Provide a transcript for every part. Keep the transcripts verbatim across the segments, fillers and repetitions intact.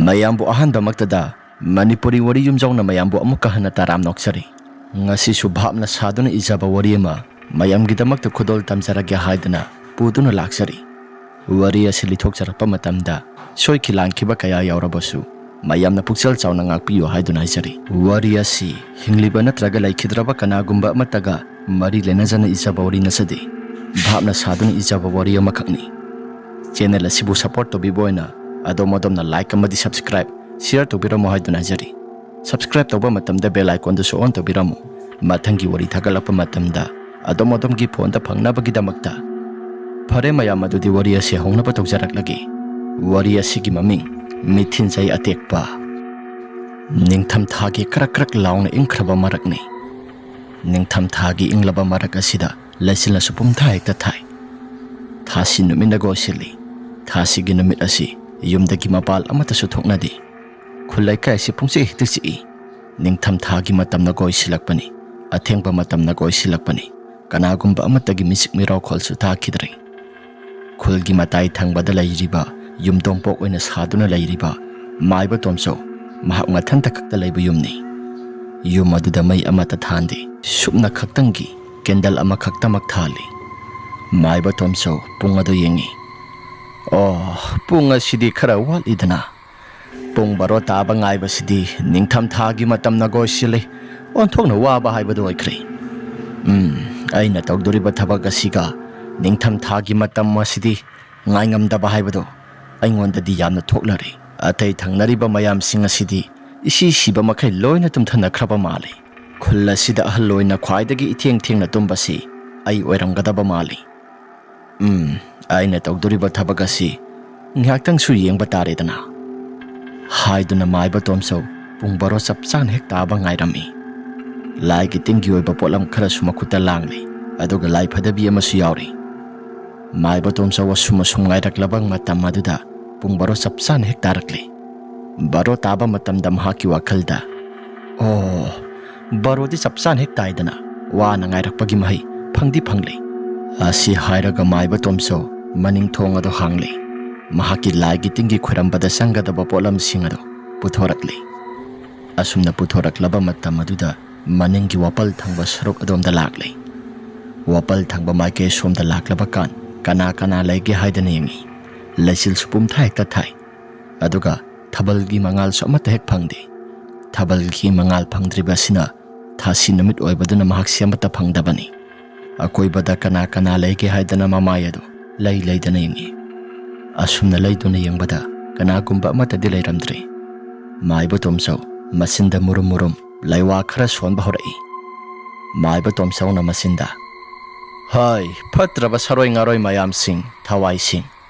ꯃꯌꯥꯝꯕꯨ ꯑꯍꯥꯟꯕꯃꯛꯇꯗ ꯃꯅꯤꯄꯨꯔꯤ ꯋꯥꯔꯤ ꯌꯨꯝꯖꯥꯎꯅ ꯃꯌꯥꯝꯕꯨ ꯑꯃꯨꯛꯀ ꯍꯟꯅ ꯇꯔꯥꯝꯅ ꯑꯣꯛꯆꯔꯤ꯫ ꯉꯁꯤꯁꯨ ꯚꯥꯞꯅ ꯁꯥꯗꯨꯅ ꯏꯖꯕ ꯋꯥꯔꯤ ꯑꯃ ꯃꯌꯥꯝꯒꯤꯗꯃꯛꯇ ꯈꯨꯗꯣꯜ ꯇꯝꯖꯔꯒꯦ ꯍꯥꯏꯗꯨꯅ ꯄꯨꯗꯨꯅ ꯂꯥꯛꯆꯔꯤ꯫ ꯋꯥꯔꯤ ꯑꯁꯤ ꯂꯤꯊꯣꯛꯆꯔꯛꯄ ꯃꯇꯝꯗ ꯁꯣꯏꯈꯤ ꯂꯥꯟꯈꯤꯕ ꯀꯌꯥ ꯌꯥꯎꯔꯕꯁꯨ ꯃꯌꯥꯝꯅ ꯄꯨꯛꯆꯦꯜ ꯆꯥꯎꯅ ꯉꯥꯛꯄꯤꯌꯨ ꯍꯥꯏꯗꯨꯅ ꯍꯥꯏꯖꯔꯤ꯫ ꯋꯥꯔꯤ ꯑꯁꯤ ꯍꯤꯡꯂꯤꯕ ꯅꯠꯇ꯭ꯔꯒ ꯂꯩꯈꯤꯗ꯭ꯔꯕ ꯀꯅꯥꯒꯨꯝꯕ ꯑꯃꯠꯇꯒ ꯃꯔꯤ ꯂꯩꯅꯖꯅ ꯏꯖꯕ ꯋꯥꯔꯤ ꯅꯠꯆꯗꯦ꯫ ꯚꯥꯞꯅ ꯁꯥꯗꯨꯅ ꯏꯖꯕ ꯋꯥꯔꯤ ꯑꯃꯈꯛꯅꯤ꯫ ꯆꯦꯅꯦꯜ ꯑꯁꯤꯕꯨ ꯁꯄꯣꯔꯠ ꯇꯧꯕꯤꯕ ꯑꯣꯏꯅ ꯑꯗꯣꯝ ꯑꯗꯣꯝꯅ ꯂꯥꯏꯛ ꯑꯃꯗꯤ ꯁꯕꯁꯀ꯭ꯔꯥꯏꯕ, ꯁꯤꯌꯔ ꯇꯧꯕꯤꯔꯝꯃꯨ ꯍꯥꯏꯗꯨꯅ ꯍꯥꯏꯖꯔꯤ꯫ ꯁꯕꯁꯀ꯭ꯔꯥꯏꯕ ꯇꯧꯕ ꯃꯇꯝꯗ ꯕꯦꯜ ꯑꯥꯏꯀꯣꯟꯗꯨꯁꯨ ꯑꯣꯟ ꯇꯧꯕꯤꯔꯝꯃꯨ꯫ ꯃꯊꯪꯒꯤ ꯋꯥꯔꯤ ꯊꯥꯒꯠꯂꯛꯄ ꯃꯇꯝꯗ ꯑꯗꯣꯝ ꯑꯗꯣꯝꯒꯤ ꯐꯣꯟꯗ ꯐꯪꯅꯕꯒꯤꯗꯃꯛꯇ꯫ ꯐꯔꯦ ꯃꯌꯥꯝ, ꯑꯗꯨꯗꯤ ꯋꯥꯔꯤ ꯑꯁꯤ ꯍꯧꯅꯕ ꯇꯧꯖꯔꯛꯂꯒꯦ꯫ ꯋꯥꯔꯤ ꯑꯁꯤꯒꯤ ꯃꯃꯤꯡ ꯃꯤꯊꯤꯟꯖꯩ ꯑꯇꯦꯛꯄ꯫ ꯅꯤꯡꯊꯝꯊꯥꯒꯤ ꯀ꯭ꯔꯛ ꯀ꯭ꯔꯛ ꯂꯥꯎꯅ ꯏꯪꯈ꯭ꯔꯕ ꯃꯔꯛꯅꯤ꯫ ꯅꯤꯡꯊꯝꯊꯥꯒꯤ ꯏꯪꯂꯕ ꯃꯔꯛ ꯑꯁꯤꯗ ꯂꯩꯆꯤꯜꯅꯁꯨ ꯄꯨꯝꯊꯥ ꯍꯦꯛꯇ ꯊꯥꯏ꯫ ꯊꯥꯁꯤ ꯅꯨꯃꯤꯠꯅ ꯀꯣꯏꯁꯤꯜꯂꯤ꯫ ꯊꯥꯁꯤꯒꯤ ꯅꯨꯃꯤꯠ ꯑꯁꯤ ꯌꯨꯝꯗꯒꯤ ꯃꯄꯥꯜ ꯑꯃꯠꯇꯁꯨ ꯊꯣꯛꯅꯗꯦ꯫ ꯈꯨꯜ ꯂꯩꯀꯥꯏ ꯑꯁꯤ ꯄꯨꯡꯆꯤꯛ ꯍꯦꯛꯇ ꯆꯤꯛꯏ꯫ ꯅꯤꯡꯊꯝꯊꯥꯒꯤ ꯃꯇꯝꯅ ꯀꯣꯏꯁꯤꯜꯂꯛꯄꯅꯤ꯫ ꯑꯊꯦꯡꯕ ꯃꯇꯝꯅ ꯀꯣꯏꯁꯤꯜꯂꯛꯄꯅꯤ꯫ ꯀꯅꯥꯒꯨꯝꯕ ꯑꯃꯠꯇꯒꯤ ꯃꯤꯆꯤꯛ ꯃꯤꯔꯥꯎꯈꯣꯜꯁꯨ ꯇꯥꯈꯤꯗ꯭ꯔꯦ꯫ ꯈꯨꯜꯒꯤ ꯃꯇꯥꯏ ꯊꯪꯕꯗ ꯂꯩꯔꯤꯕ ꯌꯨꯝꯊꯣꯡꯄꯣꯛ ꯑꯣꯏꯅ ꯁꯥꯗꯨꯅ ꯂꯩꯔꯤꯕ ꯃꯥꯏꯕ ꯇꯣꯝꯆꯧ ꯃꯍꯥꯛ ꯃꯊꯟꯇ ꯈꯛꯇ ꯂꯩꯕ ꯌꯨꯝꯅꯤ꯫ ꯌꯨꯝ ꯑꯗꯨꯗ ꯃꯩ ꯑꯃꯠꯇ ꯊꯥꯟꯗꯦ꯫ ꯁꯨꯞꯅ ꯈꯛꯇꯪꯒꯤ ꯀꯦꯟꯗꯜ ꯑꯃꯈꯛꯇꯃꯛ ꯊꯥꯜꯂꯤ꯫ ꯃꯥꯏꯕ ꯇꯣꯝꯆꯧ ꯄꯨꯡ ꯑꯗꯨ ꯌꯦꯡꯉꯤ꯫ "ꯑꯣ, ꯄꯨꯡ ꯑꯁꯤꯗꯤ ꯈꯔ ꯋꯥꯠꯂꯤꯗꯅ꯫ ꯄꯨꯡ ꯕꯥꯔꯣ ꯇꯥꯕ ꯉꯥꯏꯕꯁꯤꯗꯤ ꯅꯤꯡꯊꯝꯊꯥꯒꯤ ꯃꯇꯝꯅ ꯀꯣꯏꯁꯤꯜꯂꯤ꯫ ꯑꯣꯟꯊꯣꯛꯅ ꯋꯥꯕ ꯍꯥꯏꯕꯗꯨ ꯑꯣꯏꯈ꯭ꯔꯦ꯫ ꯎꯝ, ꯑꯩꯅ ꯇꯧꯗꯣꯔꯤꯕ ꯊꯕꯛ ꯑꯁꯤꯒ ꯅꯤꯡꯊꯝꯊꯥꯒꯤ ꯃꯇꯝ ꯑꯁꯤꯗꯤ ꯉꯥꯏꯉꯝꯗꯕ ꯍꯥꯏꯕꯗꯨ ꯑꯩꯉꯣꯟꯗꯗꯤ ꯌꯥꯝꯅ ꯊꯣꯛꯂꯔꯦ꯫ ꯑꯇꯩ ꯊꯪꯅꯔꯤꯕ ꯃꯌꯥꯝꯁꯤꯡ ꯑꯁꯤꯗꯤ ꯏꯁꯤ ꯁꯤꯕ ꯃꯈꯩ ꯂꯣꯏꯅ ꯇꯨꯝꯊꯅꯈ꯭ꯔꯕ ꯃꯥꯜꯂꯤ꯫ ꯈꯨꯜ ꯑꯁꯤꯗ ꯑꯍꯜ ꯑꯣꯏꯅ ꯈ꯭ꯋꯥꯏꯗꯒꯤ ꯏꯊꯦꯡ ꯊꯦꯡꯅ ꯇꯨꯝꯕꯁꯤ ꯑꯩ ꯑꯣꯏꯔꯝꯒꯗꯕ ꯃꯥꯜꯂꯤ꯫ ꯎꯝ, ꯑꯩꯅ ꯇꯧꯗꯣꯔꯤꯕ ꯊꯕꯛ ꯑꯁꯤ ꯉꯥꯏꯍꯥꯛꯇꯪꯁꯨ ꯌꯦꯡꯕ ꯇꯥꯔꯦꯗꯅ" ꯍꯥꯏꯗꯨꯅ ꯃꯥꯏꯕ ꯇꯣꯝꯆꯧ ꯄꯨꯡ ꯕꯥꯔꯣ ꯆꯞ ꯆꯥꯅ ꯍꯦꯛ ꯇꯥꯕ ꯉꯥꯏꯔꯝꯃꯤ꯫ ꯂꯥꯏꯒꯤ ꯇꯤꯟꯒꯤ ꯑꯣꯏꯕ ꯄꯣꯠꯂꯝ ꯈꯔꯁꯨ ꯃꯈꯨꯠꯇ ꯂꯥꯡꯂꯤ, ꯑꯗꯨꯒ ꯂꯥꯏ ꯐꯗꯕꯤ ꯑꯃꯁꯨ ꯌꯥꯎꯔꯤ꯫ ꯃꯥꯏꯕ ꯇꯣꯝꯆꯧ ꯑꯁꯨꯝ ꯑꯁꯨꯝ ꯉꯥꯏꯔꯛꯂꯕ ꯃꯇꯝ ꯑꯗꯨꯗ ꯄꯨꯡ ꯕꯥꯔꯣ ꯆꯞ ꯆꯥꯅ ꯍꯦꯛ ꯇꯥꯔꯛꯂꯤ꯫ ꯕꯥꯔꯣ ꯇꯥꯕ ꯃꯇꯝꯗ ꯃꯍꯥꯛꯀꯤ ꯋꯥꯈꯜꯗ, "ꯑꯣ, ꯕꯥꯔꯣꯗꯤ ꯆꯞ ꯆꯥꯅ ꯍꯦꯛ ꯇꯥꯏꯗꯅ, ꯋꯥꯅ ꯉꯥꯏꯔꯛꯄꯒꯤ ꯃꯍꯩ ꯐꯪꯗꯤ ꯐꯪꯂꯦ" ꯑꯁꯤ ꯍꯥꯏꯔꯒ ꯃꯥꯏꯕ ꯇꯣꯝꯆꯧ ꯃꯅꯤꯡ ꯊꯣꯡ ꯑꯗꯨ ꯍꯥꯡꯂꯦ꯫ ꯃꯍꯥꯛꯀꯤ ꯂꯥꯏꯒꯤ ꯇꯤꯟꯒꯤ ꯈꯣꯏꯔꯝꯕꯗ ꯆꯪꯒꯗꯕ ꯄꯣꯠꯂꯝꯁꯤꯡ ꯑꯗꯨ ꯄꯨꯊꯣꯔꯛꯂꯤ꯫ ꯑꯁꯨꯝꯅ ꯄꯨꯊꯣꯔꯛꯂꯕ ꯃꯇꯝ ꯑꯗꯨꯗ ꯃꯅꯤꯡꯒꯤ ꯋꯥꯄꯜ ꯊꯪꯕ ꯁꯔꯨꯛ ꯑꯗꯣꯝꯗ ꯂꯥꯛꯂꯤ꯫ ꯋꯥꯄꯜ ꯊꯪꯕ ꯃꯥꯏꯀꯩ ꯁꯣꯝꯗ ꯂꯥꯛꯂꯕ ꯀꯥꯟ ꯀꯅꯥ ꯀꯅꯥ ꯂꯩꯒꯦ ꯍꯥꯏꯗꯅ ꯌꯦꯡꯉꯤ꯫ ꯂꯩꯆꯤꯜꯁꯨ ꯄꯨꯝꯊꯥ ꯍꯦꯛꯇ ꯊꯥꯏ꯫ ꯑꯗꯨꯒ ꯊꯥꯕꯜꯒꯤ ꯃꯉꯥꯜꯁꯨ ꯑꯃꯠꯇ ꯍꯦꯛ ꯐꯪꯗꯦ꯫ ꯊꯥꯕꯜꯒꯤ ꯃꯉꯥꯜ ꯐꯪꯗ꯭ꯔꯤꯕ ꯑꯁꯤꯅ ꯊꯥꯁꯤ ꯅꯨꯃꯤꯠ ꯑꯣꯏꯕꯗꯨꯅ ꯃꯍꯥꯛꯁꯤ ꯑꯃꯠꯇ ꯐꯪꯗꯕꯅꯤ꯫ ꯑꯀꯣꯏꯕꯗ ꯀꯅꯥ ꯀꯅꯥ ꯂꯩꯒꯦ ꯍꯥꯏꯗꯅ ꯃꯃꯥꯏ ꯑꯗꯨ ꯂꯩ ꯂꯩꯗꯅ ꯌꯦꯡꯉꯤ꯫ ꯑꯁꯨꯝꯅ ꯂꯩꯗꯨꯅ ꯌꯦꯡꯕꯗ ꯀꯅꯥꯒꯨꯝꯕ ꯑꯃꯠꯇꯗꯤ ꯂꯩꯔꯝꯗ꯭ꯔꯦ꯫ ꯃꯥꯏꯕ ꯇꯣꯝꯆꯧ ꯃꯆꯤꯟꯗ ꯃꯨꯔꯨꯝ ꯃꯨꯔꯨꯝ ꯂꯩꯋꯥ ꯈꯔ ꯁꯣꯟꯕ ꯍꯧꯔꯛꯏ꯫ ꯃꯥꯏꯕ ꯇꯣꯝꯆꯧꯅ ꯃꯆꯤꯟꯗ, "ꯍꯥꯏ, ꯐꯠꯇ꯭ꯔꯕ ꯁꯥꯔꯣꯏ ꯉꯥꯔꯣꯏ ꯃꯌꯥꯝꯁꯤꯡ, ꯊꯋꯥꯏꯁꯤꯡ,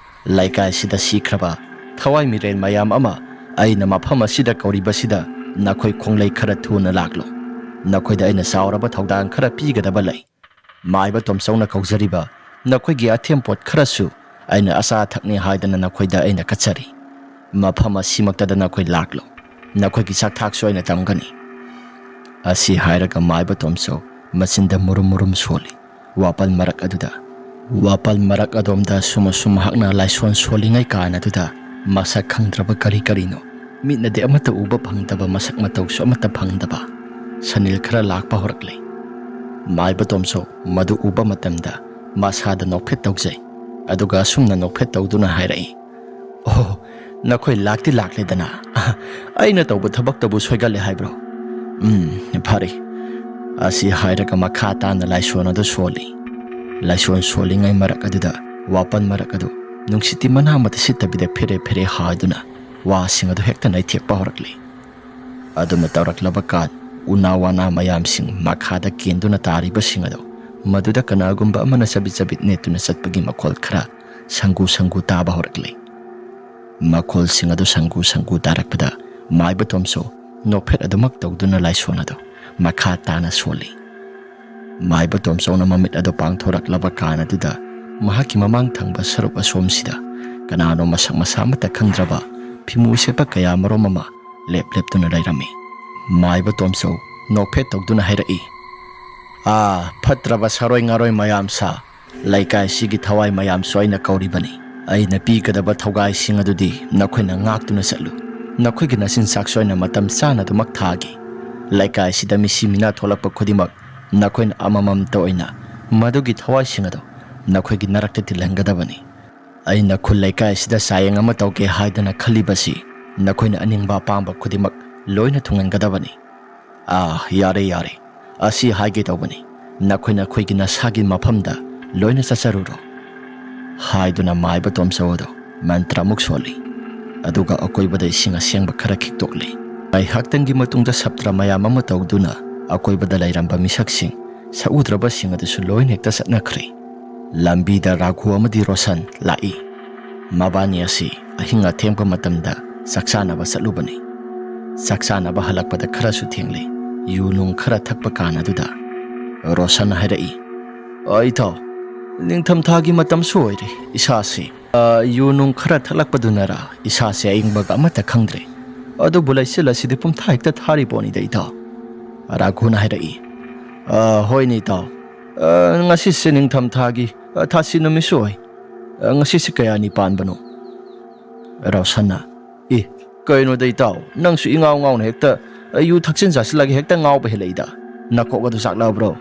ꯂꯩꯀꯥꯏꯁꯤꯗ ꯁꯤꯈ꯭ꯔꯕ ꯊꯋꯥꯏ ꯃꯤꯔꯦꯟ ꯃꯌꯥꯝ ꯑꯃ ꯑꯩꯅ ꯃꯐꯝ ꯑꯁꯤꯗ ꯀꯧꯔꯤꯕꯁꯤꯗ ꯅꯈꯣꯏ ꯈꯣꯡꯂꯩ ꯈꯔ ꯊꯨꯅ ꯂꯥꯛꯂꯣ꯫ ꯅꯈꯣꯏꯗ ꯑꯩꯅ ꯆꯥꯎꯔꯕ ꯊꯧꯗꯥꯡ ꯈꯔ ꯄꯤꯒꯗꯕ ꯂꯩ꯫ ꯃꯥꯏꯕ ꯇꯣꯝꯆꯧꯅ ꯀꯧꯖꯔꯤꯕ ꯅꯈꯣꯏꯒꯤ ꯑꯊꯦꯝ ꯄꯣꯠ ꯈꯔꯁꯨ ꯑꯩꯅ ꯑꯆꯥ ꯑꯊꯛꯅꯤ ꯍꯥꯏꯗꯅ ꯅꯈꯣꯏꯗ ꯑꯩꯅ ꯀꯠꯆꯔꯤ꯫ ꯃꯐꯝ ꯑꯁꯤꯃꯛꯇꯗ ꯅꯈꯣꯏ ꯂꯥꯛꯂꯣ꯫ ꯅꯈꯣꯏꯒꯤ ꯆꯥꯛꯊꯥꯛꯁꯨ ꯑꯩꯅ ꯇꯝꯒꯅꯤ꯫" ꯑꯁꯤ ꯍꯥꯏꯔꯒ ꯃꯥꯏꯕ ꯇꯣꯝꯆꯧ ꯃꯆꯤꯟꯗ ꯃꯨꯔꯨꯝ ꯃꯨꯔꯨꯝ ꯁꯣꯜꯂꯤ꯫ ꯋꯥꯄꯜ ꯃꯔꯛ ꯑꯗꯨꯗ, ꯋꯥꯄꯜ ꯃꯔꯛ ꯑꯗꯣꯝꯗ ꯁꯨꯝ ꯑꯁꯨꯝ ꯃꯍꯥꯛꯅ ꯂꯥꯏꯁꯣꯟ ꯁꯣꯜꯂꯤꯉꯩ ꯀꯥꯟ ꯑꯗꯨꯗ ꯃꯁꯛ ꯈꯪꯗ꯭ꯔꯕ ꯀꯔꯤ ꯀꯔꯤꯅꯣ, ꯃꯤꯠꯅꯗꯤ ꯑꯃꯠꯇ ꯎꯕ ꯐꯪꯗꯕ ꯃꯁꯛ ꯃꯇꯧꯁꯨ ꯑꯃꯠꯇ ꯐꯪꯗꯕ ꯁꯅꯤꯜ ꯈꯔ ꯂꯥꯛꯄ ꯍꯧꯔꯛꯂꯦ꯫ ꯃꯥꯏꯕ ꯇꯣꯝꯆꯧ ꯃꯗꯨ ꯎꯕ ꯃꯇꯝꯗ ꯃꯁꯥꯗ ꯅꯣꯛꯐꯦꯠ ꯇꯧꯖꯩ꯫ ꯑꯗꯨꯒ ꯑꯁꯨꯝꯅ ꯅꯣꯛꯐꯦꯠ ꯇꯧꯗꯨꯅ ꯍꯥꯏꯔꯛꯏ, "ꯑꯣ, ꯅꯈꯣꯏ ꯂꯥꯛꯇꯤ ꯂꯥꯛꯂꯦꯗꯅ꯫ ꯑꯩꯅ ꯇꯧꯕ ꯊꯕꯛꯇꯕꯨ ꯁꯣꯏꯒꯜꯂꯦ ꯍꯥꯏꯕ꯭ꯔꯣ? ꯎꯝ, ꯐꯔꯦ꯫" ꯑꯁꯤ ꯍꯥꯏꯔꯒ ꯃꯈꯥ ꯇꯥꯅ ꯂꯥꯏꯁꯣꯟ ꯑꯗꯨ ꯁꯣꯜꯂꯤ꯫ ꯂꯥꯏꯁꯣꯟ ꯁꯣꯜꯂꯤꯉꯩ ꯃꯔꯛ ꯑꯗꯨꯗ ꯋꯥꯄꯜ ꯃꯔꯛ ꯑꯗꯨ ꯅꯨꯡꯁꯤꯠꯇꯤ ꯃꯅꯥ ꯑꯃꯠꯇ ꯁꯤꯠꯇꯕꯤꯗ ꯐꯦꯔꯦ ꯐꯦꯔꯦ ꯍꯥꯏꯗꯨꯅ ꯋꯥꯁꯤꯡ ꯑꯗꯨ ꯍꯦꯛꯇ ꯅꯩꯊꯦꯛꯄ ꯍꯧꯔꯛꯂꯤ꯫ ꯑꯗꯨꯅ ꯇꯧꯔꯛꯂꯕ ꯀꯥꯟ ꯎꯅꯥ ꯋꯥꯅꯥ ꯃꯌꯥꯝꯁꯤꯡ ꯃꯈꯥꯗ ꯀꯦꯟꯗꯨꯅ ꯇꯥꯔꯤꯕꯁꯤꯡ ꯑꯗꯨ ꯃꯗꯨꯗ ꯀꯅꯥꯒꯨꯝꯕ ꯑꯃꯅ ꯆꯕꯤꯠ ꯆꯕꯤꯠ ꯅꯦꯠꯇꯨꯅ ꯆꯠꯄꯒꯤ ꯃꯈꯣꯜ ꯈꯔ ꯁꯪꯒꯨ ꯁꯪꯒꯨ ꯇꯥꯕ ꯍꯧꯔꯛꯂꯤ꯫ ꯃꯈꯣꯜꯁꯤꯡ ꯑꯗꯨ ꯁꯪꯒꯨ ꯁꯪꯒꯨ ꯇꯥꯔꯛꯄꯗ ꯃꯥꯏꯕ ꯇꯣꯝꯆꯧ ꯅꯣꯛꯐꯦꯠ ꯑꯗꯨꯃꯛ ꯇꯧꯗꯨꯅ ꯂꯥꯏꯁꯣꯟ ꯑꯗꯨ ꯃꯈꯥ ꯇꯥꯅ ꯁꯣꯜꯂꯤ꯫ ꯃꯥꯏꯕ ꯇꯣꯝꯆꯧꯅ ꯃꯃꯤꯠ ꯑꯗꯨ ꯄꯥꯡꯊꯣꯔꯛꯂꯕ ꯀꯥꯟ ꯑꯗꯨꯗ ꯃꯍꯥꯛꯀꯤ ꯃꯃꯥꯡ ꯊꯪꯕ ꯁꯔꯨꯛ ꯑꯁꯣꯝꯁꯤꯗ ꯀꯅꯥꯅꯣ ꯃꯁꯛ ꯃꯁꯥ ꯑꯃꯠꯇ ꯈꯪꯗ꯭ꯔꯕ ꯐꯤꯃꯨ ꯁꯦꯠꯄ ꯀꯌꯥ ꯃꯔꯨꯝ ꯑꯃ ꯂꯦꯞ ꯂꯦꯞꯇꯨꯅ ꯂꯩꯔꯝꯃꯤ꯫ ꯃꯥꯏꯕ ꯇꯣꯝꯆꯧ ꯅꯣꯛꯐꯦꯠ ꯇꯧꯗꯨꯅ ꯍꯥꯏꯔꯛꯏ, "ꯑꯥ, ꯐꯠꯇ꯭ꯔꯕ ꯁꯥꯔꯣꯏ ꯉꯥꯔꯣꯏ ꯃꯌꯥꯝ ꯁꯥ, ꯂꯩꯀꯥꯏꯁꯤꯒꯤ ꯊꯋꯥꯏ ꯃꯌꯥꯝꯁꯨ ꯑꯩꯅ ꯀꯧꯔꯤꯕꯅꯤ꯫ ꯑꯩꯅ ꯄꯤꯒꯗꯕ ꯊꯧꯒꯥꯏꯁꯤꯡ ꯑꯗꯨꯗꯤ ꯅꯈꯣꯏꯅ ꯉꯥꯛꯇꯨꯅ ꯆꯠꯂꯨ꯫ ꯅꯈꯣꯏꯒꯤ ꯅꯆꯤꯟꯖꯥꯛꯁꯨ ꯑꯩꯅ ꯃꯇꯝ ꯆꯥꯅ ꯑꯗꯨꯃꯛ ꯊꯥꯒꯦ꯫ ꯂꯩꯀꯥꯏꯁꯤꯗ ꯃꯤꯁꯤ ꯃꯤꯅꯥ ꯊꯣꯛꯂꯛꯄ ꯈꯨꯗꯤꯡꯃꯛ ꯅꯈꯣꯏꯅ ꯑꯃꯃꯝꯇ ꯑꯣꯏꯅ ꯃꯗꯨꯒꯤ ꯊꯋꯥꯏꯁꯤꯡ ꯑꯗꯨ ꯅꯈꯣꯏꯒꯤ ꯅꯔꯛꯇ ꯇꯤꯜꯍꯟꯒꯗꯕꯅꯤ꯫ ꯑꯩꯅ ꯈꯨꯜ ꯂꯩꯀꯥꯏꯁꯤꯗ ꯆꯥꯌꯦꯡ ꯑꯃ ꯇꯧꯒꯦ ꯍꯥꯏꯗꯅ ꯈꯜꯂꯤꯕꯁꯤ ꯅꯈꯣꯏꯅ ꯑꯅꯤꯡꯕ ꯑꯄꯥꯝꯕ ꯈꯨꯗꯤꯡꯃꯛ ꯂꯣꯏꯅ ꯊꯨꯡꯍꯟꯒꯗꯕꯅꯤ꯫ ꯑꯥ, ꯌꯥꯔꯦ, ꯌꯥꯔꯦ, ꯑꯁꯤ ꯍꯥꯏꯒꯦ ꯇꯧꯕꯅꯤ, ꯅꯈꯣꯏ ꯅꯈꯣꯏꯒꯤ ꯅꯁꯥꯒꯤ ꯃꯐꯝꯗ ꯂꯣꯏꯅ ꯆꯠꯆꯔꯨꯔꯣ ꯍꯥꯏꯗꯨꯅ ꯃꯥꯏꯕ ꯇꯣꯝꯆꯧ ꯑꯗꯨ ꯃꯟꯇ꯭ꯔ ꯑꯃꯨꯛ ꯁꯣꯜꯂꯤ꯫ ꯑꯗꯨꯒ ꯑꯀꯣꯏꯕꯗ ꯏꯁꯤꯡ ꯑꯁꯦꯡꯕ ꯈꯔ ꯈꯤꯛꯇꯣꯛꯂꯤ꯫ ꯉꯥꯏꯍꯥꯛꯇꯪꯒꯤ ꯃꯇꯨꯡꯗ ꯁꯞꯇ꯭ꯔ ꯃꯌꯥꯝ ꯑꯃ ꯇꯧꯗꯨꯅ ꯑꯀꯣꯏꯕꯗ ꯂꯩꯔꯝꯕ ꯃꯤꯁꯛꯁꯤꯡ ꯁꯛꯎꯗ꯭ꯔꯕꯁꯤꯡ ꯑꯗꯨꯁꯨ ꯂꯣꯏꯅ ꯍꯦꯛꯇ ꯆꯠꯅꯈ꯭ꯔꯦ꯫ ꯂꯝꯕꯤꯗ ꯔꯥꯘꯨ ꯑꯃꯗꯤ ꯔꯣꯁꯟ ꯂꯥꯛꯏ꯫ ꯃꯕꯥꯅꯤ ꯑꯁꯤ ꯑꯍꯤꯡ ꯑꯊꯦꯡꯕ ꯃꯇꯝꯗ ꯆꯥꯛ ꯆꯥꯅꯕ ꯆꯠꯂꯨꯕꯅꯤ꯫ ꯆꯥꯛ ꯆꯥꯅꯕ ꯍꯜꯂꯛꯄꯗ ꯈꯔꯁꯨ ꯊꯦꯡꯂꯦ꯫ ꯌꯨ ꯅꯨꯡ ꯈꯔ ꯊꯛꯄ ꯀꯥꯟ ꯑꯗꯨꯗ ꯔꯣꯁꯟ ꯍꯥꯏꯔꯛꯏ, "ꯑ, ꯏꯇꯥꯎ, ꯅꯤꯡꯊꯝꯊꯥꯒꯤ ꯃꯇꯝꯁꯨ ꯑꯣꯏꯔꯦ꯫ ꯏꯁꯥꯁꯤ, ꯑ, ꯌꯨ ꯅꯨꯡ ꯈꯔ ꯊꯛꯂꯛꯄꯗꯨꯅꯔ ꯏꯁꯥꯁꯦ ꯑꯏꯪꯕꯒ ꯑꯃꯠꯇ ꯈꯪꯗ꯭ꯔꯦ꯫ ꯑꯗꯨꯕꯨ ꯂꯩꯆꯤꯜ ꯑꯁꯤꯗꯤ ꯄꯨꯝꯊꯥ ꯍꯦꯛꯇ ꯊꯥꯔꯤ ꯄꯣꯠꯅꯤꯗ, ꯏꯇꯥꯎ꯫" ꯔꯥꯘꯨꯅ ꯍꯥꯏꯔꯛꯏ, "ꯑ, ꯍꯣꯏꯅꯦ, ꯏꯇꯥꯎ꯫ ꯑ, ꯉꯁꯤꯁꯦ ꯅꯤꯡꯊꯝꯊꯥꯒꯤ, ꯑ, ꯊꯥꯁꯤ ꯅꯨꯃꯤꯠꯁꯨ ꯑꯣꯏ꯫ ꯑ, ꯉꯁꯤꯁꯦ ꯀꯌꯥꯅꯤ ꯄꯥꯟꯕꯅꯣ?" ꯔꯣꯁꯟꯅ, "ꯑꯦ, ꯀꯩꯅꯣꯗ ꯏꯇꯥꯎ, ꯅꯪꯁꯨ ꯏꯉꯥꯎ ꯉꯥꯎꯅ ꯍꯦꯛꯇ, ꯑ, ꯌꯨ ꯊꯛꯆꯤꯟ ꯆꯥꯁꯤꯜꯂꯒ ꯍꯦꯛꯇ ꯉꯥꯎꯕ ꯍꯦꯜꯂꯛꯏꯗ꯫ ꯅꯀꯣꯛ ꯑꯗꯨ ꯆꯥꯛꯂꯛꯑꯕ꯭ꯔꯣ?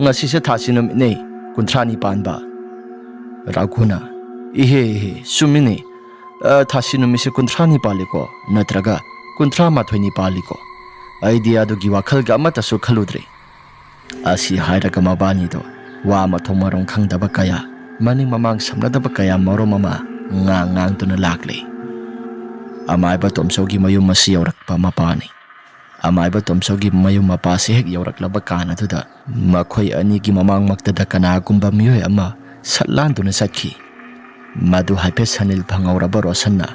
ꯉꯁꯤꯁꯦ ꯊꯥꯁꯤ ꯅꯨꯃꯤꯠꯅꯦ, ꯀꯨꯟꯊ꯭ꯔꯥꯅꯤ ꯄꯥꯟꯕ꯫" ꯔꯥꯘꯨꯅ, "ꯏꯍꯦ, ꯏꯍꯦ, ꯆꯨꯝꯃꯤꯅꯦ꯫ ꯑ, ꯊꯥꯁꯤ ꯅꯨꯃꯤꯠꯁꯦ ꯀꯨꯟꯊ꯭ꯔꯥꯅꯤ ꯄꯥꯜꯂꯤꯀꯣ, ꯅꯠꯇ꯭ꯔꯒ ꯀꯨꯟꯊ꯭ꯔꯥ ꯃꯥꯊꯣꯏꯅꯤ ꯄꯥꯜꯂꯤꯀꯣ? ꯑꯩꯗꯤ ꯑꯗꯨꯒꯤ ꯋꯥꯈꯜꯒ ꯑꯃꯠꯇꯁꯨ ꯈꯜꯂꯨꯗ꯭ꯔꯦ꯫" ꯑꯁꯤ ꯍꯥꯏꯔꯒ ꯃꯕꯥꯅꯤꯗꯣ ꯋꯥ ꯃꯊꯣꯡ ꯃꯔꯝ ꯈꯪꯗꯕ ꯀꯌꯥ, ꯃꯅꯤꯡ ꯃꯃꯥꯡ ꯁꯝꯅꯗꯕ ꯀꯌꯥ ꯃꯔꯨꯝ ꯑꯃ ꯉꯥꯡ ꯉꯥꯡꯗꯨꯅ ꯂꯥꯛꯂꯦ꯫ ꯑꯃꯥꯏꯕ ꯇꯣꯝꯆꯧꯒꯤ ꯃꯌꯨꯝ ꯑꯁꯤ ꯌꯧꯔꯛꯄ ꯃꯄꯥꯅꯤ꯫ ꯑꯃꯥꯏꯕ ꯇꯣꯝꯆꯧꯒꯤ ꯃꯌꯨꯝ ꯃꯄꯥꯁꯤ ꯍꯦꯛ ꯌꯧꯔꯛꯂꯕ ꯀꯥꯟ ꯑꯗꯨꯗ ꯃꯈꯣꯏ ꯑꯅꯤꯒꯤ ꯃꯃꯥꯡꯃꯛꯇꯗ ꯀꯅꯥꯒꯨꯝꯕ ꯃꯤꯑꯣꯏ ꯑꯃ ꯁꯠ ꯂꯥꯟꯗꯨꯅ ꯆꯠꯈꯤ꯫ ꯃꯗꯨ ꯍꯥꯏꯐꯦꯠ ꯁꯟꯅꯤꯜ ꯐꯪꯍꯧꯔꯕ ꯔꯣꯁꯟꯅ,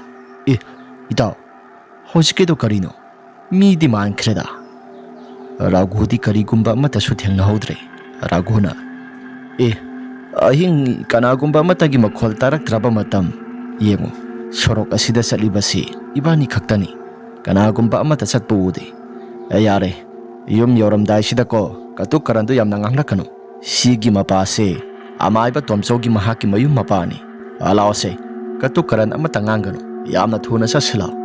"ꯑꯦ, ꯏꯇꯥꯎ, ꯍꯧꯖꯤꯛꯀꯤꯗꯣ ꯀꯔꯤꯅꯣ? ꯃꯤꯗꯤ ꯃꯥꯟꯈ꯭ꯔꯦꯗ꯫" ꯔꯥꯘꯨꯗꯤ ꯀꯔꯤꯒꯨꯝꯕ ꯑꯃꯠꯇꯁꯨ ꯊꯦꯡꯅꯍꯧꯗ꯭ꯔꯦ꯫ ꯔꯥꯘꯨꯅ, "ꯑꯦ, ꯑꯍꯤꯡ ꯀꯅꯥꯒꯨꯝꯕ ꯑꯃꯠꯇꯒꯤ ꯃꯈꯣꯜ ꯇꯥꯔꯛꯇ꯭ꯔꯕ ꯃꯇꯝ ꯌꯦꯡꯉꯨ, ꯁꯣꯔꯣꯛ ꯑꯁꯤꯗ ꯆꯠꯂꯤꯕꯁꯤ ꯏꯕꯥꯅꯤ ꯈꯛꯇꯅꯤ꯫ ꯀꯅꯥꯒꯨꯝꯕ ꯑꯃꯠꯇ ꯆꯠꯄ ꯎꯗꯦ꯫ ꯑꯦ, ꯌꯥꯔꯦ, ꯌꯨꯝ ꯌꯧꯔꯝꯗꯥꯏꯁꯤꯗꯀꯣ ꯀꯇꯨꯛ ꯀꯔꯟꯗꯨ ꯌꯥꯝꯅ ꯉꯥꯡꯂꯛꯀꯅꯨ꯫ ꯁꯤꯒꯤ ꯃꯄꯥꯁꯦ ꯑꯃꯥꯏꯕ ꯇꯣꯝꯆꯧꯒꯤ ꯃꯍꯥꯛꯀꯤ ꯃꯌꯨꯝ ꯃꯄꯥꯅꯤ꯫ "ꯑꯥ, ꯂꯥꯛꯑꯣꯁꯦ, ꯀꯇꯨꯛ ꯀꯔꯟ ꯑꯃꯠꯇ ꯉꯥꯡꯒꯅꯨ, ꯌꯥꯝꯅ ꯊꯨꯅ ꯆꯠꯁꯤ ꯂꯥꯛꯑꯣ"꯫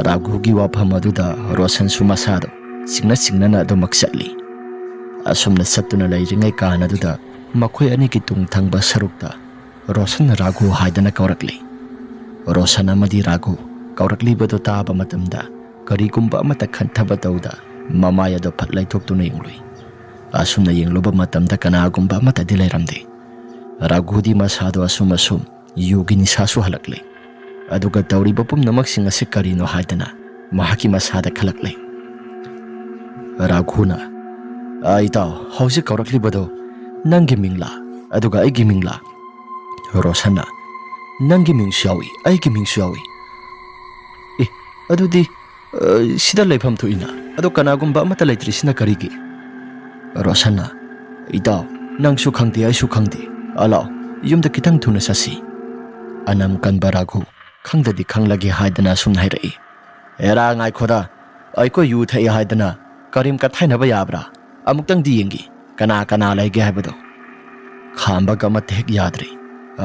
ꯔꯥꯒꯨꯒꯤ ꯋꯥꯐꯝ ꯑꯗꯨꯗ ꯔꯣꯁꯟꯁꯨ ꯃꯁꯥꯗꯣ ꯆꯤꯡꯅ ꯆꯤꯡꯅꯅ ꯑꯗꯨꯃꯛ ꯆꯠꯂꯤ꯫ ꯑꯁꯨꯝꯅ ꯆꯠꯇꯨꯅ ꯂꯩꯔꯤꯉꯩ ꯀꯥꯟ ꯑꯗꯨꯗ ꯃꯈꯣꯏ ꯑꯅꯤꯒꯤ ꯇꯨꯡ ꯊꯪꯕ ꯁꯔꯨꯛꯇ ꯔꯣꯁꯟꯅ ꯔꯥꯒꯨ ꯍꯥꯏꯗꯅ ꯀꯧꯔꯛꯂꯤ꯫ ꯔꯣꯁꯟ ꯑꯃꯗꯤ ꯔꯥꯒꯨ ꯀꯧꯔꯛꯂꯤꯕꯗꯨ ꯇꯥꯕ ꯃꯇꯝꯗ ꯀꯔꯤꯒꯨꯝꯕ ꯑꯃꯠꯇ ꯈꯟꯊꯕ ꯇꯧꯗ ꯃꯃꯥꯏ ꯑꯗꯨ ꯐꯠ ꯂꯩꯊꯣꯛꯇꯨꯅ ꯌꯦꯡꯂꯨꯏ꯫ ꯑꯁꯨꯝꯅ ꯌꯦꯡꯂꯨꯕ ꯃꯇꯝꯗ ꯀꯅꯥꯒꯨꯝꯕ ꯑꯃꯠꯇꯗꯤ ꯂꯩꯔꯝꯗꯦ꯫ ꯔꯥꯒꯨꯗꯤ ꯃꯁꯥꯗꯣ ꯑꯁꯨꯝ ꯑꯁꯨꯝ ꯌꯨꯒꯤ ꯅꯤꯁꯥꯁꯨ ꯍꯜꯂꯛꯂꯦ꯫ ꯑꯗꯨꯒ ꯇꯧꯔꯤꯕ ꯄꯨꯝꯅꯃꯛꯁꯤꯡ ꯑꯁꯤ ꯀꯔꯤꯅꯣ ꯍꯥꯏꯗꯅ ꯃꯍꯥꯛꯀꯤ ꯃꯁꯥꯗ ꯈꯜꯂꯛꯂꯦ꯫ ꯔꯥꯒꯨꯅ, "ꯑ, ꯏꯇꯥꯎ, ꯍꯧꯖꯤꯛ ꯀꯧꯔꯛꯂꯤꯕꯗꯣ ꯅꯪꯒꯤ ꯃꯤꯡꯂꯥ? ꯑꯗꯨꯒ ꯑꯩꯒꯤ ꯃꯤꯡꯂꯥ?" ꯔꯣꯁꯟꯅ, "ꯅꯪꯒꯤ ꯃꯤꯡꯁꯨ ꯌꯥꯎꯏ, ꯑꯩꯒꯤ ꯃꯤꯡꯁꯨ ꯌꯥꯎꯏ꯫ ꯑꯦ, ꯑꯗꯨꯗꯤ, ꯑ, ꯁꯤꯗ ꯂꯩꯐꯝ ꯊꯣꯛꯏꯅ꯫ ꯑꯗꯣ ꯀꯅꯥꯒꯨꯝꯕ ꯑꯃꯠꯇ ꯂꯩꯇ꯭ꯔꯤꯁꯤꯅ ꯀꯔꯤꯒꯤ?" ꯔꯣꯁꯟꯅ, "ꯏꯇꯥꯎ, ꯅꯪꯁꯨ ꯈꯪꯗꯦ, ꯑꯩꯁꯨ ꯈꯪꯗꯦ꯫ ꯑ, ꯂꯥꯛꯑꯣ, ꯌꯨꯝꯗ ꯈꯤꯇꯪ ꯊꯨꯅ ꯆꯠꯁꯤ"꯫ ꯑꯅꯝ ꯀꯟꯕ ꯔꯥꯒꯨ ꯈꯪꯗꯗꯤ ꯈꯪꯂꯒꯦ ꯍꯥꯏꯗꯅ ꯑꯁꯨꯝꯅ ꯍꯥꯏꯔꯛꯏ꯫ "ꯑꯦꯔꯥ, ꯉꯥꯏꯈꯣꯗ, ꯑꯩꯈꯣꯏ ꯌꯨ ꯊꯛꯏ ꯍꯥꯏꯗꯅ ꯀꯔꯤꯝ ꯀꯠꯊꯥꯏꯅꯕ ꯌꯥꯕ꯭ꯔꯥ? ꯑꯃꯨꯛꯇꯪꯗꯤ ꯌꯦꯡꯒꯦ, ꯀꯅꯥ ꯀꯅꯥ ꯂꯩꯒꯦ ꯍꯥꯏꯕꯗꯣ"꯫ ꯈꯥꯝꯕꯒ ꯑꯃꯠꯇ ꯍꯦꯛ ꯌꯥꯗ꯭ꯔꯦ꯫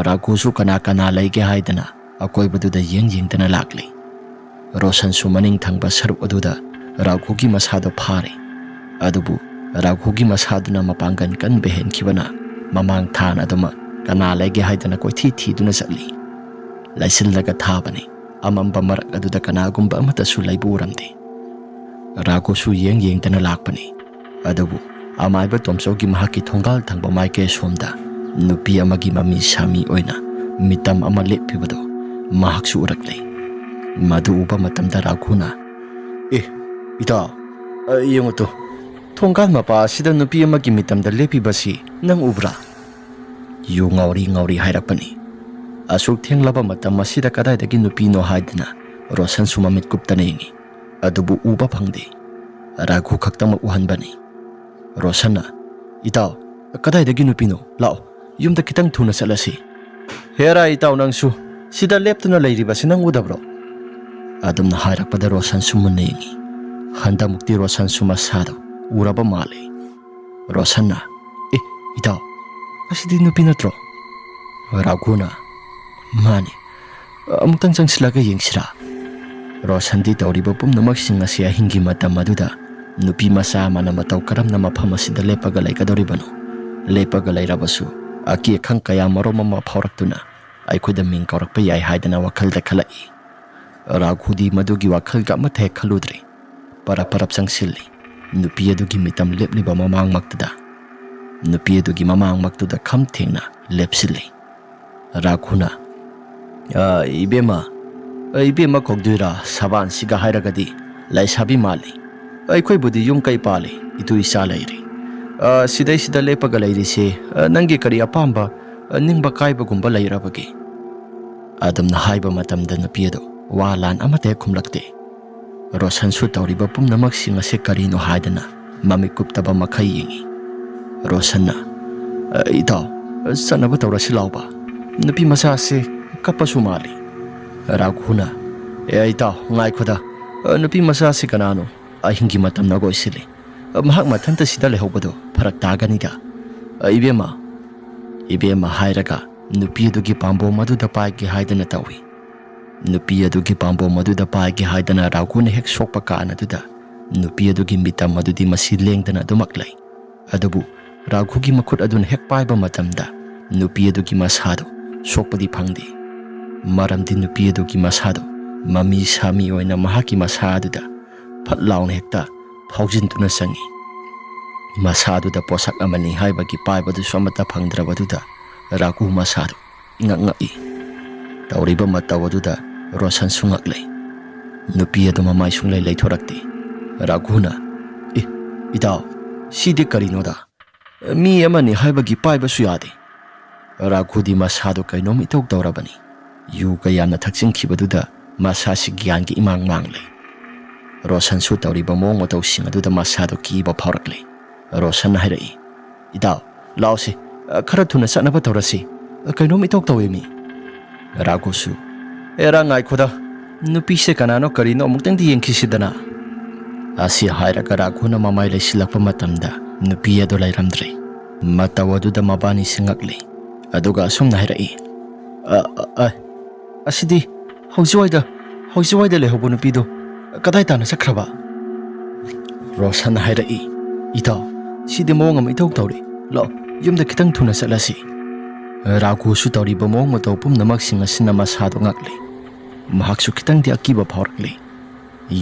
ꯔꯥꯒꯨꯁꯨ ꯀꯅꯥ ꯀꯅꯥ ꯂꯩꯒꯦ ꯍꯥꯏꯗꯅ ꯑꯀꯣꯏꯕꯗꯨꯗ ꯌꯦꯡ ꯌꯦꯡꯗꯅ ꯂꯥꯛꯂꯤ꯫ ꯔꯣꯁꯟꯁꯨ ꯃꯅꯤꯡ ꯊꯪꯕ ꯁꯔꯨꯛ ꯑꯗꯨꯗ ꯔꯥꯒꯨꯒꯤ ꯃꯁꯥꯗꯣ ꯐꯥꯔꯦ꯫ ꯑꯗꯨꯕꯨ ꯔꯥꯒꯨꯒꯤ ꯃꯁꯥꯗꯨꯅ ꯃꯄꯥꯡꯒꯜ ꯀꯟꯕ ꯍꯦꯟꯈꯤꯕꯅ ꯃꯃꯥꯡ ꯊꯥꯅ ꯑꯗꯨꯃꯛ ꯀꯅꯥ ꯂꯩꯒꯦ ꯍꯥꯏꯗꯅ ꯀꯣꯏꯊꯤ ꯊꯤꯗꯨꯅ ꯆꯠꯂꯤ꯫ ꯂꯩꯁꯤꯜꯂꯒ ꯊꯥꯕꯅꯤ꯫ ꯑꯃꯝꯕ ꯃꯔꯛ ꯑꯗꯨꯗ ꯀꯅꯥꯒꯨꯝꯕ ꯑꯃꯠꯇꯁꯨ ꯂꯩꯕ ꯎꯔꯝꯗꯦ꯫ ꯔꯥꯒꯨꯁꯨ ꯌꯦꯡ ꯌꯦꯡꯗꯅ ꯂꯥꯛꯄꯅꯤ꯫ ꯑꯗꯨꯕꯨ ꯑꯃꯥꯏꯕ ꯇꯣꯝꯆꯧꯒꯤ ꯃꯍꯥꯛꯀꯤ ꯊꯣꯡꯒꯥꯜ ꯊꯪꯕ ꯃꯥꯏꯀꯩ ꯁꯣꯝꯗ ꯅꯨꯄꯤ ꯑꯃꯒꯤ ꯃꯃꯤ ꯁꯥꯃꯤ ꯑꯣꯏꯅ ꯃꯤꯇꯝ ꯑꯃ ꯂꯦꯞꯄꯤꯕꯗꯨ ꯃꯍꯥꯛꯁꯨ ꯎꯔꯛꯂꯦ꯫ ꯃꯗꯨ ꯎꯕ ꯃꯇꯝꯗ ꯔꯥꯒꯨꯅ, "ꯑꯦ, ꯏꯇꯥꯎ, ꯑ, ꯌꯦꯡꯉꯨ ꯇꯨ, ꯊꯣꯡꯒꯥꯜ ꯃꯄꯥ ꯑꯁꯤꯗ ꯅꯨꯄꯤ ꯑꯃꯒꯤ ꯃꯤꯇꯝꯗ ꯂꯦꯞꯄꯤꯕꯁꯤ ꯅꯪ ꯎꯕ꯭ꯔꯥ?" ꯌꯨ ꯉꯥꯎꯔꯤ ꯉꯥꯎꯔꯤ ꯍꯥꯏꯔꯛꯄꯅꯤ꯫ ꯑꯁꯨꯛ ꯊꯦꯡꯂꯕ ꯃꯇꯝ ꯑꯁꯤꯗ ꯀꯗꯥꯏꯗꯒꯤ ꯅꯨꯄꯤꯅꯣ ꯍꯥꯏꯗꯅ ꯔꯣꯁꯟꯁꯨ ꯃꯃꯤꯠ ꯀꯨꯞꯇꯅ ꯌꯦꯡꯉꯤ꯫ ꯑꯗꯨꯕꯨ ꯎꯕ ꯐꯪꯗꯦ꯫ ꯔꯥꯒꯨ ꯈꯛꯇꯃꯛ ꯎꯍꯟꯕꯅꯤ꯫ ꯔꯣꯁꯟꯅ, "ꯏꯇꯥꯎ, ꯀꯗꯥꯏꯗꯒꯤ ꯅꯨꯄꯤꯅꯣ? ꯂꯥꯛꯑꯣ, ꯌꯨꯝꯗ ꯈꯤꯇꯪ ꯊꯨꯅ ꯆꯠꯂꯁꯤ"꯫ "ꯍꯦꯔꯥ ꯏꯇꯥꯎ, ꯅꯪꯁꯨ ꯁꯤꯗ ꯂꯦꯞꯇꯨꯅ ꯂꯩꯔꯤꯕꯁꯤ ꯅꯪ ꯎꯗꯕ꯭ꯔꯣ?" ꯑꯗꯨꯝꯅ ꯍꯥꯏꯔꯛꯄꯗ ꯔꯣꯁꯟꯁꯨ ꯃꯨꯟꯅ ꯌꯦꯡꯉꯤ꯫ ꯍꯟꯗꯛꯃꯨꯛꯇꯤ ꯔꯣꯁꯟꯁꯨ ꯃꯁꯥꯗꯣ ꯎꯔꯕ ꯃꯥꯜꯂꯦ꯫ ꯔꯣꯁꯟꯅ, "ꯑꯦ, ꯏꯇꯥꯎ, ꯑꯁꯤꯗꯤ ꯅꯨꯄꯤ ꯅꯠꯇ꯭ꯔꯣ?" ꯔꯥꯒꯨꯅ, "ꯃꯥꯅꯤ, ꯑꯃꯨꯛꯇꯪ ꯆꯪꯁꯤꯜꯂꯒ ꯌꯦꯡꯁꯤꯔꯥ?" ꯔꯣꯁꯟꯗꯤ ꯇꯧꯔꯤꯕ ꯄꯨꯝꯅꯃꯛꯁꯤꯡ ꯑꯁꯤ ꯑꯍꯤꯡꯒꯤ ꯃꯇꯝ ꯑꯗꯨꯗ ꯅꯨꯄꯤ ꯃꯆꯥ ꯑꯃꯅ ꯃꯇꯧ ꯀꯔꯝꯅ ꯃꯐꯝ ꯑꯁꯤꯗ ꯂꯦꯞꯄꯒ ꯂꯩꯒꯗꯧꯔꯤꯕꯅꯣ? ꯂꯦꯞꯄꯒ ꯂꯩꯔꯕꯁꯨ ꯑꯀꯤ ꯑꯈꯪ ꯀꯌꯥ ꯃꯔꯨꯝ ꯑꯃ ꯐꯥꯎꯔꯛꯇꯨꯅ ꯑꯩꯈꯣꯏꯗ ꯃꯤꯡ ꯀꯧꯔꯛꯄ ꯌꯥꯏ ꯍꯥꯏꯗꯅ ꯋꯥꯈꯜꯗ ꯈꯜꯂꯛꯏ꯫ ꯔꯥꯘꯨꯗꯤ ꯃꯗꯨꯒꯤ ꯋꯥꯈꯜꯒ ꯑꯃꯠꯇ ꯍꯦꯛ ꯈꯜꯂꯨꯗ꯭ꯔꯦ꯫ ꯄꯔꯞ ꯄꯔꯞ ꯆꯪꯁꯤꯜꯂꯤ꯫ ꯅꯨꯄꯤ ꯑꯗꯨꯒꯤ ꯃꯤꯇꯝ ꯂꯦꯞꯂꯤꯕ ꯃꯃꯥꯡꯃꯛꯇꯨꯗ, ꯅꯨꯄꯤ ꯑꯗꯨꯒꯤ ꯃꯃꯥꯡꯃꯛꯇꯨꯗ ꯈꯝ ꯊꯦꯡꯅ ꯂꯦꯞꯁꯤꯜꯂꯤ꯫ ꯔꯥꯘꯨꯅ, "ꯑ, ꯏꯕꯦꯝꯃ, ꯑ, ꯏꯕꯦꯝꯃ ꯀꯧꯗꯣꯏꯔꯥ? ꯁꯕꯥꯟꯁꯤꯒ ꯍꯥꯏꯔꯒꯗꯤ ꯂꯩꯁꯥꯕꯤ ꯃꯥꯜꯂꯤ꯫ ꯑꯩꯈꯣꯏꯕꯨꯗꯤ ꯌꯨꯝ ꯀꯩ ꯄꯥꯜꯂꯤ, ꯏꯇꯨ ꯏꯆꯥ ꯂꯩꯔꯤ꯫ ꯑ, ꯁꯤꯗꯩꯁꯤꯗ ꯂꯦꯞꯄꯒ ꯂꯩꯔꯤꯁꯦ, ꯑ, ꯅꯪꯒꯤ ꯀꯔꯤ ꯑꯄꯥꯝꯕ, ꯑ, ꯅꯤꯡꯕ ꯀꯥꯏꯕꯒꯨꯝꯕ ꯂꯩꯔꯕꯒꯦ?" ꯑꯗꯨꯝꯅ ꯍꯥꯏꯕ ꯃꯇꯝꯗ ꯅꯨꯄꯤ ꯑꯗꯨ ꯋꯥ ꯂꯥꯟ ꯑꯃꯠꯇ ꯍꯦꯛ ꯈꯨꯝꯂꯛꯇꯦ꯫ ꯔꯣꯁꯟꯁꯨ ꯇꯧꯔꯤꯕ ꯄꯨꯝꯅꯃꯛꯁꯤꯡ ꯑꯁꯤ ꯀꯔꯤꯅꯣ ꯍꯥꯏꯗꯅ ꯃꯃꯤꯠ ꯀꯨꯞꯇꯕ ꯃꯈꯩ ꯌꯦꯡꯏ꯫ ꯔꯣꯁꯟꯅ, "ꯑ, ꯏꯇꯥꯎ, ꯆꯠꯅꯕ ꯇꯧꯔꯁꯤ ꯂꯥꯎꯕ꯫ ꯅꯨꯄꯤ ꯃꯆꯥꯁꯤ ꯀꯞꯄꯁꯨ ꯃꯥꯜꯂꯤ꯫" ꯔꯥꯘꯨꯅ, "ꯑꯦ, ꯏꯇꯥꯎ, ꯉꯥꯏꯈꯣꯗ꯫ ꯑ, ꯅꯨꯄꯤ ꯃꯆꯥꯁꯤ ꯀꯅꯥꯅꯣ? ꯑꯍꯤꯡꯒꯤ ꯃꯇꯝꯅꯒ ꯑꯣꯏꯁꯤꯜꯂꯤ꯫ ꯑ, ꯃꯍꯥꯛ ꯃꯊꯟꯇ ꯁꯤꯗ ꯂꯩꯍꯧꯕꯗꯣ ꯐꯔꯛ ꯇꯥꯒꯅꯤꯗ꯫ ꯑ, ꯏꯕꯦꯝꯃ, ꯏꯕꯦꯝꯃ" ꯍꯥꯏꯔꯒ ꯅꯨꯄꯤ ꯑꯗꯨꯒꯤ ꯄꯥꯝꯕꯣꯝ ꯑꯗꯨꯗ ꯄꯥꯏꯒꯦ ꯍꯥꯏꯗꯅ ꯇꯧꯏ꯫ ꯅꯨꯄꯤ ꯑꯗꯨꯒꯤ ꯄꯥꯝꯕꯣꯝ ꯑꯗꯨꯗ ꯄꯥꯏꯒꯦ ꯍꯥꯏꯗꯅ ꯔꯥꯘꯨꯅ ꯍꯦꯛ ꯁꯣꯛꯄ ꯀꯥꯟ ꯑꯗꯨꯗ ꯅꯨꯄꯤ ꯑꯗꯨꯒꯤ ꯃꯤꯇꯝ ꯑꯗꯨꯗꯤ ꯃꯁꯤ ꯂꯦꯡꯗꯅ ꯑꯗꯨꯃꯛ ꯂꯩ꯫ ꯑꯗꯨꯕꯨ ꯔꯥꯘꯨꯒꯤ ꯃꯈꯨꯠ ꯑꯗꯨꯅ ꯍꯦꯛ ꯄꯥꯏꯕ ꯃꯇꯝꯗ ꯅꯨꯄꯤ ꯑꯗꯨꯒꯤ ꯃꯁꯥꯗꯨ ꯁꯣꯛꯄꯗꯤ ꯐꯪꯗꯦ꯫ ꯃꯔꯝꯗꯤ ꯅꯨꯄꯤ ꯑꯗꯨꯒꯤ ꯃꯁꯥꯗꯨ ꯃꯃꯤ ꯁꯥꯃꯤ ꯑꯣꯏꯅ ꯃꯍꯥꯛꯀꯤ ꯃꯁꯥ ꯑꯗꯨꯗ ꯐꯠ ꯂꯥꯎꯅ ꯍꯦꯛꯇ ꯐꯥꯎꯖꯤꯟꯗꯨꯅ ꯆꯪꯏ꯫ ꯃꯁꯥꯗꯨꯗ ꯄꯣꯠꯁꯛ ꯑꯃꯅꯤ ꯍꯥꯏꯕꯒꯤ ꯄꯥꯏꯕꯗꯨꯁꯨ ꯑꯃꯠꯇ ꯐꯪꯗ꯭ꯔꯕꯗꯨꯗ ꯔꯥꯘꯨ ꯃꯁꯥꯗꯨ ꯏꯉꯛ ꯉꯛꯏ꯫ ꯇꯧꯔꯤꯕ ꯃꯇꯧ ꯑꯗꯨꯗ ꯔꯣꯁꯟꯁꯨ ꯉꯛꯂꯦ꯫ ꯅꯨꯄꯤ ꯑꯗꯨ ꯃꯃꯥꯏ ꯁꯨꯡꯂꯩ ꯂꯩꯊꯣꯔꯛꯇꯦ꯫ ꯔꯥꯘꯨꯅ, "ꯑꯦ, ꯏꯇꯥꯎ, ꯁꯤꯗꯤ ꯀꯔꯤꯅꯣꯗ? ꯃꯤ ꯑꯃꯅꯤ ꯍꯥꯏꯕꯒꯤ ꯄꯥꯏꯕꯁꯨ ꯌꯥꯗꯦ꯫" ꯔꯥꯘꯨꯗꯤ ꯃꯁꯥꯗꯨ ꯀꯩꯅꯣꯝ ꯏꯇꯧ ꯇꯧꯔꯕꯅꯤ꯫ ꯌꯨꯒ ꯌꯥꯝꯅ ꯊꯛꯆꯤꯟꯈꯤꯕꯗꯨꯗ ꯃꯁꯥꯁꯤ ꯒ꯭ꯌꯥꯟꯒꯤ ꯏꯃꯥꯡ ꯃꯥꯡꯂꯦ꯫ ꯔꯣꯁꯟꯁꯨ ꯇꯧꯔꯤꯕ ꯃꯑꯣꯡ ꯃꯇꯧꯁꯤꯡ ꯑꯗꯨꯗ ꯃꯁꯥꯗꯨ ꯀꯤꯕ ꯐꯥꯎꯔꯛꯂꯦ꯫ ꯔꯣꯁꯟꯅ ꯍꯥꯏꯔꯛꯏ, "ꯏꯇꯥꯎ, ꯂꯥꯛꯑꯣꯁꯦ, ꯑ, ꯈꯔ ꯊꯨꯅ ꯆꯠꯅꯕ ꯇꯧꯔꯁꯤ꯫ ꯑ, ꯀꯩꯅꯣꯝ ꯏꯇꯧ ꯇꯧꯋꯦ ꯃꯤ꯫" ꯔꯥꯒꯨꯁꯨ, "ꯑꯦꯔꯥ, ꯉꯥꯏꯈꯣꯗ, ꯅꯨꯄꯤꯁꯦ ꯀꯅꯥꯅꯣ ꯀꯔꯤꯅꯣ ꯑꯃꯨꯛꯇꯪꯗꯤ ꯌꯦꯡꯈꯤꯁꯤꯗꯅ꯫" ꯑꯁꯤ ꯍꯥꯏꯔꯒ ꯔꯥꯒꯨꯅ ꯃꯃꯥꯏ ꯂꯩꯁꯤꯜꯂꯛꯄ ꯃꯇꯝꯗ ꯅꯨꯄꯤ ꯑꯗꯨ ꯂꯩꯔꯝꯗ꯭ꯔꯦ꯫ ꯃꯇꯧ ꯑꯗꯨꯗ ꯃꯕꯥꯅꯤꯁꯤ ꯉꯛꯂꯤ꯫ ꯑꯗꯨꯒ ꯑꯁꯨꯝꯅ ꯍꯥꯏꯔꯛꯏ, "ꯑ, ꯑ, ꯑ, ꯑꯁꯤꯗꯤ ꯍꯧꯖꯤꯛꯋꯥꯏꯗ, ꯍꯧꯖꯤꯛꯋꯥꯏꯗ ꯂꯩꯍꯧꯕ ꯅꯨꯄꯤꯗꯣ ꯀꯗꯥꯏ ꯇꯥꯅ ꯆꯠꯈ꯭ꯔꯕ?" ꯔꯣꯁꯟ ꯍꯥꯏꯔꯛꯏ, "ꯏꯇꯥꯎ, ꯁꯤꯗꯤ ꯃꯑꯣꯡ ꯑꯃ ꯏꯇꯧ ꯇꯧꯔꯤ꯫ ꯂꯥꯛꯑꯣ, ꯌꯨꯝꯗ ꯈꯤꯇꯪ ꯊꯨꯅ ꯆꯠꯂꯁꯤ꯫" ꯔꯥꯒꯨꯁꯨ ꯇꯧꯔꯤꯕ ꯃꯑꯣꯡ ꯃꯇꯧ ꯄꯨꯝꯅꯃꯛꯁꯤꯡ ꯑꯁꯤꯅ ꯃꯁꯥꯗꯣ ꯉꯛꯂꯤ꯫ ꯃꯍꯥꯛꯁꯨ ꯈꯤꯇꯪꯗꯤ ꯑꯀꯤꯕ ꯐꯥꯎꯔꯛꯂꯤ꯫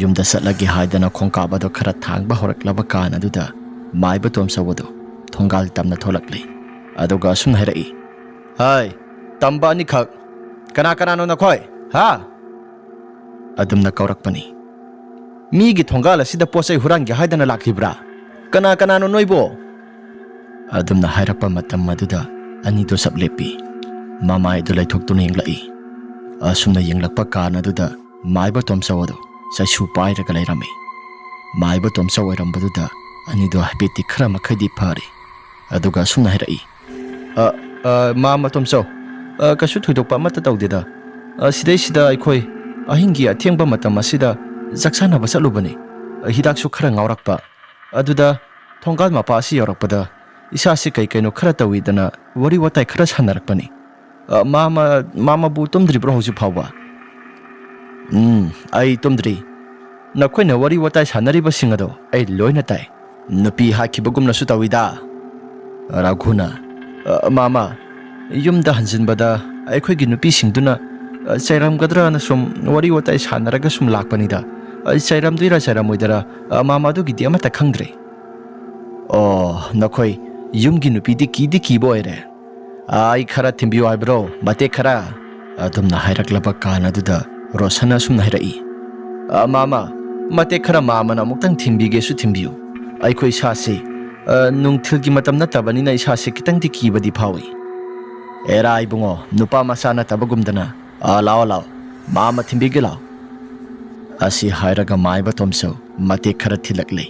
ꯌꯨꯝꯗ ꯆꯠꯂꯒꯦ ꯍꯥꯏꯗꯅ ꯈꯣꯡꯀꯥꯞ ꯑꯗꯨ ꯈꯔ ꯊꯥꯡꯕ ꯍꯧꯔꯛꯂꯕ ꯀꯥꯟ ꯑꯗꯨꯗ ꯃꯥꯏꯕ ꯇꯣꯝꯆꯧ ꯑꯗꯨ ꯊꯣꯡꯒꯥꯜ ꯇꯝꯅ ꯊꯣꯛꯂꯛꯂꯤ꯫ ꯑꯗꯨꯒ ꯑꯁꯨꯝꯅ ꯍꯥꯏꯔꯛꯏ, "ꯍꯥꯏ, ꯇꯝꯕ ꯑꯅꯤꯈꯛ, ꯀꯅꯥ ꯀꯅꯥꯅꯣ ꯅꯈꯣꯏ? ꯍꯥ?" ꯑꯗꯨꯝꯅ ꯀꯧꯔꯛꯄꯅꯤ꯫ "ꯃꯤꯒꯤ ꯊꯣꯡꯒꯥꯜ ꯑꯁꯤꯗ ꯄꯣꯠ ꯆꯩ ꯍꯨꯔꯥꯟꯒꯦ ꯍꯥꯏꯗꯅ ꯂꯥꯛꯂꯤꯕ꯭ꯔꯥ? ꯀꯅꯥ ꯀꯅꯥꯅꯣ ꯅꯣꯏꯕꯣ?" ꯑꯗꯨꯝꯅ ꯍꯥꯏꯔꯛꯄ ꯃꯇꯝ ꯑꯗꯨꯗ ꯑꯅꯤꯗꯣ ꯆꯞ ꯂꯦꯞꯄꯤ꯫ ꯃꯃꯥꯏꯗꯨ ꯂꯩꯊꯣꯛꯇꯨꯅ ꯌꯦꯡꯂꯛꯏ꯫ ꯑꯁꯨꯝꯅ ꯌꯦꯡꯂꯛꯄ ꯀꯥꯟ ꯑꯗꯨꯗ ꯃꯥꯏꯕ ꯇꯣꯝꯆꯧ ꯑꯗꯨ ꯆꯩꯁꯨ ꯄꯥꯏꯔꯒ ꯂꯩꯔꯝꯃꯤ꯫ ꯃꯥꯏꯕ ꯇꯣꯝꯆꯧ ꯑꯣꯏꯔꯝꯕꯗꯨꯗ ꯑꯅꯤꯗꯣ ꯍꯥꯏꯐꯦꯠꯇꯤ ꯈꯔ ꯃꯈꯩꯗꯤ ꯐꯔꯦ꯫ ꯑꯗꯨꯒ ꯑꯁꯨꯝꯅ ꯍꯥꯏꯔꯛꯏ, "ꯑ, ꯑ, ꯃꯥꯃ ꯇꯣꯝꯆꯧ, ꯑ, ꯀꯩꯁꯨ ꯊꯣꯏꯗꯣꯛꯄ ꯑꯃꯠꯇ ꯇꯧꯗꯦꯗ꯫ ꯑ, ꯁꯤꯗꯩꯁꯤꯗ ꯑꯩꯈꯣꯏ ꯑꯍꯤꯡꯒꯤ ꯑꯊꯦꯡꯕ ꯃꯇꯝ ꯑꯁꯤꯗ ꯆꯥꯛ ꯆꯥꯅꯕ ꯆꯠꯂꯨꯕꯅꯤ꯫ ꯑ, ꯍꯤꯗꯥꯛꯁꯨ ꯈꯔ ꯉꯥꯎꯔꯛꯄ꯫ ꯑꯗꯨꯗ ꯊꯣꯡꯒꯥꯜ ꯃꯄꯥ ꯑꯁꯤ ꯌꯧꯔꯛꯄꯗ ꯏꯁꯥꯁꯤ ꯀꯩ ꯀꯩꯅꯣ ꯈꯔ ꯇꯧꯏꯗꯅ ꯋꯥꯔꯤ ꯋꯥꯇꯥꯏ ꯈꯔ ꯁꯥꯟꯅꯔꯛꯄꯅꯤ꯫ ꯑ, ꯃꯥꯃ, ꯃꯥꯃꯕꯨ ꯇꯨꯝꯗ꯭ꯔꯤꯕ꯭ꯔꯣ ꯍꯧꯖꯤꯛ ꯐꯥꯎꯕ?" "ꯎꯝ, ꯑꯩ ꯇꯨꯝꯗ꯭ꯔꯤ꯫ ꯅꯈꯣꯏꯅ ꯋꯥꯔꯤ ꯋꯥꯇꯥꯏ ꯁꯥꯟꯅꯔꯤꯕꯁꯤꯡ ꯑꯗꯣ ꯑꯩ ꯂꯣꯏꯅ ꯇꯥꯏ꯫ ꯅꯨꯄꯤ ꯍꯥꯠꯈꯤꯕꯒꯨꯝꯅꯁꯨ ꯇꯧꯏꯗ꯫" ꯔꯥꯘꯨꯅ, "ꯑ, ꯃꯥꯃ, ꯌꯨꯝꯗ ꯍꯟꯖꯤꯟꯕꯗ ꯑꯩꯈꯣꯏꯒꯤ ꯅꯨꯄꯤꯁꯤꯡꯗꯨꯅ, ꯑ, ꯆꯩꯔꯝꯒꯗ꯭ꯔꯅ ꯁꯨꯝ ꯋꯥꯔꯤ ꯋꯥꯇꯥꯏ ꯁꯥꯟꯅꯔꯒ ꯁꯨꯝ ꯂꯥꯛꯄꯅꯤꯗ꯫ ꯑ, ꯆꯩꯔꯝꯗꯣꯏꯔꯥ ꯆꯩꯔꯝꯃꯣꯏꯗꯣꯏꯔꯥ, ꯑ, ꯃꯥꯃ, ꯑꯗꯨꯒꯤꯗꯤ ꯑꯃꯠꯇ ꯈꯪꯗ꯭ꯔꯦ꯫" "ꯑꯣ, ꯅꯈꯣꯏ ꯌꯨꯝꯒꯤ ꯅꯨꯄꯤꯗꯤ ꯀꯤꯗꯤ ꯀꯤꯕ ꯑꯣꯏꯔꯦ꯫ ꯑ, ꯑꯩ ꯈꯔ ꯊꯤꯟꯕꯤꯌꯨ ꯍꯥꯏꯕ꯭ꯔꯣ, ꯃꯇꯦꯛ ꯈꯔ?" ꯑꯗꯨꯝꯅ ꯍꯥꯏꯔꯛꯂꯕ ꯀꯥꯟ ꯑꯗꯨꯗ ꯔꯣꯁꯟꯅ ꯑꯁꯨꯝꯅ ꯍꯥꯏꯔꯛꯏ, "ꯑ, ꯃꯥꯃ, ꯃꯇꯦꯛ ꯈꯔ ꯃꯥꯃꯅ ꯑꯃꯨꯛꯇꯪ ꯊꯤꯟꯕꯤꯒꯦꯁꯨ ꯊꯤꯟꯕꯤꯌꯨ꯫ ꯑꯩꯈꯣꯏ ꯏꯁꯥꯁꯤ, ꯑ, ꯅꯨꯡꯊꯤꯜꯒꯤ ꯃꯇꯝ ꯅꯠꯇꯕꯅꯤꯅ ꯏꯁꯥꯁꯤ ꯈꯤꯇꯪꯗꯤ ꯀꯤꯕꯗꯤ ꯐꯥꯎꯏ꯫" "ꯑꯦꯔꯥ ꯏꯕꯨꯡꯉꯣ, ꯅꯨꯄꯥ ꯃꯆꯥ ꯅꯠꯇꯕꯒꯨꯝꯗꯅ꯫ ꯑ, ꯂꯥꯛꯑꯣ, ꯂꯥꯛꯑꯣ, ꯃꯥꯃ ꯊꯤꯟꯕꯤꯒꯦ, ꯂꯥꯛꯑꯣ꯫" ꯑꯁꯤ ꯍꯥꯏꯔꯒ ꯃꯥꯏꯕ ꯇꯣꯝꯆꯧ ꯃꯇꯦꯛ ꯈꯔ ꯊꯤꯜꯂꯛꯂꯤ꯫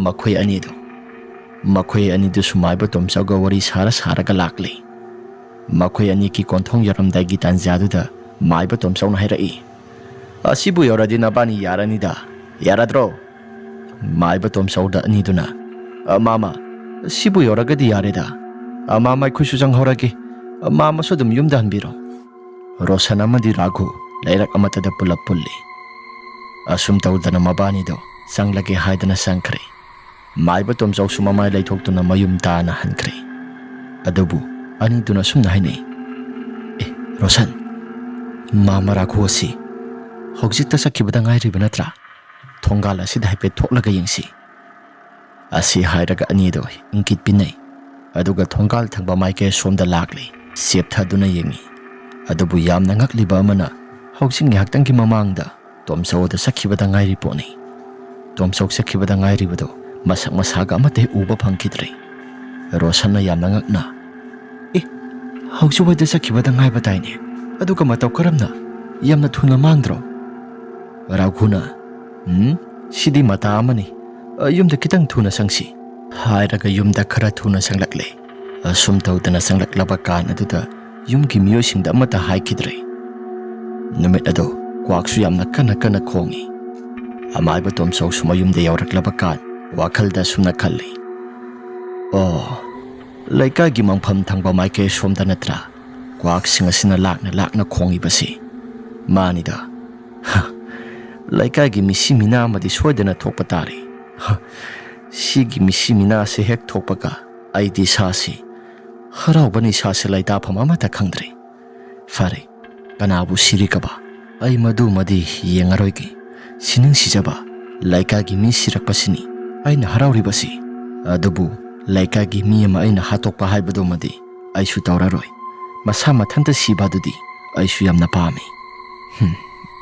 ꯃꯈꯣꯏ ꯑꯅꯤꯗꯨ, ꯃꯈꯣꯏ ꯑꯅꯤꯗꯨꯁꯨ ꯃꯥꯏꯕ ꯇꯣꯝꯆꯧꯒ ꯋꯥꯔꯤ ꯁꯥꯔ ꯁꯥꯔꯒ ꯂꯥꯛꯂꯤ꯫ ꯃꯈꯣꯏ ꯑꯅꯤꯒꯤ ꯀꯣꯟꯊꯣꯡ ꯌꯧꯔꯝꯗꯥꯏꯒꯤ ꯇꯥꯟꯖꯥꯗꯨꯗ ꯃꯥꯏꯕ ꯇꯣꯝꯆꯧꯅ ꯍꯥꯏꯔꯛꯏ, "ꯑꯁꯤꯕꯨ ꯌꯧꯔꯗꯤ ꯅꯕꯥꯅꯤ ꯌꯥꯔꯅꯤꯗ, ꯌꯥꯔꯗ꯭ꯔꯣ?" ꯃꯥꯏꯕ ꯇꯣꯝꯆꯧꯗ ꯑꯅꯤꯗꯨꯅ, "ꯑ, ꯃꯥꯃ, ꯁꯤꯕꯨ ꯌꯧꯔꯒꯗꯤ ꯌꯥꯔꯦꯗ꯫ ꯑ, ꯃꯥꯃ, ꯑꯩꯈꯣꯏꯁꯨ ꯆꯪꯍꯧꯔꯒꯦ꯫ ꯑ, ꯃꯥꯃꯁꯨ ꯑꯗꯨꯝ ꯌꯨꯝꯗ ꯍꯟꯕꯤꯔꯣ꯫" ꯔꯣꯁꯟ ꯑꯃꯗꯤ ꯔꯥꯘꯨ ꯂꯩꯔꯛ ꯑꯃꯠꯇꯗ ꯄꯨꯂꯞ ꯄꯨꯜꯂꯤ꯫ ꯑꯁꯨꯝ ꯇꯧꯗꯅ ꯃꯕꯥꯅꯤꯗꯣ ꯆꯪꯂꯒꯦ ꯍꯥꯏꯗꯅ ꯆꯪꯈ꯭ꯔꯦ꯫ ꯃꯥꯏꯕ ꯇꯣꯝꯆꯧꯁꯨ ꯃꯃꯥꯏ ꯂꯩꯊꯣꯛꯇꯨꯅ ꯃꯌꯨꯝ ꯇꯥꯅ ꯍꯟꯈ꯭ꯔꯦ꯫ ꯑꯗꯨꯕꯨ ꯑꯅꯤꯗꯨꯅ ꯑꯁꯨꯝꯅ ꯍꯥꯏꯅꯩ, "ꯑꯦ, ꯔꯣꯁꯟ, ꯃꯥꯃ ꯔꯥꯘꯨ ꯑꯁꯤ ꯍꯧꯖꯤꯛꯇ ꯆꯠꯈꯤꯕꯗ ꯉꯥꯏꯔꯤꯕ ꯅꯠꯇ꯭ꯔꯥ? ꯊꯣꯡꯒꯥꯜ ꯑꯁꯤꯗ ꯍꯥꯏꯐꯦꯠ ꯊꯣꯛꯂꯒ ꯌꯦꯡꯁꯤ꯫" ꯑꯁꯤ ꯍꯥꯏꯔꯒ ꯑꯅꯤꯗꯣ ꯏꯪꯒꯤꯠ ꯄꯤꯅꯩ꯫ ꯑꯗꯨꯒ ꯊꯣꯡꯒꯥꯜ ꯊꯪꯕ ꯃꯥꯏꯀꯩ ꯁꯣꯝꯗ ꯂꯥꯛꯂꯤ꯫ ꯆꯦꯞꯊꯗꯨꯅ ꯌꯦꯡꯉꯤ꯫ ꯑꯗꯨꯕꯨ ꯌꯥꯝꯅ ꯉꯛꯂꯤꯕ ꯑꯃꯅ, ꯍꯧꯖꯤꯛ ꯉꯥꯏꯍꯥꯛꯇꯪꯒꯤ ꯃꯃꯥꯡꯗ ꯇꯣꯝꯆꯧ ꯑꯗꯨ ꯆꯠꯈꯤꯕꯗ ꯉꯥꯏꯔꯤ ꯄꯣꯠꯅꯤ꯫ ꯇꯣꯝꯆꯧ ꯆꯠꯈꯤꯕꯗ ꯉꯥꯏꯔꯤꯕꯗꯣ ꯃꯁꯛ ꯃꯁꯥꯒ ꯑꯃꯠꯇ ꯍꯦꯛ ꯎꯕ ꯐꯪꯈꯤꯗ꯭ꯔꯦ꯫ ꯔꯣꯁꯟꯅ ꯌꯥꯝꯅ ꯉꯛꯅ, "ꯑꯦ, ꯍꯧꯖꯤꯛ ꯋꯥꯏꯗ ꯆꯠꯈꯤꯕꯗ ꯉꯥꯏꯕ ꯇꯥꯏꯅꯦ꯫ ꯑꯗꯨꯒ ꯃꯇꯧ ꯀꯔꯝꯅ? ꯌꯥꯝꯅ ꯊꯨꯅ ꯃꯥꯡꯗ꯭ꯔꯣ?" ꯔꯥꯘꯨꯅ, "ꯎꯝ, ꯁꯤꯗꯤ ꯃꯇꯥ ꯑꯃꯅꯤ꯫ ꯑ, ꯌꯨꯝꯗ ꯈꯤꯇꯪ ꯊꯨꯅ ꯆꯪꯁꯤ," ꯍꯥꯏꯔꯒ ꯌꯨꯝꯗ ꯈꯔ ꯊꯨꯅ ꯆꯪꯂꯛꯂꯦ꯫ ꯑꯁꯨꯝ ꯇꯧꯗꯅ ꯆꯪꯂꯛꯂꯕ ꯀꯥꯟ ꯑꯗꯨꯗ ꯌꯨꯝꯒꯤ ꯃꯤꯑꯣꯏꯁꯤꯡꯗ ꯑꯃꯠꯇ ꯍꯥꯏꯈꯤꯗ꯭ꯔꯦ꯫ ꯅꯨꯃꯤꯠ ꯑꯗꯣ ꯀ꯭ꯋꯥꯛꯁꯨ ꯌꯥꯝꯅ ꯀꯟꯅ ꯀꯟꯅ ꯈꯣꯡꯉꯤ꯫ ꯑꯃꯥꯏꯕ ꯇꯣꯝꯆꯧꯁꯨ ꯃꯌꯨꯝꯗ ꯌꯧꯔꯛꯂꯕ ꯀꯥꯟ ꯋꯥꯈꯜꯗ ꯑꯁꯨꯝꯅ ꯈꯜꯂꯤ, "ꯑꯣ, ꯂꯩꯀꯥꯏꯒꯤ ꯃꯪꯐꯝ ꯊꯪꯕ ꯃꯥꯏꯀꯩ ꯁꯣꯝꯗ ꯅꯠꯇ꯭ꯔꯥ ꯀ꯭ꯋꯥꯛꯁꯤꯡ ꯑꯁꯤꯅ ꯂꯥꯛꯅ ꯂꯥꯛꯅ ꯈꯣꯡꯉꯤꯕꯁꯤ? ꯃꯥꯅꯤꯗ꯫ ꯍ, ꯂꯩꯀꯥꯏꯒꯤ ꯃꯤꯁꯤ ꯃꯤꯅꯥ ꯑꯃꯗꯤ ꯁꯣꯏꯗꯅ ꯊꯣꯛꯄ ꯇꯥꯔꯦ꯫ ꯍ, ꯁꯤꯒꯤ ꯃꯤꯁꯤ ꯃꯤꯅꯥꯁꯦ ꯍꯦꯛ ꯊꯣꯛꯄꯒ ꯑꯩꯗꯤ ꯏꯁꯥꯁꯤ ꯍꯔꯥꯎꯕꯅ ꯏꯁꯥꯁꯦ ꯂꯩꯇꯥꯐꯝ ꯑꯃꯠꯇ ꯈꯪꯗ꯭ꯔꯦ꯫ ꯐꯔꯦ, ꯀꯅꯥꯕꯨ ꯁꯤꯔꯤꯒꯕ? ꯑꯩ ꯃꯗꯨꯃꯗꯤ ꯌꯦꯡꯉꯔꯣꯏꯒꯦ꯫ ꯁꯤꯅꯤꯡ ꯁꯤꯖꯕ ꯂꯩꯀꯥꯏꯒꯤ ꯃꯤ ꯁꯤꯔꯛꯄꯁꯤꯅꯤ ꯑꯩꯅ ꯍꯔꯥꯎꯔꯤꯕꯁꯤ꯫ ꯑꯗꯨꯕꯨ ꯂꯩꯀꯥꯏꯒꯤ ꯃꯤ ꯑꯃ ꯑꯩꯅ ꯍꯥꯠꯇꯣꯛꯄ ꯍꯥꯏꯕꯗꯨꯃꯗꯤ ꯑꯩꯁꯨ ꯇꯧꯔꯔꯣꯏ꯫ ꯃꯁꯥ ꯃꯊꯟꯇ ꯁꯤꯕ ꯑꯗꯨꯗꯤ ꯑꯩꯁꯨ ꯌꯥꯝꯅ ꯄꯥꯝꯃꯤ꯫ ꯍꯨꯝ,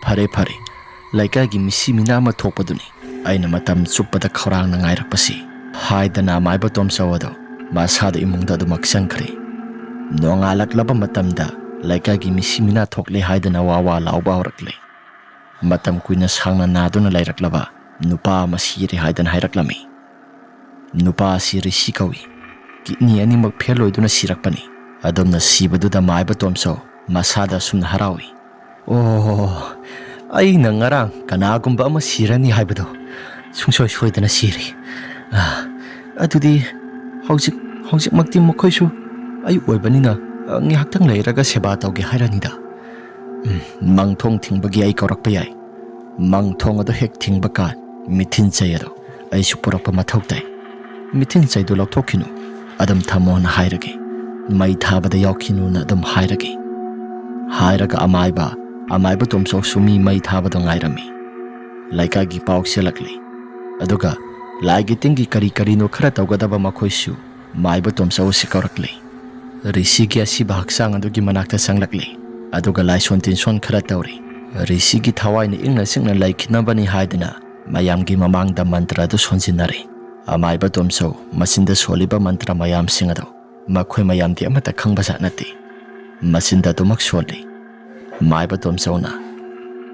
ꯐꯔꯦ, ꯐꯔꯦ, ꯂꯩꯀꯥꯏꯒꯤ ꯃꯤꯁꯤ ꯃꯤꯅꯥ ꯑꯃ ꯊꯣꯛꯄꯗꯨꯅꯤ ꯑꯩꯅ ꯃꯇꯝ ꯆꯨꯞꯄꯗ ꯈꯧꯔꯥꯡꯅ ꯉꯥꯏꯔꯛꯄꯁꯤ," ꯍꯥꯏꯗꯅ ꯑꯃꯥꯏꯕ ꯇꯣꯝꯆꯧ ꯑꯗꯣ ꯃꯁꯥꯗ ꯏꯃꯨꯡꯗ ꯑꯗꯨꯃꯛ ꯆꯪꯈ꯭ꯔꯦ꯫ ꯅꯣꯡꯉꯥꯜꯂꯛꯂꯕ ꯃꯇꯝꯗ ꯂꯩꯀꯥꯏꯒꯤ ꯃꯤꯁꯤ ꯃꯤꯅꯥ ꯊꯣꯛꯂꯦ ꯍꯥꯏꯗꯅ ꯋꯥ ꯋꯥ ꯂꯥꯎꯕ ꯍꯧꯔꯛꯂꯦ꯫ ꯃꯇꯝ ꯀꯨꯏꯅ ꯁꯥꯡꯅ ꯅꯥꯗꯨꯅ ꯂꯩꯔꯛꯂꯕ ꯅꯨꯄꯥ ꯑꯃ ꯁꯤꯔꯦ ꯍꯥꯏꯗꯅ ꯍꯥꯏꯔꯛꯂꯝꯃꯤ꯫ ꯅꯨꯄꯥ ꯑꯁꯤ ꯔꯤꯁꯤ ꯀꯧꯏ꯫ ꯀꯤꯗꯅꯤ ꯑꯅꯤꯃꯛ ꯐꯦꯜ ꯑꯣꯏꯗꯨꯅ ꯁꯤꯔꯛꯄꯅꯤ꯫ ꯑꯗꯨꯝꯅ ꯁꯤꯕꯗꯨꯗ ꯃꯥꯏꯕ ꯇꯣꯝꯆꯧ ꯃꯁꯥꯗ ꯑꯁꯨꯝꯅ ꯍꯔꯥꯎꯏ, "ꯑꯣ, ꯑꯩꯅ ꯉꯔꯥꯡ ꯀꯅꯥꯒꯨꯝꯕ ꯑꯃ ꯁꯤꯔꯅꯤ ꯍꯥꯏꯕꯗꯣ ꯁꯨꯡꯁꯣꯏ ꯁꯣꯏꯗꯅ ꯁꯤꯔꯦ꯫ ꯑ, ꯑꯗꯨꯗꯤ ꯍꯧꯖꯤꯛ, ꯍꯧꯖꯤꯛꯃꯛꯇꯤ ꯃꯈꯣꯏꯁꯨ ꯑꯌꯨꯛ ꯑꯣꯏꯕꯅꯤꯅ, ꯑ, ꯉꯥꯏꯍꯥꯛꯇꯪ ꯂꯩꯔꯒ ꯁꯦꯕꯥ ꯇꯧꯒꯦ ꯍꯥꯏꯔꯅꯤꯗ꯫ "ꯎꯝ, ꯃꯪꯊꯣꯡ ꯊꯤꯡꯕꯒꯤ ꯑꯩ ꯀꯧꯔꯛꯄ ꯌꯥꯏ꯫ ꯃꯪꯊꯣꯡ ꯑꯗꯨ ꯍꯦꯛ ꯊꯤꯡꯕ ꯀꯥꯟ ꯃꯤꯊꯤꯟ ꯆꯩ ꯑꯗꯨ ꯑꯩꯁꯨ ꯄꯨꯔꯛꯄ ꯃꯊꯧ ꯇꯥꯏ꯫ ꯃꯤꯊꯤꯟ ꯆꯩꯗꯨ ꯂꯧꯊꯣꯛꯈꯤꯅꯨ, ꯑꯗꯨꯝ ꯊꯝꯃꯣꯅ ꯍꯥꯏꯔꯒꯦ꯫ ꯃꯩ ꯊꯥꯕꯗ ꯌꯥꯎꯈꯤꯅꯨꯅ ꯑꯗꯨꯝ ꯍꯥꯏꯔꯒꯦ" ꯍꯥꯏꯔꯒ ꯑꯃꯥꯏꯕ, ꯑꯃꯥꯏꯕ ꯇꯣꯝꯆꯧꯁꯨ ꯃꯤ ꯃꯩ ꯊꯥꯕꯗꯣ ꯉꯥꯏꯔꯝꯃꯤ꯫ ꯂꯩꯀꯥꯏꯒꯤ ꯄꯥꯎ ꯆꯦꯜꯂꯛꯂꯤ꯫ ꯑꯗꯨꯒ ꯂꯥꯏꯒꯤ ꯇꯤꯟꯒꯤ ꯀꯔꯤ ꯀꯔꯤꯅꯣ ꯈꯔ ꯇꯧꯒꯗꯕ ꯃꯈꯣꯏꯁꯨ ꯃꯥꯏꯕ ꯇꯣꯝꯆꯧ ꯑꯁꯤ ꯀꯧꯔꯛꯂꯤ꯫ ꯔꯤꯁꯤꯒꯤ ꯑꯁꯤꯕ ꯍꯛꯆꯥꯡ ꯑꯗꯨꯒꯤ ꯃꯅꯥꯛꯇ ꯆꯪꯂꯛꯂꯤ꯫ ꯑꯗꯨꯒ ꯂꯥꯏꯁꯣꯟ ꯇꯤꯟꯁꯣꯟ ꯈꯔ ꯇꯧꯔꯤ꯫ ꯔꯤꯁꯤꯒꯤ ꯊꯋꯥꯏꯅ ꯏꯪꯅ ꯆꯤꯛꯅ ꯂꯩꯈꯤꯅꯕꯅꯤ ꯍꯥꯏꯗꯨꯅ ꯃꯌꯥꯝꯒꯤ ꯃꯃꯥꯡꯗ ꯃꯟꯇ꯭ꯔ ꯑꯗꯨ ꯁꯣꯟꯖꯤꯟꯅꯔꯦ꯫ ꯑꯃꯥꯏꯕ ꯇꯣꯝꯆꯧ ꯃꯆꯤꯟꯗ ꯁꯣꯜꯂꯤꯕ ꯃꯟꯇ꯭ꯔ ꯃꯌꯥꯝꯁꯤꯡ ꯑꯗꯨ ꯃꯈꯣꯏ ꯃꯌꯥꯝꯗꯤ ꯑꯃꯠꯇ ꯈꯪꯕꯖꯥꯠ ꯅꯠꯇꯦ꯫ ꯃꯆꯤꯟꯗ ꯑꯗꯨꯃꯛ ꯁꯣꯜꯂꯤ꯫ ꯃꯥꯏꯕ ꯇꯣꯝꯆꯧꯅ,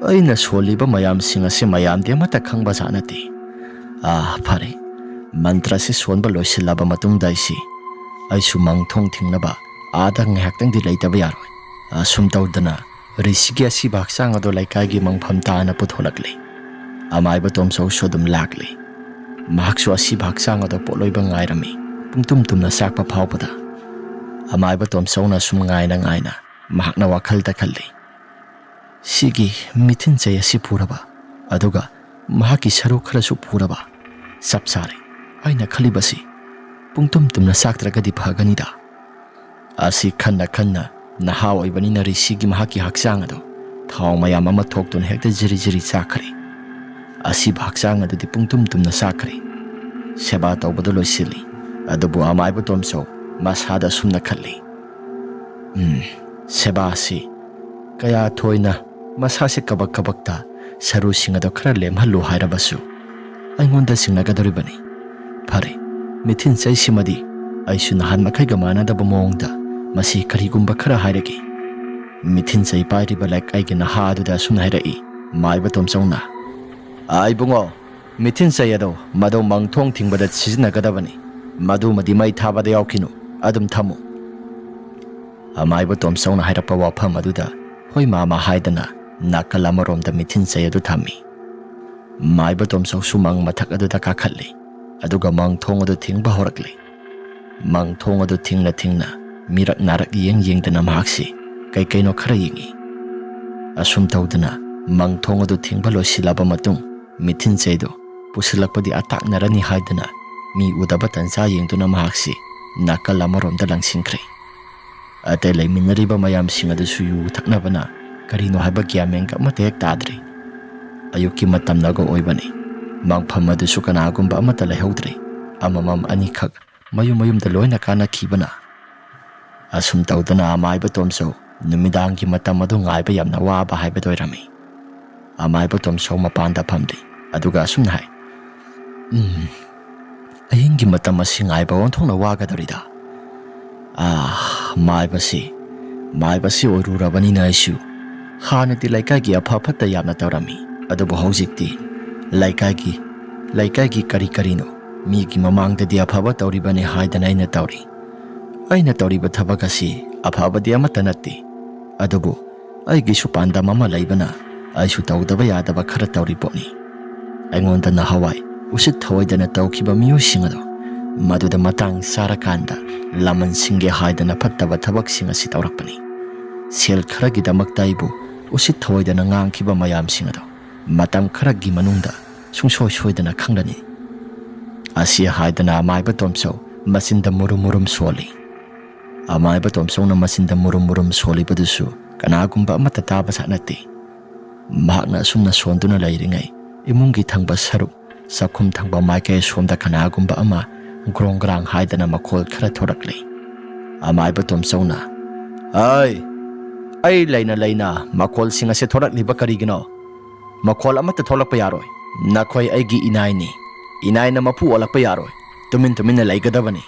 "ꯑꯩꯅ ꯁꯣꯜꯂꯤꯕ ꯃꯌꯥꯝꯁꯤꯡ ꯑꯁꯤ ꯃꯌꯥꯝꯗꯤ ꯑꯃꯠꯇ ꯈꯪꯕꯖꯥꯠ ꯅꯠꯇꯦ꯫ ꯑꯥ, ꯐꯔꯦ꯫ ꯃꯟꯇ꯭ꯔꯁꯤ ꯁꯣꯟꯕ ꯂꯣꯏꯁꯤꯜꯂꯕ ꯃꯇꯨꯡꯗ ꯑꯩꯁꯤ, ꯑꯩꯁꯨ ꯃꯪꯊꯣꯡ ꯊꯤꯡꯅꯕ ꯑꯥꯗ ꯉꯥꯏꯍꯥꯛꯇꯪꯗꯤ ꯂꯩꯇꯕ ꯌꯥꯔꯣꯏ"꯫ ꯑꯁꯨꯝ ꯇꯧꯗꯅ ꯔꯤꯁꯤꯒꯤ ꯑꯁꯤꯕ ꯍꯛꯆꯥꯡ ꯑꯗꯨ ꯂꯩꯀꯥꯏꯒꯤ ꯃꯪꯐꯝ ꯇꯥꯅ ꯄꯨꯊꯣꯛꯂꯛꯂꯤ꯫ ꯑꯃꯥꯏꯕ ꯇꯣꯝꯆꯧꯁꯨ ꯑꯗꯨꯝ ꯂꯥꯛꯂꯤ꯫ ꯃꯍꯥꯛꯁꯨ ꯑꯁꯤꯕ ꯍꯛꯆꯥꯡ ꯑꯗꯨ ꯄꯣꯠꯂꯣꯏꯕ ꯉꯥꯏꯔꯝꯃꯤ, ꯄꯨꯡꯇꯨꯝ ꯇꯨꯝꯅ ꯆꯥꯛꯄ ꯐꯥꯎꯕꯗ꯫ ꯑꯃꯥꯏꯕ ꯇꯣꯝꯆꯧꯅ ꯁꯨꯝ ꯉꯥꯏꯅ ꯉꯥꯏꯅ ꯃꯍꯥꯛꯅ ꯋꯥꯈꯜꯗ ꯈꯜꯂꯤ, "ꯁꯤꯒꯤ ꯃꯤꯊꯤꯟ ꯆꯩ ꯑꯁꯤ ꯄꯨꯔꯕ, ꯑꯗꯨꯒ ꯃꯍꯥꯛꯀꯤ ꯁꯔꯨ ꯈꯔꯁꯨ ꯄꯨꯔꯕ, ꯆꯞ ꯆꯥꯔꯦ꯫ ꯑꯩꯅ ꯈꯜꯂꯤꯕꯁꯤ ꯄꯨꯡꯇꯨꯝ ꯇꯨꯝꯅ ꯆꯥꯛꯇ꯭ꯔꯒꯗꯤ ꯐꯒꯅꯤꯗ"꯫ ꯑꯁꯤ ꯈꯟꯅ ꯈꯟꯅ ꯅꯍꯥ ꯑꯣꯏꯕꯅꯤꯅ ꯔꯤꯁꯤꯒꯤ ꯃꯍꯥꯛꯀꯤ ꯍꯛꯆꯥꯡ ꯑꯗꯨ ꯊꯥꯎ ꯃꯌꯥꯝ ꯑꯃ ꯊꯣꯛꯇꯨꯅ ꯍꯦꯛꯇ ꯖꯤꯔꯤ ꯖꯤꯔꯤ ꯆꯥꯛꯈ꯭ꯔꯦ꯫ ꯑꯁꯤꯕ ꯍꯛꯆꯥꯡ ꯑꯗꯨꯗꯤ ꯄꯨꯡꯇꯨꯝ ꯇꯨꯝꯅ ꯆꯥꯛꯈ꯭ꯔꯦ꯫ ꯁꯦꯕꯥ ꯇꯧꯕꯗꯨ ꯂꯣꯏꯁꯤꯜꯂꯤ꯫ ꯑꯗꯨꯕꯨ ꯑꯃꯥꯏꯕ ꯇꯣꯝꯆꯧ ꯃꯁꯥꯗ ꯑꯁꯨꯝꯅ ꯈꯜꯂꯤ, "ꯎꯝ, ꯁꯦꯕꯥꯁꯤ ꯀꯌꯥ ꯊꯣꯏꯅ ꯃꯁꯥꯁꯦ ꯀꯕꯛ ꯀꯕꯛꯇ ꯁꯔꯨꯁꯤꯡ ꯑꯗꯨ ꯈꯔ ꯂꯦꯝꯍꯜꯂꯨ ꯍꯥꯏꯔꯕꯁꯨ ꯑꯩꯉꯣꯟꯗ ꯁꯤꯡꯅꯒꯗꯧꯔꯤꯕꯅꯤ꯫ ꯐꯔꯦ, ꯃꯤꯊꯤꯟ ꯆꯩꯁꯤꯃꯗꯤ ꯑꯩꯁꯨ ꯅꯍꯥꯟ ꯃꯈꯩꯒ ꯃꯥꯟꯅꯗꯕ ꯃꯑꯣꯡꯗ ꯃꯁꯤ ꯀꯔꯤꯒꯨꯝꯕ ꯈꯔ ꯍꯥꯏꯔꯒꯦ"꯫ ꯃꯤꯊꯤꯟ ꯆꯩ ꯄꯥꯏꯔꯤꯕ ꯂꯩꯀꯥꯏꯒꯤ ꯅꯍꯥ ꯑꯗꯨꯗ ꯑꯁꯨꯝꯅ ꯍꯥꯏꯔꯛꯏ꯫ ꯃꯥꯏꯕ ꯇꯣꯝꯆꯧꯅ, "ꯑꯥ, ꯏꯕꯨꯡꯉꯣ, ꯃꯤꯊꯤꯟ ꯆꯩ ꯑꯗꯣ ꯃꯗꯨ ꯃꯪꯊꯣꯡ ꯊꯤꯡꯕꯗ ꯁꯤꯖꯤꯟꯅꯒꯗꯕꯅꯤ꯫ ꯃꯗꯨꯃꯗꯤ ꯃꯩ ꯊꯥꯕꯗ ꯌꯥꯎꯈꯤꯅꯨ, ꯑꯗꯨꯝ ꯊꯝꯃꯨ"꯫ ꯑꯃꯥꯏꯕ ꯇꯣꯝꯆꯧꯅ ꯍꯥꯏꯔꯛꯄ ꯋꯥꯐꯝ ꯑꯗꯨꯗ ꯍꯣꯏ ꯃꯥꯃ ꯍꯥꯏꯗꯅ ꯅꯥꯀꯜ ꯑꯃꯔꯣꯝꯗ ꯃꯤꯊꯤꯟ ꯆꯩ ꯑꯗꯨ ꯊꯝꯃꯤ꯫ ꯃꯥꯏꯕ ꯇꯣꯝꯆꯧꯁꯨ ꯃꯪ ꯃꯊꯛ ꯑꯗꯨꯗ ꯀꯥꯈꯠꯂꯤ꯫ ꯑꯗꯨꯒ ꯃꯪ ꯊꯣꯡ ꯑꯗꯨ ꯊꯤꯡꯕ ꯍꯧꯔꯛꯂꯤ꯫ ꯃꯪ ꯊꯣꯡ ꯑꯗꯨ ꯊꯤꯡꯅ ꯊꯤꯡꯅ ꯃꯤꯔꯛ ꯅꯥꯔꯛ ꯌꯦꯡ ꯌꯦꯡꯗꯅ ꯃꯍꯥꯛꯁꯤ ꯀꯩ ꯀꯩꯅꯣ ꯈꯔ ꯌꯦꯡꯏ꯫ ꯑꯁꯨꯝ ꯇꯧꯗꯅ ꯃꯪ ꯊꯣꯡ ꯑꯗꯨ ꯊꯤꯡꯕ ꯂꯣꯏꯁꯤꯜꯂꯕ ꯃꯇꯨꯡ, ꯃꯤꯊꯤꯟ ꯆꯩꯗꯨ ꯄꯨꯁꯤꯜꯂꯛꯄꯗꯤ ꯑꯇꯥꯛꯅꯔꯅꯤ ꯍꯥꯏꯗꯨꯅ ꯃꯤ ꯎꯗꯕ ꯇꯟꯖꯥ ꯌꯦꯡꯗꯨꯅ ꯃꯍꯥꯛꯁꯤ ꯅꯥꯀꯜ ꯑꯃꯔꯣꯝꯗ ꯂꯪꯁꯤꯟꯈ꯭ꯔꯦ꯫ ꯑꯇꯩ ꯂꯩꯃꯤꯟꯅꯔꯤꯕ ꯃꯌꯥꯝꯁꯤꯡ ꯑꯗꯨꯁꯨ ꯌꯨ ꯊꯛꯅꯕꯅ ꯀꯔꯤꯅꯣ ꯍꯥꯏꯕ ꯒ꯭ꯌꯥꯟ ꯃꯦꯟꯒ ꯑꯃꯠꯇ ꯍꯦꯛ ꯇꯥꯗ꯭ꯔꯦ꯫ ꯑꯌꯨꯛꯀꯤ ꯃꯇꯝꯅꯒ ꯑꯣꯏꯕꯅꯤ꯫ ꯃꯪꯐꯝ ꯑꯗꯨꯁꯨ ꯀꯅꯥꯒꯨꯝꯕ ꯑꯃꯠꯇ ꯂꯩꯍꯧꯗ꯭ꯔꯦ꯫ ꯑꯃꯃꯝ ꯑꯅꯤꯈꯛ ꯃꯌꯨꯝ ꯃꯌꯨꯝꯗ ꯂꯣꯏꯅ ꯀꯥꯅꯈꯤꯕꯅ꯫ ꯑꯁꯨꯝ ꯇꯧꯗꯅ ꯑꯃꯥꯏꯕ ꯇꯣꯝꯆꯧ ꯅꯨꯃꯤꯗꯥꯡꯒꯤ ꯃꯇꯝ ꯑꯗꯨ ꯉꯥꯏꯕ ꯌꯥꯝꯅ ꯋꯥꯕ ꯍꯥꯏꯕꯗꯨ ꯑꯣꯏꯔꯝꯃꯤ꯫ ꯑꯃꯥꯏꯕ ꯇꯣꯝꯆꯧ ꯃꯄꯥꯟꯗ ꯐꯝꯂꯤ꯫ ꯑꯗꯨꯒ ꯑꯁꯨꯝꯅ ꯍꯥꯏ, "ꯎꯝ, ꯑꯍꯤꯡꯒꯤ ꯃꯇꯝ ꯑꯁꯤ ꯉꯥꯏꯕ ꯑꯣꯟꯊꯣꯛꯅ ꯋꯥꯒꯗꯧꯔꯤꯗ꯫ ꯑꯥ, ꯃꯥꯏꯕꯁꯤ, ꯃꯥꯏꯕꯁꯤ ꯑꯣꯏꯔꯨꯔꯕꯅꯤꯅ ꯑꯩꯁꯨ ꯍꯥꯟꯅꯗꯤ ꯂꯩꯀꯥꯏꯒꯤ ꯑꯐ ꯐꯠꯇ ꯌꯥꯝꯅ ꯇꯧꯔꯝꯃꯤ꯫ ꯑꯗꯨꯕꯨ ꯍꯧꯖꯤꯛꯇꯤ ꯂꯩꯀꯥꯏꯒꯤ, ꯂꯩꯀꯥꯏꯒꯤ ꯀꯔꯤ ꯀꯔꯤꯅꯣ ꯃꯤꯒꯤ ꯃꯃꯥꯡꯗꯗꯤ ꯑꯐꯕ ꯇꯧꯔꯤꯕꯅꯤ ꯍꯥꯏꯗꯅ ꯑꯩꯅ ꯇꯧꯔꯤ꯫ ꯑꯩꯅ ꯇꯧꯔꯤꯕ ꯊꯕꯛ ꯑꯁꯤ ꯑꯐꯕꯗꯤ ꯑꯃꯠꯇ ꯅꯠꯇꯦ꯫ ꯑꯗꯨꯕꯨ ꯑꯩꯒꯤꯁꯨ ꯄꯥꯟꯗꯝ ꯑꯃ ꯂꯩꯕꯅ ꯑꯩꯁꯨ ꯇꯧꯗꯕ ꯌꯥꯗꯕ ꯈꯔ ꯇꯧꯔꯤ ꯄꯣꯠꯅꯤ꯫ ꯑꯩꯉꯣꯟꯗ ꯅꯍꯥꯟꯋꯥꯏ ꯎꯁꯤꯠ ꯊꯑꯣꯏꯗꯅ ꯇꯧꯈꯤꯕ ꯃꯤꯑꯣꯏꯁꯤꯡ ꯑꯗꯣ ꯃꯗꯨꯗ ꯃꯇꯥꯡ ꯆꯥꯔꯀꯥꯟꯗ ꯂꯃꯟꯁꯤꯡꯒꯦ ꯍꯥꯏꯗꯅ ꯐꯠꯇꯕ ꯊꯕꯛꯁꯤꯡ ꯑꯁꯤ ꯇꯧꯔꯛꯄꯅꯤ꯫ ꯁꯦꯜ ꯈꯔꯒꯤꯗꯃꯛꯇ ꯑꯩꯕꯨ ꯎꯁꯤꯠ ꯊꯑꯣꯏꯗꯅ ꯉꯥꯡꯈꯤꯕ ꯃꯌꯥꯝꯁꯤꯡ ꯑꯗꯣ ꯃꯇꯝ ꯈꯔꯒꯤ ꯃꯅꯨꯡꯗ ꯁꯨꯡꯁꯣꯏ ꯁꯣꯏꯗꯅ ꯈꯪꯂꯅꯤ" ꯑꯁꯤ ꯍꯥꯏꯗꯅ ꯑꯃꯥꯏꯕ ꯇꯣꯝꯆꯧ ꯃꯆꯤꯟꯗ ꯃꯨꯔꯨꯝ ꯃꯨꯔꯨꯝ ꯁꯣꯜꯂꯤ꯫ ꯑꯃꯥꯏꯕ ꯇꯣꯝꯆꯧꯅ ꯃꯆꯤꯟꯗ ꯃꯨꯔꯨꯝ ꯃꯨꯔꯨꯝ ꯁꯣꯜꯂꯤꯕꯗꯨꯁꯨ ꯀꯅꯥꯒꯨꯝꯕ ꯑꯃꯠꯇ ꯇꯥꯕ ꯖꯥꯠ ꯅꯠꯇꯦ꯫ ꯃꯍꯥꯛꯅ ꯑꯁꯨꯝꯅ ꯁꯣꯟꯗꯨꯅ ꯂꯩꯔꯤꯉꯩ ꯏꯃꯨꯡꯒꯤ ꯊꯪꯕ ꯁꯔꯨꯛ ꯆꯥꯛꯈꯨꯝ ꯊꯪꯕ ꯃꯥꯏꯀꯩ ꯁꯣꯝꯗ ꯀꯅꯥꯒꯨꯝꯕ ꯑꯃ ꯒ꯭ꯔꯣꯡ ꯒ꯭ꯔꯥꯡ ꯍꯥꯏꯗꯅ ꯃꯈꯣꯜ ꯈꯔ ꯊꯣꯔꯛꯂꯤ꯫ ꯑꯃꯥꯏꯕ ꯇꯣꯝꯆꯧꯅ, "ꯑꯩ, ꯑꯩ ꯂꯩꯅ ꯂꯩꯅ ꯃꯈꯣꯜꯁꯤꯡ ꯑꯁꯤ ꯊꯣꯔꯛꯂꯤꯕ ꯀꯔꯤꯒꯤꯅꯣ? ꯃꯈꯣꯜ ꯑꯃꯠꯇ ꯊꯣꯛꯂꯛꯄ ꯌꯥꯔꯣꯏ꯫ ꯅꯈꯣꯏ ꯑꯩꯒꯤ ꯏꯅꯥꯏꯅꯤ꯫ ꯏꯅꯥꯏꯅ ꯃꯄꯨ ꯑꯣꯜꯂꯛꯄ ꯌꯥꯔꯣꯏ꯫ ꯇꯨꯃꯤꯟ ꯇꯨꯃꯤꯟꯅ ꯂꯩꯒꯗꯕꯅꯤ"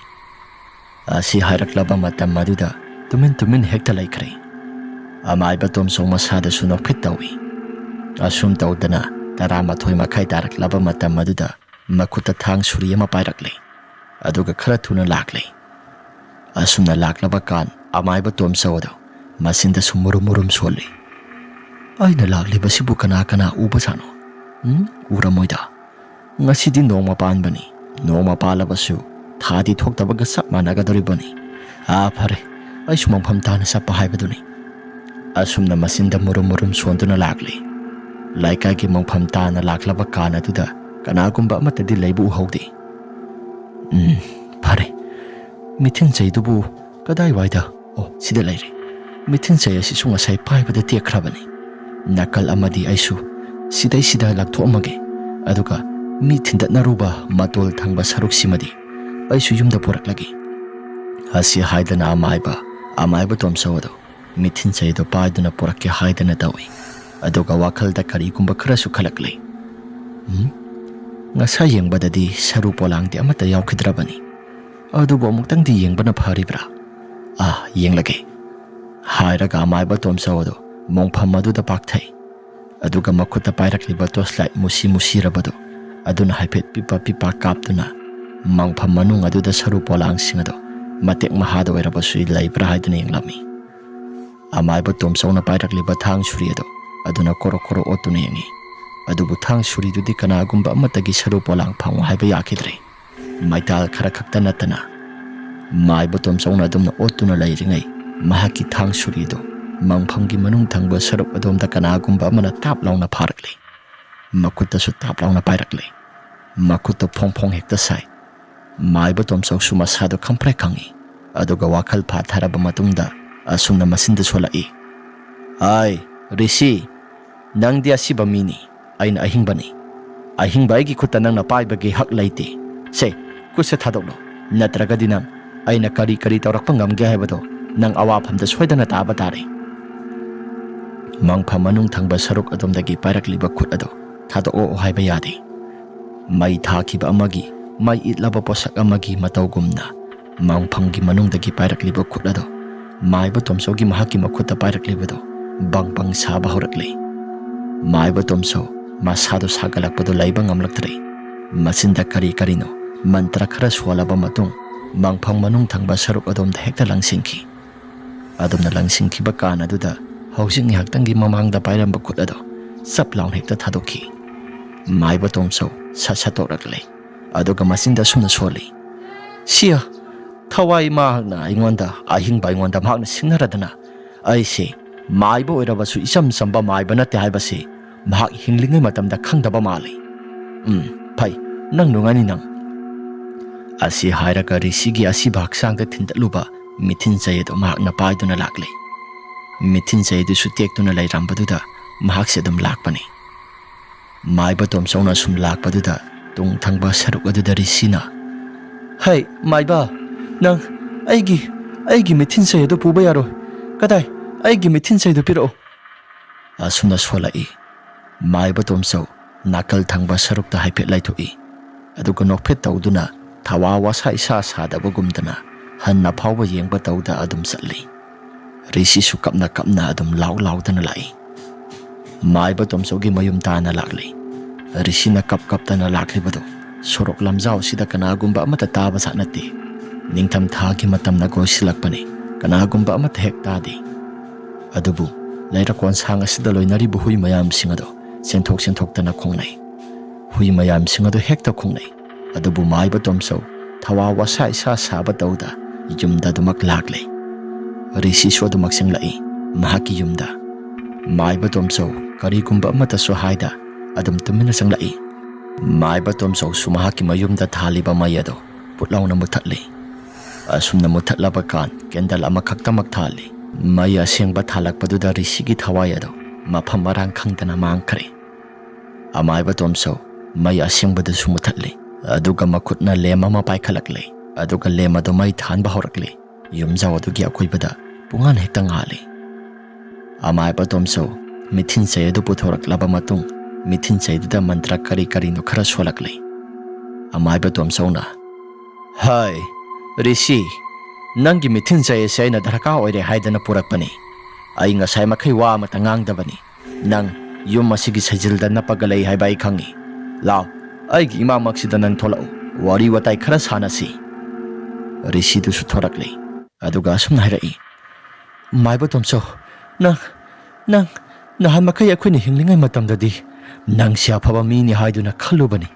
ꯑꯁꯤ ꯍꯥꯏꯔꯛꯂꯕ ꯃꯇꯝ ꯑꯗꯨꯗ ꯇꯨꯃꯤꯟ ꯇꯨꯃꯤꯟ ꯍꯦꯛꯇ ꯂꯩꯈ꯭ꯔꯦ꯫ ꯑꯃꯥꯏꯕ ꯇꯣꯝꯆꯧ ꯃꯁꯥꯗꯁꯨ ꯅꯣꯛꯐꯦꯠ ꯇꯧꯏ꯫ ꯑꯁꯨꯝ ꯇꯧꯗꯅ ꯇꯔꯥꯃꯥꯊꯣꯏ ꯃꯈꯥꯏ ꯇꯥꯔꯛꯂꯕ ꯃꯇꯝ ꯑꯗꯨꯗ ꯃꯈꯨꯠꯇ ꯊꯥꯡ ꯁꯨꯔꯤ ꯑꯃ ꯄꯥꯏꯔꯛꯂꯦ꯫ ꯑꯗꯨꯒ ꯈꯔ ꯊꯨꯅ ꯂꯥꯛꯂꯦ꯫ ꯑꯁꯨꯝꯅ ꯂꯥꯛꯂꯕ ꯀꯥꯟ ꯑꯃꯥꯏꯕ ꯇꯣꯝꯆꯧ ꯑꯗꯨ ꯃꯆꯤꯟꯗꯁꯨ ꯃꯨꯔꯨꯝ ꯃꯨꯔꯨꯝ ꯁꯣꯜꯂꯤ꯫ "ꯑꯩꯅ ꯂꯥꯛꯂꯤꯕꯁꯤꯕꯨ ꯀꯅꯥ ꯀꯅꯥ ꯎꯕ ꯖꯥꯠꯅꯣ? ꯎꯝ, ꯎꯔꯝꯃꯣꯏꯗ꯫ ꯉꯁꯤꯗꯤ ꯅꯣꯡꯃ ꯄꯥꯟꯕꯅꯤ꯫ ꯅꯣꯡꯃ ꯄꯥꯜꯂꯕꯁꯨ ꯊꯥꯗꯤ ꯊꯣꯛꯇꯕꯒ ꯆꯞ ꯃꯥꯟꯅꯒꯗꯧꯔꯤꯕꯅꯤ꯫ ꯑꯥ, ꯐꯔꯦ, ꯑꯩꯁꯨ ꯃꯐꯝ ꯇꯥꯅ ꯆꯠꯄ ꯍꯥꯏꯕꯗꯨꯅꯤ" ꯑꯁꯨꯝꯅ ꯃꯆꯤꯟꯗ ꯃꯨꯔꯨꯝ ꯃꯨꯔꯨꯝ ꯁꯣꯟꯗꯨꯅ ꯂꯥꯛꯂꯤ꯫ ꯂꯩꯀꯥꯏꯒꯤ ꯃꯪꯐꯝ ꯇꯥꯅ ꯂꯥꯛꯂꯕ ꯀꯥꯟ ꯑꯗꯨꯗ ꯀꯅꯥꯒꯨꯝꯕ ꯑꯃꯠꯇꯗꯤ ꯂꯩꯕ ꯎꯍꯧꯗꯦ꯫ "ꯎꯝ, ꯐꯔꯦ꯫ ꯃꯤꯊꯤꯟ ꯆꯩꯗꯨꯕꯨ ꯀꯗꯥꯏꯋꯥꯏꯗ? ꯑꯣ, ꯁꯤꯗ ꯂꯩꯔꯦ꯫ ꯃꯤꯊꯤꯟ ꯆꯩ ꯑꯁꯤꯁꯨ ꯉꯁꯥꯏ ꯄꯥꯏꯕꯗ ꯇꯦꯛꯈ꯭ꯔꯕꯅꯤ꯫ ꯅꯥꯀꯜ ꯑꯃꯗꯤ ꯑꯩꯁꯨ ꯁꯤꯗꯩꯁꯤꯗ ꯂꯥꯛꯊꯣꯛꯑꯝꯃꯒꯦ꯫ ꯑꯗꯨꯒ ꯃꯤ ꯊꯤꯟꯗꯠꯅꯔꯨꯕ ꯃꯇꯣꯜ ꯊꯪꯕ ꯁꯔꯨꯛꯁꯤꯃꯗꯤ ꯑꯩꯁꯨ ꯌꯨꯝꯗ ꯄꯨꯔꯛꯂꯒꯦ"꯫ ꯑꯁꯤ ꯍꯥꯏꯗꯅ ꯑꯃꯥꯏꯕ, ꯑꯃꯥꯏꯕ ꯇꯣꯝꯆꯧ ꯑꯗꯣ ꯃꯤꯊꯤꯟ ꯆꯩꯗꯣ ꯄꯥꯏꯗꯨꯅ ꯄꯨꯔꯛꯀꯦ ꯍꯥꯏꯗꯅ ꯇꯧꯏ꯫ ꯑꯗꯨꯒ ꯋꯥꯈꯜꯗ ꯀꯔꯤꯒꯨꯝꯕ ꯈꯔꯁꯨ ꯈꯜꯂꯛꯂꯤ꯫ "ꯎꯝ? ꯉꯁꯥꯏ ꯌꯦꯡꯕꯗꯗꯤ ꯁꯔꯨ ꯄꯣꯂꯥꯡꯗꯤ ꯑꯃꯠꯇ ꯌꯥꯎꯈꯤꯗ꯭ꯔꯕꯅꯤ꯫ ꯑꯗꯨꯕꯨ ꯑꯃꯨꯛꯇꯪꯗꯤ ꯌꯦꯡꯕꯅ ꯐꯔꯤꯕ꯭ꯔꯥ? ꯑꯥ, ꯌꯦꯡꯂꯒꯦ" ꯍꯥꯏꯔꯒ ꯑꯃꯥꯏꯕ ꯇꯣꯝꯆꯧ ꯑꯗꯨ ꯃꯣꯡꯐꯝ ꯑꯗꯨꯗ ꯄꯥꯛꯊꯩ꯫ ꯑꯗꯨꯒ ꯃꯈꯨꯠꯇ ꯄꯥꯏꯔꯛꯂꯤꯕ torchlight ꯃꯨꯁꯤ ꯃꯨꯁꯤꯔꯕꯗꯨ ꯑꯗꯨꯅ ꯍꯥꯏꯐꯦꯠ ꯄꯤꯄꯥ ꯄꯤꯄꯥ ꯀꯥꯞꯇꯨꯅ ꯃꯪꯐꯝ ꯃꯅꯨꯡ ꯑꯗꯨꯗ ꯁꯔꯨ ꯄꯣꯂꯥꯡꯁꯤꯡ ꯑꯗꯨ ꯃꯇꯦꯛ ꯃꯍꯥꯗ ꯑꯣꯏꯔꯕꯁꯨ ꯂꯩꯕ꯭ꯔꯥ ꯍꯥꯏꯗꯨꯅ ꯌꯦꯡꯂꯝꯃꯤ꯫ ꯑꯃꯥꯏꯕ ꯇꯣꯝꯆꯧꯅ ꯄꯥꯏꯔꯛꯂꯤꯕ ꯊꯥꯡ ꯁꯨꯔꯤ ꯑꯗꯨ ꯑꯗꯨꯅ ꯀꯣꯔꯣꯛ ꯀꯣꯔꯣꯛ ꯑꯣꯠꯇꯨꯅ ꯌꯦꯡꯉꯤ꯫ ꯑꯗꯨꯕꯨ ꯊꯥꯡ ꯁꯨꯔꯤꯗꯨꯗꯤ ꯀꯅꯥꯒꯨꯝꯕ ꯑꯃꯠꯇꯒꯤ ꯁꯔꯨ ꯄꯣꯂꯥꯡ ꯐꯪꯉꯨ ꯍꯥꯏꯕ ꯌꯥꯈꯤꯗ꯭ꯔꯦ꯫ ꯃꯩꯇꯥꯜ ꯈꯔ ꯈꯛꯇ ꯅꯠꯇꯅ ꯃꯥꯏꯕ ꯇꯣꯝꯆꯧꯅ ꯑꯗꯨꯝꯅ ꯑꯣꯠꯇꯨꯅ ꯂꯩꯔꯤꯉꯩ, ꯃꯍꯥꯛꯀꯤ ꯊꯥꯡ ꯁꯨꯔꯤꯗꯨ ꯃꯪꯐꯝꯒꯤ ꯃꯅꯨꯡ ꯊꯪꯕ ꯁꯔꯨꯛ ꯑꯗꯣꯝꯗ ꯀꯅꯥꯒꯨꯝꯕ ꯑꯃꯅ ꯇꯥꯞ ꯂꯥꯎꯅ ꯐꯥꯔꯛꯂꯤ꯫ ꯃꯈꯨꯠꯇꯁꯨ ꯇꯥꯞ ꯂꯥꯎꯅ ꯄꯥꯏꯔꯛꯂꯤ꯫ ꯃꯈꯨꯠꯇ ꯐꯣꯡ ꯐꯣꯡ ꯍꯦꯛꯇ ꯁꯥꯏ꯫ ꯃꯥꯏꯕ ꯇꯣꯝꯆꯧꯁꯨ ꯃꯁꯥꯗꯨ ꯈꯪꯄ꯭ꯔꯦꯛ ꯈꯪꯏ꯫ ꯑꯗꯨꯒ ꯋꯥꯈꯜ ꯐꯥꯊꯔꯕ ꯃꯇꯨꯡꯗ ꯑꯁꯨꯝꯅ ꯃꯆꯤꯟꯗ ꯁꯣꯜꯂꯛꯏ, "ꯑꯥꯏ, ꯔꯤꯁꯤ, ꯅꯪꯗꯤ ꯑꯁꯤꯕ ꯃꯤꯅꯤ, ꯑꯩꯅ ꯑꯍꯤꯡꯕꯅꯤ꯫ ꯑꯍꯤꯡꯕ ꯑꯩꯒꯤ ꯈꯨꯠꯇ ꯅꯪꯅ ꯄꯥꯏꯕꯒꯤ ꯍꯛ ꯂꯩꯇꯦ꯫ ꯁꯦ, ꯈꯨꯠꯁꯦ ꯊꯥꯗꯣꯛꯂꯣ, ꯅꯠꯇ꯭ꯔꯒꯗꯤ ꯅꯪ ꯑꯩꯅ ꯀꯔꯤ ꯀꯔꯤ ꯇꯧꯔꯛꯄ ꯉꯝꯒꯦ ꯍꯥꯏꯕꯗꯣ ꯅꯪ ꯑꯋꯥꯐꯝꯗ ꯁꯣꯏꯗꯅ ꯇꯥꯕ ꯇꯥꯔꯦ"꯫ ꯃꯪꯐꯝ ꯃꯅꯨꯡ ꯊꯪꯕ ꯁꯔꯨꯛ ꯑꯗꯣꯝꯗꯒꯤ ꯄꯥꯏꯔꯛꯂꯤꯕ ꯈꯨꯠ ꯑꯗꯣ ꯊꯥꯗꯣꯛꯑꯣ ꯍꯥꯏꯕ ꯌꯥꯗꯦ꯫ ꯃꯩ ꯊꯥꯈꯤꯕ ꯑꯃꯒꯤ, ꯃꯩ ꯏꯠꯂꯕ ꯄꯣꯠꯁꯛ ꯑꯃꯒꯤ ꯃꯇꯧꯒꯨꯝꯅ ꯃꯪꯐꯝꯒꯤ ꯃꯅꯨꯡꯗꯒꯤ ꯄꯥꯏꯔꯛꯂꯤꯕ ꯈꯨꯠ ꯑꯗꯣ ꯃꯥꯏꯕ ꯇꯣꯝꯆꯧꯒꯤ ꯃꯍꯥꯛꯀꯤ ꯃꯈꯨꯠꯇ ꯄꯥꯏꯔꯛꯂꯤꯕꯗꯣ ꯕꯪ ꯕꯪ ꯁꯥꯕ ꯍꯧꯔꯛꯂꯦ꯫ ꯃꯥꯏꯕ ꯇꯣꯝꯆꯧ ꯃꯁꯥꯗꯣ ꯁꯥꯒꯠꯂꯛꯄꯗꯣ ꯂꯩꯕ ꯉꯝꯂꯛꯇ꯭ꯔꯦ꯫ ꯃꯆꯤꯟꯗ ꯀꯔꯤ ꯀꯔꯤꯅꯣ ꯃꯟꯇ꯭ꯔ ꯈꯔ ꯁꯣꯜꯂꯕ ꯃꯇꯨꯡ ꯃꯪꯐꯝ ꯃꯅꯨꯡ ꯊꯪꯕ ꯁꯔꯨꯛ ꯑꯗꯣꯝꯗ ꯍꯦꯛꯇ ꯂꯪꯁꯤꯟꯈꯤ꯫ ꯑꯗꯨꯝꯅ ꯂꯪꯁꯤꯟꯈꯤꯕ ꯀꯥꯟ ꯑꯗꯨꯗ ꯍꯧꯖꯤꯛ ꯉꯥꯏꯍꯥꯛꯇꯪꯒꯤ ꯃꯃꯥꯡꯗ ꯄꯥꯏꯔꯝꯕ ꯈꯨꯠ ꯑꯗꯣ ꯆꯞ ꯂꯥꯎꯅ ꯍꯦꯛꯇ ꯊꯥꯗꯣꯛꯈꯤ꯫ ꯃꯥꯏꯕ ꯇꯣꯝꯆꯧ ꯁꯠ ꯁꯠꯇꯣꯛꯂꯛꯂꯦ꯫ ꯑꯗꯨꯒ ꯃꯆꯤꯟꯗ ꯑꯁꯨꯝꯅ ꯁꯣꯜꯂꯤ, "ꯁꯤꯌ, ꯊꯋꯥꯏ ꯃꯍꯥꯛꯅ ꯑꯩꯉꯣꯟꯗ, ꯑꯍꯤꯡꯕ ꯑꯩꯉꯣꯟꯗ ꯃꯍꯥꯛꯅ ꯁꯤꯡꯅꯔꯗꯅ ꯑꯩꯁꯦ ꯃꯥꯏꯕ ꯑꯣꯏꯔꯕꯁꯨ ꯏꯆꯝ ꯆꯝꯕ ꯃꯥꯏꯕ ꯅꯠꯇꯦ ꯍꯥꯏꯕꯁꯤ ꯃꯍꯥꯛ ꯍꯤꯡꯂꯤꯉꯩ ꯃꯇꯝꯗ ꯈꯪꯗꯕ ꯃꯥꯜꯂꯤ꯫ "ꯎꯝ, ꯐꯩ, ꯅꯪ ꯅꯨꯡꯉꯥꯏꯅꯤ ꯅꯪ"꯫ ꯑꯁꯤ ꯍꯥꯏꯔꯒ ꯔꯤꯁꯤꯒꯤ ꯑꯁꯤꯕ ꯍꯛꯆꯥꯡꯗ ꯊꯤꯟꯗꯠꯂꯨꯕ ꯃꯤꯊꯤꯟ ꯆꯩ ꯑꯗꯨ ꯃꯍꯥꯛꯅ ꯄꯥꯏꯗꯨꯅ ꯂꯥꯛꯂꯤ꯫ ꯃꯤꯊꯤꯟ ꯆꯩ ꯑꯗꯨꯁꯨ ꯇꯦꯛꯇꯨꯅ ꯂꯩꯔꯝꯕꯗꯨꯗ ꯃꯍꯥꯛꯁꯦ ꯑꯗꯨꯝ ꯂꯥꯛꯄꯅꯤ꯫ ꯃꯥꯏꯕ ꯇꯣꯝꯆꯧꯅ ꯁꯨꯝ ꯂꯥꯛꯄꯗꯨꯗ ꯇꯨꯡ ꯊꯪꯕ ꯁꯔꯨꯛ ꯑꯗꯨꯗ ꯔꯤꯁꯤꯅ, "ꯍꯩ, ꯃꯥꯏꯕ, ꯅꯪ ꯑꯩꯒꯤ, ꯑꯩꯒꯤ ꯃꯤꯊꯤꯟ ꯆꯩ ꯑꯗꯨ ꯄꯨꯕ ꯌꯥꯔꯣꯏ꯫ ꯀꯗꯥꯏ? ꯑꯩꯒꯤ ꯃꯤꯊꯤꯟ ꯆꯩꯗꯨ ꯄꯤꯔꯛꯑꯣ"꯫ ꯑꯁꯨꯝꯅ ꯁꯣꯜꯂꯛꯏ꯫ ꯃꯥꯏꯕ ꯇꯣꯝꯆꯧ ꯅꯥꯀꯜ ꯊꯪꯕ ꯁꯔꯨꯛꯇ ꯍꯥꯏꯐꯦꯠ ꯂꯩꯊꯣꯛꯏ꯫ ꯑꯗꯨꯒ ꯅꯣꯛꯐꯦꯠ ꯇꯧꯗꯨꯅ ꯊꯋꯥ ꯋꯥꯁꯥ ꯏꯁꯥ ꯁꯥꯗꯕꯒꯨꯝꯗꯅ ꯍꯟꯅ ꯐꯥꯎꯕ ꯌꯦꯡꯕ ꯇꯧꯗ ꯑꯗꯨꯝ ꯆꯠꯂꯤ꯫ ꯔꯤꯁꯤꯁꯨ ꯀꯞꯅ ꯀꯞꯅ ꯑꯗꯨꯝ ꯂꯥꯎ ꯂꯥꯎꯗꯅ ꯂꯥꯛꯏ꯫ ꯃꯥꯏꯕ ꯇꯣꯝꯆꯧꯒꯤ ꯃꯌꯨꯝ ꯇꯥꯟꯅ ꯂꯥꯛꯂꯤ꯫ ꯔꯤꯁꯤꯅ ꯀꯞ ꯀꯞꯇꯅ ꯂꯥꯛꯂꯤꯕꯗꯨ ꯁꯣꯔꯣꯛ ꯂꯝꯖꯥꯎꯁꯤꯗ ꯀꯅꯥꯒꯨꯝꯕ ꯑꯃꯠꯇ ꯇꯥꯕ ꯖꯥꯠ ꯅꯠꯇꯦ꯫ ꯅꯤꯡꯊꯝ ꯊꯥꯒꯤ ꯃꯇꯝꯅ ꯀꯣꯏꯁꯤꯜꯂꯛꯄꯅꯤ, ꯀꯅꯥꯒꯨꯝꯕ ꯑꯃꯠꯇ ꯍꯦꯛ ꯇꯥꯗꯦ꯫ ꯑꯗꯨꯕꯨ ꯂꯩꯔꯛ ꯀꯣꯟꯁꯥꯡ ꯑꯁꯤꯗ ꯂꯣꯏꯅꯔꯤꯕ ꯍꯨꯏ ꯃꯌꯥꯝꯁꯤꯡ ꯑꯗꯨ ꯆꯦꯟꯊꯣꯛ ꯆꯦꯟꯊꯣꯛꯇꯅ ꯈꯣꯡꯅꯩ꯫ ꯍꯨꯏ ꯃꯌꯥꯝꯁꯤꯡ ꯑꯗꯨ ꯍꯦꯛꯇ ꯈꯣꯡꯅꯩ꯫ ꯑꯗꯨꯕꯨ ꯃꯥꯏꯕ ꯇꯣꯝꯆꯧ ꯊꯋꯥ ꯋꯥꯁꯥ ꯏꯁꯥ ꯁꯥꯕ ꯇꯧꯗ ꯌꯨꯝꯗ ꯑꯗꯨꯃꯛ ꯂꯥꯛꯂꯦ꯫ ꯔꯤꯁꯤꯁꯨ ꯑꯗꯨꯃꯛ ꯆꯪꯂꯛꯏ ꯃꯍꯥꯛꯀꯤ ꯌꯨꯝꯗ꯫ ꯃꯥꯏꯕ ꯇꯣꯝꯆꯧ ꯀꯔꯤꯒꯨꯝꯕ ꯑꯃꯠꯇꯁꯨ ꯍꯥꯏꯗ ꯑꯗꯨꯝ ꯇꯨꯃꯤꯟꯅ ꯆꯪꯂꯛꯏ꯫ ꯃꯥꯏꯕ ꯇꯣꯝꯆꯧꯁꯨ ꯃꯍꯥꯛꯀꯤ ꯃꯌꯨꯝꯗ ꯊꯥꯜꯂꯤꯕ ꯃꯩ ꯑꯗꯨ ꯄꯨꯠ ꯂꯥꯎꯅ ꯃꯨꯊꯠꯂꯤ꯫ ꯑꯁꯨꯝꯅ ꯃꯨꯊꯠꯂꯕ ꯀꯥꯟ ꯀꯦꯟꯗꯜ ꯑꯃꯈꯛꯇꯃꯛ ꯊꯥꯜꯂꯤ꯫ ꯃꯩ ꯑꯁꯦꯡꯕ ꯊꯥꯜꯂꯛꯄꯗꯨꯗ ꯔꯤꯁꯤꯒꯤ ꯊꯋꯥꯏ ꯑꯗꯨ ꯃꯐꯝ ꯃꯔꯥꯡ ꯈꯪꯗꯅ ꯃꯥꯡꯈ꯭ꯔꯦ꯫ ꯑꯃꯥꯏꯕ ꯇꯣꯝꯆꯧ ꯃꯩ ꯑꯁꯦꯡꯕꯗꯨꯁꯨ ꯃꯨꯊꯠꯂꯤ꯫ ꯑꯗꯨꯒ ꯃꯈꯨꯠꯅ ꯂꯦꯝ ꯑꯃ ꯄꯥꯏꯈꯠꯂꯛꯂꯤ꯫ ꯑꯗꯨꯒ ꯂꯦꯝ ꯑꯗꯨ ꯃꯩ ꯊꯥꯟꯕ ꯍꯧꯔꯛꯂꯤ꯫ ꯌꯨꯝꯖꯥꯎ ꯑꯗꯨꯒꯤ ꯑꯀꯣꯏꯕꯗ ꯄꯨꯡꯉꯥꯟ ꯍꯦꯛꯇ ꯉꯥꯜꯂꯤ꯫ ꯑꯃꯥꯏꯕ ꯇꯣꯝꯆꯧ ꯃꯤꯊꯤꯟ ꯆꯩ ꯑꯗꯨ ꯄꯨꯊꯣꯔꯛꯂꯕ ꯃꯇꯨꯡ ꯃꯤꯊꯤꯟ ꯆꯩꯗꯨꯗ ꯃꯟꯇ꯭ꯔ ꯀꯔꯤ ꯀꯔꯤꯅꯣ ꯈꯔ ꯁꯣꯜꯂꯛꯂꯤ꯫ ꯑꯃꯥꯏꯕ ꯇꯣꯝꯆꯧꯅ, "ꯍꯥꯏ, ꯔꯤꯁꯤ, ꯅꯪꯒꯤ ꯃꯤꯊꯤꯟ ꯆꯩ ꯑꯁꯤ ꯑꯩꯅ ꯗꯔꯀꯥꯔ ꯑꯣꯏꯔꯦ ꯍꯥꯏꯗꯅ ꯄꯨꯔꯛꯄꯅꯤ꯫ ꯑꯩ ꯉꯁꯥꯏ ꯃꯈꯩ ꯋꯥ ꯑꯃꯇ ꯉꯥꯡꯗꯕꯅꯤ꯫ ꯅꯪ ꯌꯨꯝ ꯑꯁꯤꯒꯤ ꯁꯩꯖꯤꯜꯗ ꯅꯞꯄꯒ ꯂꯩ ꯍꯥꯏꯕ ꯑꯩ ꯈꯪꯏ꯫ ꯂꯥꯎ, ꯑꯩꯒꯤ ꯏꯃꯥꯃꯛꯁꯤꯗ ꯅꯪ ꯊꯣꯛꯂꯛꯎ, ꯋꯥꯔꯤ ꯋꯥꯇꯥꯏ ꯈꯔ ꯁꯥꯟꯅꯁꯤ"꯫ ꯔꯤꯁꯤꯗꯨꯁꯨ ꯊꯣꯔꯛꯂꯤ꯫ ꯑꯗꯨꯒ ꯑꯁꯨꯝꯅ ꯍꯥꯏꯔꯛꯏ, "ꯃꯥꯏꯕ ꯇꯣꯝꯆꯧ, ꯅꯪ, ꯅꯪ ꯅꯍꯥꯟ ꯃꯈꯩ ꯑꯩꯈꯣꯏꯅ ꯍꯤꯡꯂꯤꯉꯩ ꯃꯇꯝꯗꯗꯤ ꯅꯪꯁꯤ ꯑꯐꯕ ꯃꯤꯅꯤ ꯍꯥꯏꯗꯨꯅ ꯈꯜꯂꯨꯕꯅꯤ꯫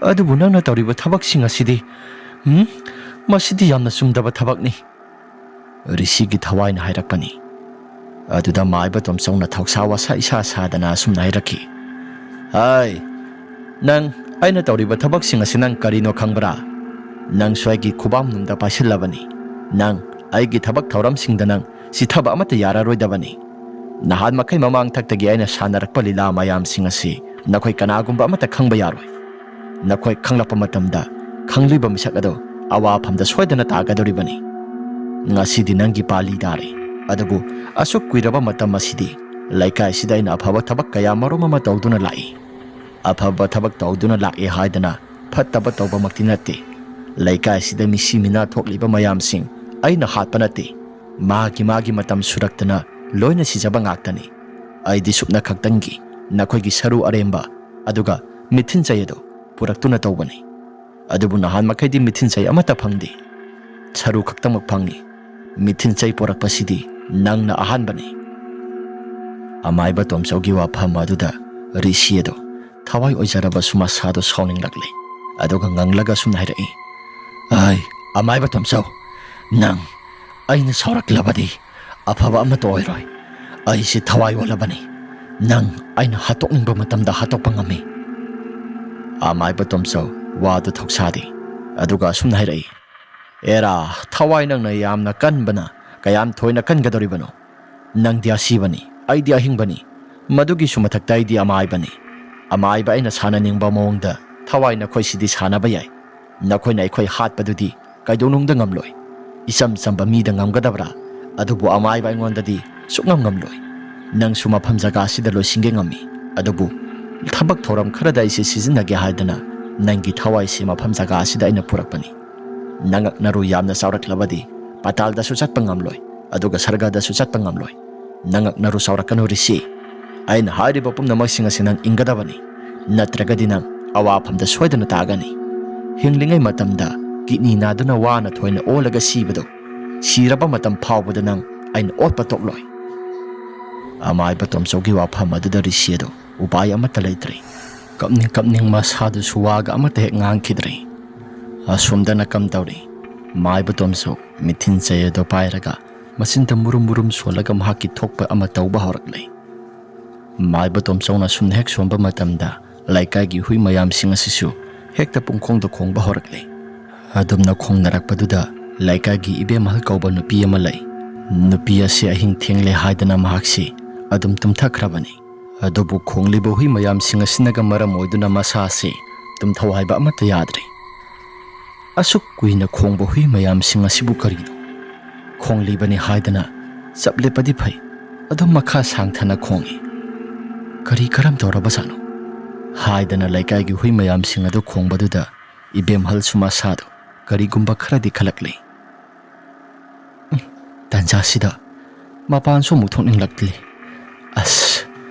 ꯑꯗꯨꯕꯨ ꯅꯪꯅ ꯇꯧꯔꯤꯕ ꯊꯕꯛꯁꯤꯡ ꯑꯁꯤꯗꯤ, ꯎꯝ, ꯃꯁꯤꯗꯤ ꯌꯥꯝꯅ ꯆꯨꯝꯗꯕ ꯊꯕꯛꯅꯤ"꯫ ꯔꯤꯁꯤꯒꯤ ꯊꯋꯥꯏꯅ ꯍꯥꯏꯔꯛꯄꯅꯤ, ꯑꯗꯨꯗ ꯃꯥꯏꯕ ꯇꯣꯝꯆꯧꯅ ꯊꯧꯁꯥ ꯋꯥꯁꯥ ꯏꯁꯥ ꯁꯥꯗꯅ ꯑꯁꯨꯝꯅ ꯍꯥꯏꯔꯛꯈꯤ, "ꯍꯥꯏ, ꯅꯪ, ꯑꯩꯅ ꯇꯧꯔꯤꯕ ꯊꯕꯛꯁꯤꯡ ꯑꯁꯤ ꯅꯪ ꯀꯔꯤꯅꯣ ꯈꯪꯕ꯭ꯔꯥ? ꯅꯪꯁꯨ ꯑꯩꯒꯤ ꯈꯨꯕꯥꯝ ꯅꯨꯡꯗ ꯄꯥꯏꯁꯤꯜꯂꯕꯅꯤ꯫ ꯅꯪ ꯑꯩꯒꯤ ꯊꯕꯛ ꯊꯧꯔꯝꯁꯤꯡꯗ ꯅꯪ ꯆꯤꯊꯕ ꯑꯃꯠꯇ ꯌꯥꯔꯔꯣꯏꯗꯕꯅꯤ꯫ ꯅꯍꯥꯟ ꯃꯈꯩ ꯃꯃꯥꯡꯊꯛꯇꯒꯤ ꯑꯩꯅ ꯁꯥꯟꯅꯔꯛꯄ ꯂꯤꯂꯥ ꯃꯌꯥꯝꯁꯤꯡ ꯑꯁꯤ ꯅꯈꯣꯏ ꯀꯅꯥꯒꯨꯝꯕ ꯑꯃꯠꯇ ꯈꯪꯕ ꯌꯥꯔꯣꯏ꯫ ꯅꯈꯣꯏ ꯈꯪꯂꯛꯄ ꯃꯇꯝꯗ ꯈꯪꯂꯤꯕ ꯃꯤꯁꯛ ꯑꯗꯨ ꯑꯋꯥꯐꯝꯗ ꯁꯣꯏꯗꯅ ꯇꯥꯒꯗꯧꯔꯤꯕꯅꯤ꯫ ꯉꯁꯤꯗꯤ ꯅꯪꯒꯤ ꯄꯥꯂꯤ ꯇꯥꯔꯦ꯫ ꯑꯗꯨꯕꯨ ꯑꯁꯨꯛ ꯀꯨꯏꯔꯕ ꯃꯇꯝ ꯑꯁꯤꯗꯤ ꯂꯩꯀꯥꯏꯁꯤꯗ ꯑꯩꯅ ꯑꯐꯕ ꯊꯕꯛ ꯀꯌꯥ ꯃꯔꯨꯝ ꯑꯃ ꯇꯧꯗꯨꯅ ꯂꯥꯛꯏ꯫ ꯑꯐꯕ ꯊꯕꯛ ꯇꯧꯗꯨꯅ ꯂꯥꯛꯑꯦ ꯍꯥꯏꯗꯅ ꯐꯠꯇꯕ ꯇꯧꯕꯃꯛꯇꯤ ꯅꯠꯇꯦ꯫ ꯂꯩꯀꯥꯏꯁꯤꯗ ꯃꯤꯁꯤ ꯃꯤꯅꯥ ꯊꯣꯛꯂꯤꯕ ꯃꯌꯥꯝꯁꯤꯡ ꯑꯩꯅ ꯍꯥꯠꯄ ꯅꯠꯇꯦ꯫ ꯃꯥꯒꯤ ꯃꯥꯒꯤ ꯃꯇꯝ ꯁꯨꯔꯛꯇꯅ ꯂꯣꯏꯅ ꯁꯤꯖꯕ ꯉꯥꯛꯇꯅꯤ꯫ ꯑꯩꯗꯤ ꯁꯨꯞꯅ ꯈꯛꯇꯪꯒꯤ ꯅꯈꯣꯏꯒꯤ ꯁꯔꯨ ꯑꯔꯦꯝꯕ ꯑꯗꯨꯒ ꯃꯤꯊꯤꯟ ꯆꯩ ꯑꯗꯨ ꯄꯨꯔꯛꯇꯨꯅ ꯇꯧꯕꯅꯤ꯫ ꯑꯗꯨꯕꯨ ꯅꯍꯥꯟ ꯃꯈꯩꯗꯤ ꯃꯤꯊꯤꯟ ꯆꯩ ꯑꯃꯠꯇ ꯐꯪꯗꯦ꯫ ꯁꯔꯨ ꯈꯛꯇꯃꯛ ꯐꯪꯉꯤ꯫ ꯃꯤꯊꯤꯟ ꯆꯩ ꯄꯨꯔꯛꯄꯁꯤꯗꯤ ꯅꯪꯅ ꯑꯍꯥꯟꯕꯅꯤ꯫" ꯑꯃꯥꯏꯕ ꯇꯣꯝꯆꯧꯒꯤ ꯋꯥꯐꯝ ꯑꯗꯨꯗ ꯔꯤꯁꯤ ꯑꯗꯨ ꯊꯋꯥꯏ ꯑꯣꯏꯖꯔꯕꯁꯨ ꯃꯁꯥꯗꯣ ꯁꯥꯎꯅꯤꯡꯂꯛꯂꯦ꯫ ꯑꯗꯨꯒ ꯉꯪꯂꯒ ꯁꯨꯝ ꯍꯥꯏꯔꯛꯏ, "ꯑꯩ, ꯑꯃꯥꯏꯕ ꯇꯣꯝꯆꯧ, ꯅꯪ ꯑꯩꯅ ꯁꯥꯎꯔꯛꯂꯕꯗꯤ ꯑꯐꯕ ꯑꯃꯠꯇ ꯑꯣꯏꯔꯣꯏ꯫ ꯑꯩꯁꯦ ꯊꯋꯥꯏ ꯑꯣꯜꯂꯕꯅꯤ꯫ ꯅꯪ ꯑꯩꯅ ꯍꯥꯠꯇꯣꯛꯅꯤꯡꯕ ꯃꯇꯝꯗ ꯍꯥꯠꯇꯣꯛꯄ ꯉꯝꯃꯤ꯫" ꯑꯃꯥꯏꯕ ꯇꯣꯝꯆꯧ ꯋꯥꯗꯨ ꯊꯧꯁꯥꯗꯦ꯫ ꯑꯗꯨꯒ ꯑꯁꯨꯝꯅ ꯍꯥꯏꯔꯛꯏ, "ꯑꯦꯔꯥ, ꯊꯋꯥꯏ ꯅꯪꯅ ꯌꯥꯝꯅ ꯀꯟꯕꯅ ꯀꯌꯥꯝ ꯊꯣꯏꯅ ꯀꯟꯒꯗꯧꯔꯤꯕꯅꯣ? ꯅꯪꯗꯤ ꯑꯁꯤꯕꯅꯤ, ꯑꯩꯗꯤ ꯑꯍꯤꯡꯕꯅꯤ꯫ ꯃꯗꯨꯒꯤꯁꯨ ꯃꯊꯛꯇ ꯑꯩꯗꯤ ꯑꯃꯥꯏꯕꯅꯤ꯫ ꯑꯃꯥꯏꯕ ꯑꯩꯅ ꯁꯥꯟꯅꯅꯤꯡꯕ ꯃꯑꯣꯡꯗ ꯊꯋꯥꯏ ꯅꯈꯣꯏꯁꯤꯗꯤ ꯁꯥꯟꯅꯕ ꯌꯥꯏ꯫ ꯅꯈꯣꯏꯅ ꯑꯩꯈꯣꯏ ꯍꯥꯠꯄꯗꯨꯗꯤ ꯀꯩꯗꯧꯅꯨꯡꯗ ꯉꯝꯂꯣꯏ꯫ ꯏꯆꯝ ꯆꯝꯕ ꯃꯤꯗ ꯉꯝꯒꯗꯕ꯭ꯔꯥ? ꯑꯗꯨꯕꯨ ꯑꯃꯥꯏꯕ ꯑꯩꯉꯣꯟꯗꯗꯤ ꯁꯨꯛꯉꯝ ꯉꯝꯂꯣꯏ꯫ ꯅꯪꯁꯨ ꯃꯐꯝ ꯖꯒꯥ ꯑꯁꯤꯗ ꯂꯣꯏꯁꯤꯟꯒꯦ ꯉꯝꯃꯤ, ꯑꯗꯨꯕꯨ ꯊꯕꯛ ꯊꯧꯔꯝ ꯈꯔꯗ ꯑꯩꯁꯦ ꯁꯤꯖꯤꯟꯅꯒꯦ ꯍꯥꯏꯗꯅ ꯅꯪꯒꯤ ꯊꯋꯥꯏꯁꯦ ꯃꯐꯝ ꯖꯒꯥ ꯑꯁꯤꯗ ꯑꯩꯅ ꯄꯨꯔꯛꯄꯅꯤ꯫ ꯅꯉꯛ ꯅꯔꯨ ꯌꯥꯝꯅ ꯆꯥꯎꯔꯛꯂꯕꯗꯤ ꯄꯥꯇꯥꯜꯗꯁꯨ ꯆꯠꯄ ꯉꯝꯂꯣꯏ, ꯑꯗꯨꯒ ꯁꯔꯒꯗꯁꯨ ꯆꯠꯄ ꯉꯝꯂꯣꯏ꯫ ꯅꯉꯛ ꯅꯔꯨ ꯆꯥꯎꯔꯛꯀꯅꯨ ꯔꯤꯁꯤ꯫ ꯑꯩꯅ ꯍꯥꯏꯔꯤꯕ ꯄꯨꯝꯅꯃꯛꯁꯤꯡ ꯑꯁꯤ ꯅꯪ ꯏꯟꯒꯗꯕꯅꯤ, ꯅꯠꯇ꯭ꯔꯒꯗꯤ ꯅꯪ ꯑꯋꯥꯐꯝꯗ ꯁꯣꯏꯗꯅ ꯇꯥꯒꯅꯤ꯫ ꯍꯤꯡꯂꯤꯉꯩ ꯃꯇꯝꯗ ꯀꯤꯠꯅꯤ ꯅꯥꯗꯨꯅ ꯋꯥꯅ ꯊꯣꯏꯅ ꯑꯣꯜꯂꯒ ꯁꯤꯕꯗꯨ, ꯁꯤꯔꯕ ꯃꯇꯝ ꯐꯥꯎꯕꯗ ꯅꯪ ꯑꯩꯅ ꯑꯣꯠꯄ ꯇꯣꯛꯂꯣꯏ꯫" ꯑꯃꯥꯏꯕ ꯇꯣꯝꯆꯧꯒꯤ ꯋꯥꯐꯝ ꯑꯗꯨꯗ ꯔꯤꯁꯤ ꯑꯗꯨ ꯎꯄꯥꯏ ꯑꯃꯠꯇ ꯂꯩꯇ꯭ꯔꯦ꯫ ꯀꯞꯅꯤꯡ ꯀꯞꯅꯤꯡ ꯃꯁꯥꯗꯨꯁꯨ ꯋꯥꯒ ꯑꯃꯠꯇ ꯍꯦꯛ ꯉꯥꯡꯈꯤꯗ꯭ꯔꯦ꯫ ꯑꯁꯣꯝꯗꯅ ꯀꯝꯗꯧꯔꯤ? ꯃꯥꯏꯕ ꯇꯣꯝꯆꯧ ꯃꯤꯊꯤꯟ ꯆꯩ ꯑꯗꯨ ꯄꯥꯏꯔꯒ ꯃꯆꯤꯟꯗ ꯃꯨꯔꯨꯝ ꯃꯨꯔꯨꯝ ꯁꯣꯜꯂꯒ ꯃꯍꯥꯛꯀꯤ ꯊꯣꯛꯄ ꯑꯃ ꯇꯧꯕ ꯍꯧꯔꯛꯂꯦ꯫ ꯃꯥꯏꯕ ꯇꯣꯝꯆꯧꯅ ꯑꯁꯨꯝꯅ ꯍꯦꯛ ꯁꯣꯟꯕ ꯃꯇꯝꯗ ꯂꯩꯀꯥꯏꯒꯤ ꯍꯨꯏ ꯃꯌꯥꯝꯁꯤꯡ ꯑꯁꯤꯁꯨ ꯍꯦꯛꯇ ꯄꯨꯡꯈꯣꯡꯗ ꯈꯣꯡꯕ ꯍꯧꯔꯛꯂꯦ꯫ ꯑꯗꯨꯝꯅ ꯈꯣꯡꯅꯔꯛꯄꯗꯨꯗ ꯂꯩꯀꯥꯏꯒꯤ ꯏꯕꯦꯝ ꯑꯍꯜ ꯀꯧꯕ ꯅꯨꯄꯤ ꯑꯃ ꯂꯩ꯫ ꯅꯨꯄꯤ ꯑꯁꯤ ꯑꯍꯤꯡ ꯊꯦꯡꯂꯦ ꯍꯥꯏꯗꯅ ꯃꯍꯥꯛꯁꯤ ꯑꯗꯨꯝ ꯇꯨꯝꯊꯈ꯭ꯔꯕꯅꯤ꯫ ꯑꯗꯨꯕꯨ ꯈꯣꯡꯂꯤꯕ ꯍꯨꯏ ꯃꯌꯥꯝꯁꯤꯡ ꯑꯁꯤꯅꯒ ꯃꯔꯝ ꯑꯣꯏꯗꯨꯅ ꯃꯁꯥ ꯑꯁꯤ ꯇꯨꯝꯊꯧ ꯍꯥꯏꯕ ꯑꯃꯠꯇ ꯌꯥꯗ꯭ꯔꯦ꯫ ꯑꯁꯨꯛ ꯀꯨꯏꯅ ꯈꯣꯡꯕ ꯍꯨꯏ ꯃꯌꯥꯝꯁꯤꯡ ꯑꯁꯤꯕꯨ ꯀꯔꯤꯅꯣ? ꯈꯣꯡꯂꯤꯕꯅꯤ ꯍꯥꯏꯗꯅ ꯆꯞ ꯂꯦꯞꯄꯗꯤ ꯐꯩ, ꯑꯗꯨꯝ ꯃꯈꯥ ꯁꯥꯡꯊꯅ ꯈꯣꯡꯏ꯫ ꯀꯔꯤ ꯀꯔꯝ ꯇꯧꯔꯕꯖꯥꯠꯅꯣ? ꯍꯥꯏꯗꯅ ꯂꯩꯀꯥꯏꯒꯤ ꯍꯨꯏ ꯃꯌꯥꯝꯁꯤꯡ ꯑꯗꯨ ꯈꯣꯡꯕꯗꯨꯗ ꯏꯕꯦꯝꯍꯜꯁꯨ ꯃꯁꯥꯗꯨ ꯀꯔꯤꯒꯨꯝꯕ ꯈꯔꯗꯤ ꯈꯜꯂꯛꯂꯦ꯫ "ꯎꯝ, ꯇꯥꯟꯖꯥꯁꯤꯗ ꯃꯄꯥꯟꯁꯨ ꯑꯃꯨꯛ ꯊꯣꯛꯅꯤꯡꯂꯛꯂꯤ꯫ ꯑꯁ,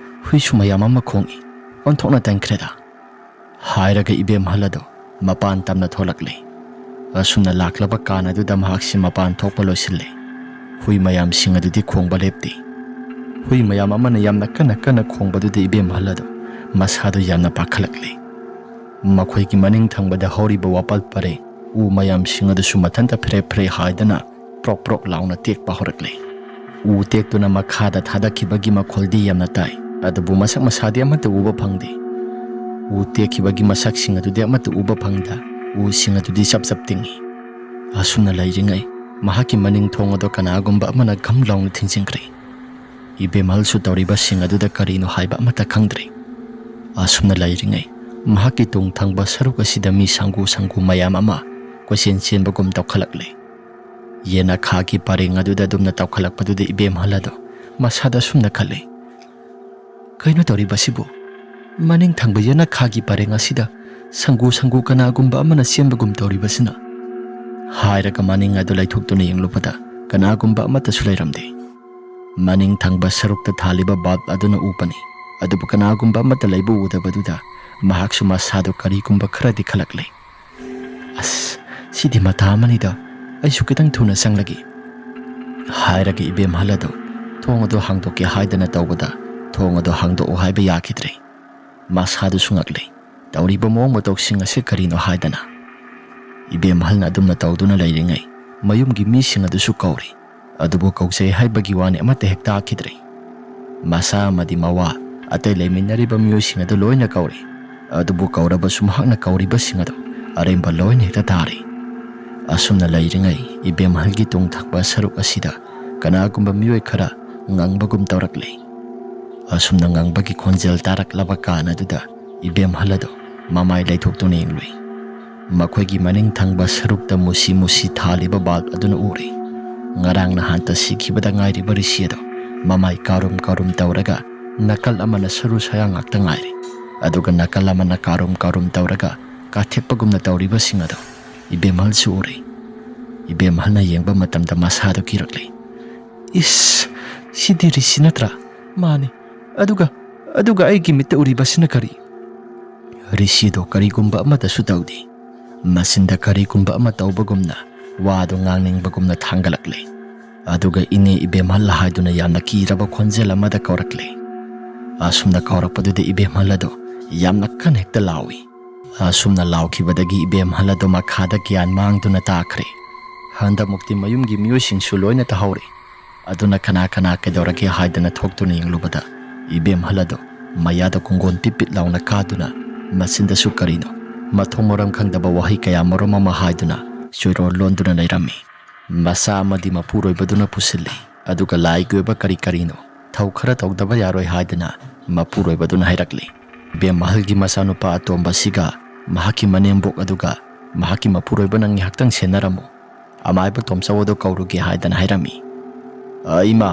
ꯍꯨꯏꯁꯨ ꯃꯌꯥꯝ ꯑꯃ ꯈꯣꯡꯏ, ꯑꯣꯟꯊꯣꯛꯅ ꯇꯟꯈ꯭ꯔꯦꯗ," ꯍꯥꯏꯔꯒ ꯏꯕꯦꯝꯍꯜ ꯑꯗꯨ ꯃꯄꯥꯟ ꯇꯝꯅ ꯊꯣꯛꯂꯛꯂꯦ꯫ ꯑꯁꯨꯝꯅ ꯂꯥꯛꯂꯕ ꯀꯥꯟ ꯑꯗꯨꯗ ꯃꯍꯥꯛꯁꯤ ꯃꯄꯥꯟ ꯊꯣꯛꯄ ꯂꯣꯏꯁꯤꯜꯂꯦ꯫ ꯍꯨꯏ ꯃꯌꯥꯝꯁꯤꯡ ꯑꯗꯨꯗꯤ ꯈꯣꯡꯕ ꯂꯦꯞꯇꯦ꯫ ꯍꯨꯏ ꯃꯌꯥꯝ ꯑꯃꯅ ꯌꯥꯝꯅ ꯀꯟꯅ ꯀꯟꯅ ꯈꯣꯡꯕꯗꯨꯗ ꯏꯕꯦꯝꯍꯜ ꯑꯗꯨ ꯃꯁꯥꯗꯨ ꯌꯥꯝꯅ ꯄꯥꯈꯠꯂꯛꯂꯦ꯫ ꯃꯈꯣꯏꯒꯤ ꯃꯅꯤꯡ ꯊꯪꯕꯗ ꯍꯧꯔꯤꯕ ꯋꯥꯄꯜ ꯄꯔꯦꯡ, ꯎ ꯃꯌꯥꯝꯁꯤꯡ ꯑꯗꯨꯁꯨ ꯃꯊꯟꯇ ꯐꯦꯔꯦ ꯐꯦꯔꯦ ꯍꯥꯏꯗꯅ ꯄ꯭ꯔꯣꯛ ꯄ꯭ꯔꯣꯛ ꯂꯥꯎꯅ ꯇꯦꯛꯄ ꯍꯧꯔꯛꯂꯦ꯫ ꯎ ꯇꯦꯛꯇꯨꯅ ꯃꯈꯥꯗ ꯊꯥꯗꯈꯤꯕꯒꯤ ꯃꯈꯣꯜꯗꯤ ꯌꯥꯝꯅ ꯇꯥꯏ, ꯑꯗꯨꯕꯨ ꯃꯁꯛ ꯃꯁꯥꯗꯤ ꯑꯃꯠꯇ ꯎꯕ ꯐꯪꯗꯦ꯫ ꯎ ꯇꯦꯛꯈꯤꯕꯒꯤ ꯃꯁꯛꯁꯤꯡ ꯑꯗꯨꯗꯤ ꯑꯃꯠꯇ ꯎꯕ ꯐꯪꯗ, ꯎꯁꯤꯡ ꯑꯗꯨꯗꯤ ꯆꯞ ꯆꯞ ꯇꯤꯡꯏ꯫ ꯑꯁꯨꯝꯅ ꯂꯩꯔꯤꯉꯩ, ꯃꯍꯥꯛꯀꯤ ꯃꯅꯤꯡ ꯊꯣꯡ ꯑꯗꯨ ꯀꯅꯥꯒꯨꯝꯕ ꯑꯃꯅ ꯘꯝ ꯂꯥꯎꯅ ꯊꯤꯡꯖꯤꯟꯈ꯭ꯔꯦ꯫ ꯏꯕꯦꯝꯍꯜꯁꯨ ꯇꯧꯔꯤꯕꯁꯤꯡ ꯑꯗꯨꯗ ꯀꯔꯤꯅꯣ ꯍꯥꯏꯕ ꯑꯃꯠꯇ ꯈꯪꯗ꯭ꯔꯦ꯫ ꯑꯁꯨꯝꯅ ꯂꯩꯔꯤꯉꯩ, ꯃꯍꯥꯛꯀꯤ ꯇꯨꯡ ꯊꯪꯕ ꯁꯔꯨꯛ ꯑꯁꯤꯗ ꯃꯤ ꯁꯪꯒꯨ ꯁꯪꯒꯨ ꯃꯌꯥꯝ ꯑꯃ ꯀꯣꯏꯆꯦꯟ ꯆꯦꯟꯕꯒꯨꯝ ꯇꯧꯈꯠꯂꯛꯂꯦ꯫ ꯌꯦꯅꯈꯥꯒꯤ ꯄꯔꯦꯡ ꯑꯗꯨꯗ ꯑꯗꯨꯝꯅ ꯇꯧꯈꯠꯂꯛꯄꯗꯨꯗ ꯏꯕꯦꯝꯍꯜ ꯑꯗꯨ ꯃꯁꯥꯗ ꯑꯁꯨꯝꯅ ꯈꯜꯂꯤ, "ꯀꯩꯅꯣ ꯇꯧꯔꯤꯕꯁꯤꯕꯨ? ꯃꯅꯤꯡ ꯊꯪꯕ ꯌꯦꯅꯈꯥꯒꯤ ꯄꯔꯦꯡ ꯑꯁꯤꯗ ꯁꯪꯒꯨ ꯁꯪꯒꯨ ꯀꯅꯥꯒꯨꯝꯕ ꯑꯃꯅ ꯆꯦꯟꯕꯒꯨꯝ ꯇꯧꯔꯤꯕꯁꯤꯅ?" ꯍꯥꯏꯔꯒ ꯃꯅꯤꯡ ꯑꯗꯨ ꯂꯩꯊꯣꯛꯇꯨꯅ ꯌꯦꯡꯂꯨꯕꯗ ꯀꯅꯥꯒꯨꯝꯕ ꯑꯃꯠꯇꯁꯨ ꯂꯩꯔꯝꯗꯦ꯫ ꯃꯅꯤꯡ ꯊꯪꯕ ꯁꯔꯨꯛꯇ ꯊꯥꯜꯂꯤꯕ ꯕꯜꯕ ꯑꯗꯨꯅ ꯎꯕꯅꯤ꯫ ꯑꯗꯨꯕꯨ ꯀꯅꯥꯒꯨꯝꯕ ꯑꯃꯠꯇ ꯂꯩꯕ ꯎꯗꯕꯗꯨꯗ ꯃꯍꯥꯛꯁꯨ ꯃꯁꯥꯗꯨ ꯀꯔꯤꯒꯨꯝꯕ ꯈꯔꯗꯤ ꯈꯜꯂꯛꯂꯦ꯫ "ꯑꯁ, ꯁꯤꯗꯤ ꯃꯇꯥ ꯑꯃꯅꯤꯗ, ꯑꯩꯁꯨ ꯈꯤꯇꯪ ꯊꯨꯅ ꯆꯪꯂꯒꯦ," ꯍꯥꯏꯔꯒ ꯏꯕꯦꯝꯍꯜ ꯑꯗꯨ ꯊꯣꯡ ꯑꯗꯨ ꯍꯥꯡꯗꯣꯛꯀꯦ ꯍꯥꯏꯗꯅ ꯇꯧꯕꯗ ꯊꯣꯡ ꯑꯗꯨ ꯍꯥꯡꯗꯣꯛꯎ ꯍꯥꯏꯕ ꯌꯥꯈꯤꯗ꯭ꯔꯦ꯫ ꯃꯁꯥꯗꯨꯁꯨ ꯉꯛꯂꯦ꯫ ꯇꯧꯔꯤꯕ ꯃꯑꯣꯡ ꯃꯇꯧꯁꯤꯡ ꯑꯁꯤ ꯀꯔꯤꯅꯣ ꯍꯥꯏꯗꯅ ꯏꯕꯦꯝꯍꯜꯅ ꯑꯗꯨꯝꯅ ꯇꯧꯗꯨꯅ ꯂꯩꯔꯤꯉꯩ, ꯃꯌꯨꯝꯒꯤ ꯃꯤꯁꯤꯡ ꯑꯗꯨꯁꯨ ꯀꯧꯔꯤ꯫ ꯑꯗꯨꯕꯨ ꯀꯧꯖꯩ ꯍꯥꯏꯕꯒꯤ ꯋꯥꯅꯤ, ꯑꯃꯠꯇ ꯍꯦꯛ ꯇꯥꯈꯤꯗ꯭ꯔꯦ꯫ ꯃꯁꯥ ꯑꯃꯗꯤ ꯃꯋꯥ, ꯑꯇꯩ ꯂꯩꯃꯤꯟꯅꯔꯤꯕ ꯃꯤꯑꯣꯏꯁꯤꯡ ꯑꯗꯨ ꯂꯣꯏꯅ ꯀꯧꯔꯦ꯫ ꯑꯗꯨꯕꯨ ꯀꯧꯔꯕꯁꯨ ꯃꯍꯥꯛꯅ ꯀꯧꯔꯤꯕꯁꯤꯡ ꯑꯗꯨ ꯑꯔꯦꯝꯕ ꯂꯣꯏꯅ ꯍꯦꯛꯇ ꯇꯥꯔꯦ꯫ ꯑꯁꯨꯝꯅ ꯂꯩꯔꯤꯉꯩ ꯏꯕꯦꯝꯍꯜꯒꯤ ꯇꯨꯡ ꯊꯪꯕ ꯁꯔꯨꯛ ꯑꯁꯤꯗ ꯀꯅꯥꯒꯨꯝꯕ ꯃꯤꯑꯣꯏ ꯈꯔ ꯉꯪꯕꯒꯨꯝ ꯇꯧꯔꯛꯂꯦ꯫ ꯑꯁꯨꯝꯅ ꯉꯪꯕꯒꯤ ꯈꯣꯟꯖꯦꯜ ꯇꯥꯔꯛꯂꯕ ꯀꯥꯟ ꯑꯗꯨꯗ ꯏꯕꯦꯝꯍꯜ ꯑꯗꯨ ꯃꯃꯥꯏ ꯂꯩꯊꯣꯛꯇꯨꯅ ꯌꯦꯡꯂꯨꯏ꯫ ꯃꯈꯣꯏꯒꯤ ꯃꯅꯤꯡ ꯊꯪꯕ ꯁꯔꯨꯛꯇ ꯃꯨꯁꯤ ꯃꯨꯁꯤ ꯊꯥꯜꯂꯤꯕ ꯕꯜꯕ ꯑꯗꯨꯅ ꯎꯔꯦ꯫ ꯉꯔꯥꯡ ꯅꯍꯥꯟꯇ ꯁꯤꯈꯤꯕꯗ ꯉꯥꯏꯔꯤꯕ ꯔꯤꯁꯤ ꯑꯗꯣ ꯃꯃꯥꯏ ꯀꯥꯔꯨꯝ ꯀꯥꯔꯨꯝ ꯇꯧꯔꯒ ꯅꯥꯀꯜ ꯑꯃꯅ ꯁꯔꯨ ꯁꯌꯥꯡ ꯉꯥꯛꯇ ꯉꯥꯏꯔꯦ, ꯑꯗꯨꯒ ꯅꯥꯀꯜ ꯑꯃꯅ ꯀꯥꯔꯨꯝ ꯀꯥꯔꯨꯝ ꯇꯧꯔꯒ ꯀꯥꯊꯦꯛꯄꯒꯨꯝꯅ ꯇꯧꯔꯤꯕꯁꯤꯡ ꯑꯗꯣ ꯏꯕꯦꯝꯍꯜꯁꯨ ꯎꯔꯦ꯫ ꯏꯕꯦꯝꯍꯜꯅ ꯌꯦꯡꯕ ꯃꯇꯝꯗ ꯃꯁꯥꯗꯨ ꯀꯤꯔꯛꯂꯦ꯫ "ꯏꯁ, ꯁꯤꯗꯤ ꯔꯤꯁꯤ ꯅꯠꯇ꯭ꯔꯥ?" "ꯃꯥꯅꯤ꯫ ꯑꯗꯨꯒ, ꯑꯗꯨꯒ ꯑꯩꯒꯤ ꯃꯤꯠꯇ ꯎꯔꯤꯕꯁꯤꯅ ꯀꯔꯤ?" ꯔꯤꯁꯤꯗꯣ ꯀꯔꯤꯒꯨꯝꯕ ꯑꯃꯠꯇꯁꯨ ꯇꯧꯗꯦ꯫ ꯃꯆꯤꯟꯗ ꯀꯔꯤꯒꯨꯝꯕ ꯑꯃ ꯇꯧꯕꯒꯨꯝꯅ ꯋꯥꯗꯨ ꯉꯥꯡꯅꯤꯡꯕꯒꯨꯝꯅ ꯊꯥꯡꯒꯠꯂꯛꯂꯦ꯫ ꯑꯗꯨꯒ "ꯏꯅꯦ ꯏꯕꯦꯝꯍꯜ" ꯍꯥꯏꯗꯨꯅ ꯌꯥꯝꯅ ꯀꯤꯔꯕ ꯈꯣꯟꯖꯦꯜ ꯑꯃꯗ ꯀꯧꯔꯛꯂꯦ꯫ ꯑꯁꯨꯝꯅ ꯀꯧꯔꯛꯄꯗꯨꯗ ꯏꯕꯦꯝꯍꯜ ꯑꯗꯣ ꯌꯥꯝꯅ ꯀꯟꯅ ꯍꯦꯛꯇ ꯂꯥꯎꯏ꯫ ꯑꯁꯨꯝꯅ ꯂꯥꯎꯈꯤꯕꯗꯒꯤ ꯏꯕꯦꯝꯍꯜ ꯑꯗꯣ ꯃꯈꯥꯗ ꯒ꯭ꯌꯥꯟ ꯃꯥꯡꯗꯨꯅ ꯇꯥꯈ꯭ꯔꯦ꯫ ꯍꯟꯗꯛꯃꯨꯛꯇꯤ ꯃꯌꯨꯝꯒꯤ ꯃꯤꯑꯣꯏꯁꯤꯡꯁꯨ ꯂꯣꯏꯅ ꯇꯥꯍꯧꯔꯦ꯫ ꯑꯗꯨꯅ "ꯀꯅꯥ ꯀꯅꯥ ꯀꯩꯗꯧꯔꯒꯦ?" ꯍꯥꯏꯗꯅ ꯊꯣꯛꯇꯨꯅ ꯌꯦꯡꯂꯨꯕꯗ ꯏꯕꯦꯝꯍꯜ ꯑꯗꯣ ꯃꯌꯥꯗ ꯀꯣꯡꯒꯣꯟ ꯄꯤꯠ ꯄꯤꯠ ꯂꯥꯎꯅ ꯀꯥꯗꯨꯅ ꯃꯆꯤꯟꯗꯁꯨ ꯀꯔꯤꯅꯣ ꯃꯊꯣꯡ ꯃꯔꯝ ꯈꯪꯗꯕ ꯋꯥꯍꯩ ꯀꯌꯥ ꯃꯔꯨꯝ ꯑꯃ ꯍꯥꯏꯗꯨꯅ ꯆꯣꯏꯔꯣꯜ ꯂꯣꯟꯗꯨꯅ ꯂꯩꯔꯝꯃꯤ꯫ ꯃꯆꯥ ꯑꯃꯗꯤ ꯃꯄꯨꯔꯣꯏꯕꯗꯨꯅ ꯄꯨꯁꯤꯜꯂꯤ꯫ ꯑꯗꯨꯒ ꯂꯥꯏꯒꯤ ꯑꯣꯏꯕ ꯀꯔꯤ ꯀꯔꯤꯅꯣ ꯊꯧ ꯈꯔ ꯇꯧꯗꯕ ꯌꯥꯔꯣꯏ ꯍꯥꯏꯗꯅ ꯃꯄꯨꯔꯣꯏꯕꯗꯨꯅ ꯍꯥꯏꯔꯛꯂꯤ꯫ ꯏꯕꯦꯝ ꯑꯍꯜꯒꯤ ꯃꯆꯥꯅꯨꯄꯥ ꯑꯇꯣꯝꯕꯁꯤꯒ ꯃꯍꯥꯛꯀꯤ ꯃꯅꯦꯝꯕꯣꯛ ꯑꯗꯨꯒ ꯃꯍꯥꯛꯀꯤ ꯃꯄꯨꯔꯣꯏꯕꯅ ꯉꯥꯏꯍꯥꯛꯇꯪ ꯁꯦꯟꯅꯔꯝꯃꯨ, ꯑꯃꯥꯏꯕ ꯇꯣꯝꯆꯧ ꯑꯗꯨ ꯀꯧꯔꯨꯒꯦ ꯍꯥꯏꯗꯅ ꯍꯥꯏꯔꯝꯃꯤ꯫ "ꯑ, ꯏꯃꯥ,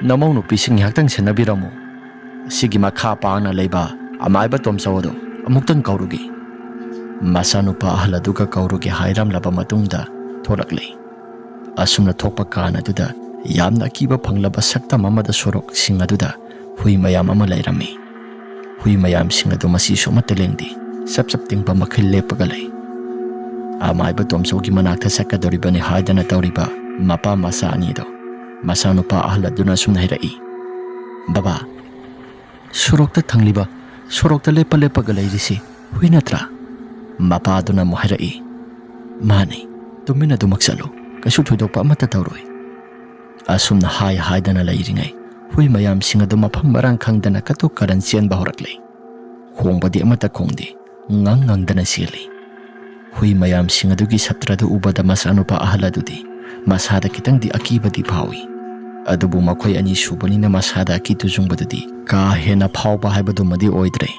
ꯅꯃꯧ ꯅꯨꯄꯤꯁꯤ ꯉꯥꯏꯍꯥꯛꯇꯪ ꯁꯦꯟꯅꯕꯤꯔꯝꯃꯨ꯫ ꯁꯤꯒꯤ ꯃꯈꯥ ꯄꯥꯡꯅ ꯂꯩꯕ ꯑꯃꯥꯏꯕ ꯇꯣꯝꯆꯧ ꯑꯗꯨ ꯑꯃꯨꯛꯇꯪ ꯀꯧꯔꯨꯒꯦ꯫" ꯃꯆꯥꯅꯨꯄꯥ ꯑꯍꯜ ꯑꯗꯨꯒ ꯀꯧꯔꯨꯒꯦ ꯍꯥꯏꯔꯝꯂꯕ ꯃꯇꯨꯡꯗ ꯊꯣꯛꯂꯛꯂꯦ꯫ ꯑꯁꯨꯝꯅ ꯊꯣꯛꯄ ꯀꯥꯟ ꯑꯗꯨꯗ ꯌꯥꯝꯅ ꯑꯀꯤꯕ ꯐꯪꯂꯕ ꯁꯛꯇꯝ ꯑꯃꯗ ꯁꯣꯔꯣꯛꯁꯤꯡ ꯑꯗꯨꯗ ꯍꯨꯏ ꯃꯌꯥꯝ ꯑꯃ ꯂꯩꯔꯝꯃꯤ꯫ ꯍꯨꯏ ꯃꯌꯥꯝꯁꯤꯡ ꯑꯗꯨ ꯃꯆꯤꯁꯨ ꯑꯃꯠꯇ ꯂꯦꯡꯗꯦ, ꯆꯞ ꯆꯞ ꯇꯤꯡꯕ ꯃꯈꯩ ꯂꯦꯞꯄꯒ ꯂꯩ꯫ ꯑꯃꯥꯏꯕ ꯇꯣꯝꯆꯧꯒꯤ ꯃꯅꯥꯛꯇ ꯆꯠꯀꯗꯧꯔꯤꯕꯅꯤ ꯍꯥꯏꯗꯅ ꯇꯧꯔꯤꯕ ꯃꯄꯥ ꯃꯆꯥ ꯑꯅꯤꯗꯣ ꯃꯆꯥꯅꯨꯄꯥ ꯑꯍꯜ ꯑꯗꯨꯅ ꯑꯁꯨꯝꯅ ꯍꯥꯏꯔꯛꯏ, "ꯕꯕꯥ, ꯁꯣꯔꯣꯛꯇ ꯊꯪꯂꯤꯕ, ꯁꯣꯔꯣꯛꯇ ꯂꯦꯞꯄ ꯂꯦꯞꯄꯒ ꯂꯩꯔꯤꯁꯤ ꯍꯨꯏ ꯅꯠꯇ꯭ꯔꯥ?" ꯃꯄꯥꯗꯨꯅ ꯑꯃꯨꯛ ꯍꯥꯏꯔꯛꯏ, "ꯃꯥꯅꯤ, ꯇꯨꯃꯤꯟ ꯑꯗꯨꯃꯛ ꯆꯠꯂꯨ, ꯀꯩꯁꯨ ꯊꯣꯏꯗꯣꯛꯄ ꯑꯃꯠꯇ ꯇꯧꯔꯣꯏ꯫" ꯑꯁꯨꯝꯅ ꯍꯥꯏ ꯍꯥꯏꯗꯅ ꯂꯩꯔꯤꯉꯩ, ꯍꯨꯏ ꯃꯌꯥꯝꯁꯤꯡ ꯑꯗꯨ ꯃꯐꯝ ꯃꯔꯥꯡ ꯈꯪꯗꯅ ꯀꯇꯨꯛ ꯀꯔꯟ ꯆꯦꯟꯕ ꯍꯧꯔꯛꯂꯦ꯫ ꯈꯣꯡꯕꯗꯤ ꯑꯃꯠꯇ ꯈꯣꯡꯗꯦ, ꯉꯪ ꯉꯪꯗꯅ ꯆꯦꯜꯂꯤ꯫ ꯍꯨꯏ ꯃꯌꯥꯝꯁꯤꯡ ꯑꯗꯨꯒꯤ ꯁꯞꯇ꯭ꯔꯗꯨ ꯎꯕꯗ ꯃꯆꯥꯅꯨꯄꯥ ꯑꯍꯜ ꯑꯗꯨꯗꯤ ꯃꯁꯥꯗ ꯈꯤꯇꯪꯗꯤ ꯑꯀꯤꯕꯗꯤ ꯐꯥꯎꯏ꯫ ꯑꯗꯨꯕꯨ ꯃꯈꯣꯏ ꯑꯅꯤ ꯁꯨꯕꯅꯤꯅ ꯃꯁꯥꯗ ꯑꯀꯤ ꯇꯨꯖꯨꯡꯕꯗꯨꯗꯤ ꯀꯥ ꯍꯦꯟꯅ ꯐꯥꯎꯕ ꯍꯥꯏꯕꯗꯨꯃꯗꯤ ꯑꯣꯏꯗ꯭ꯔꯦ꯫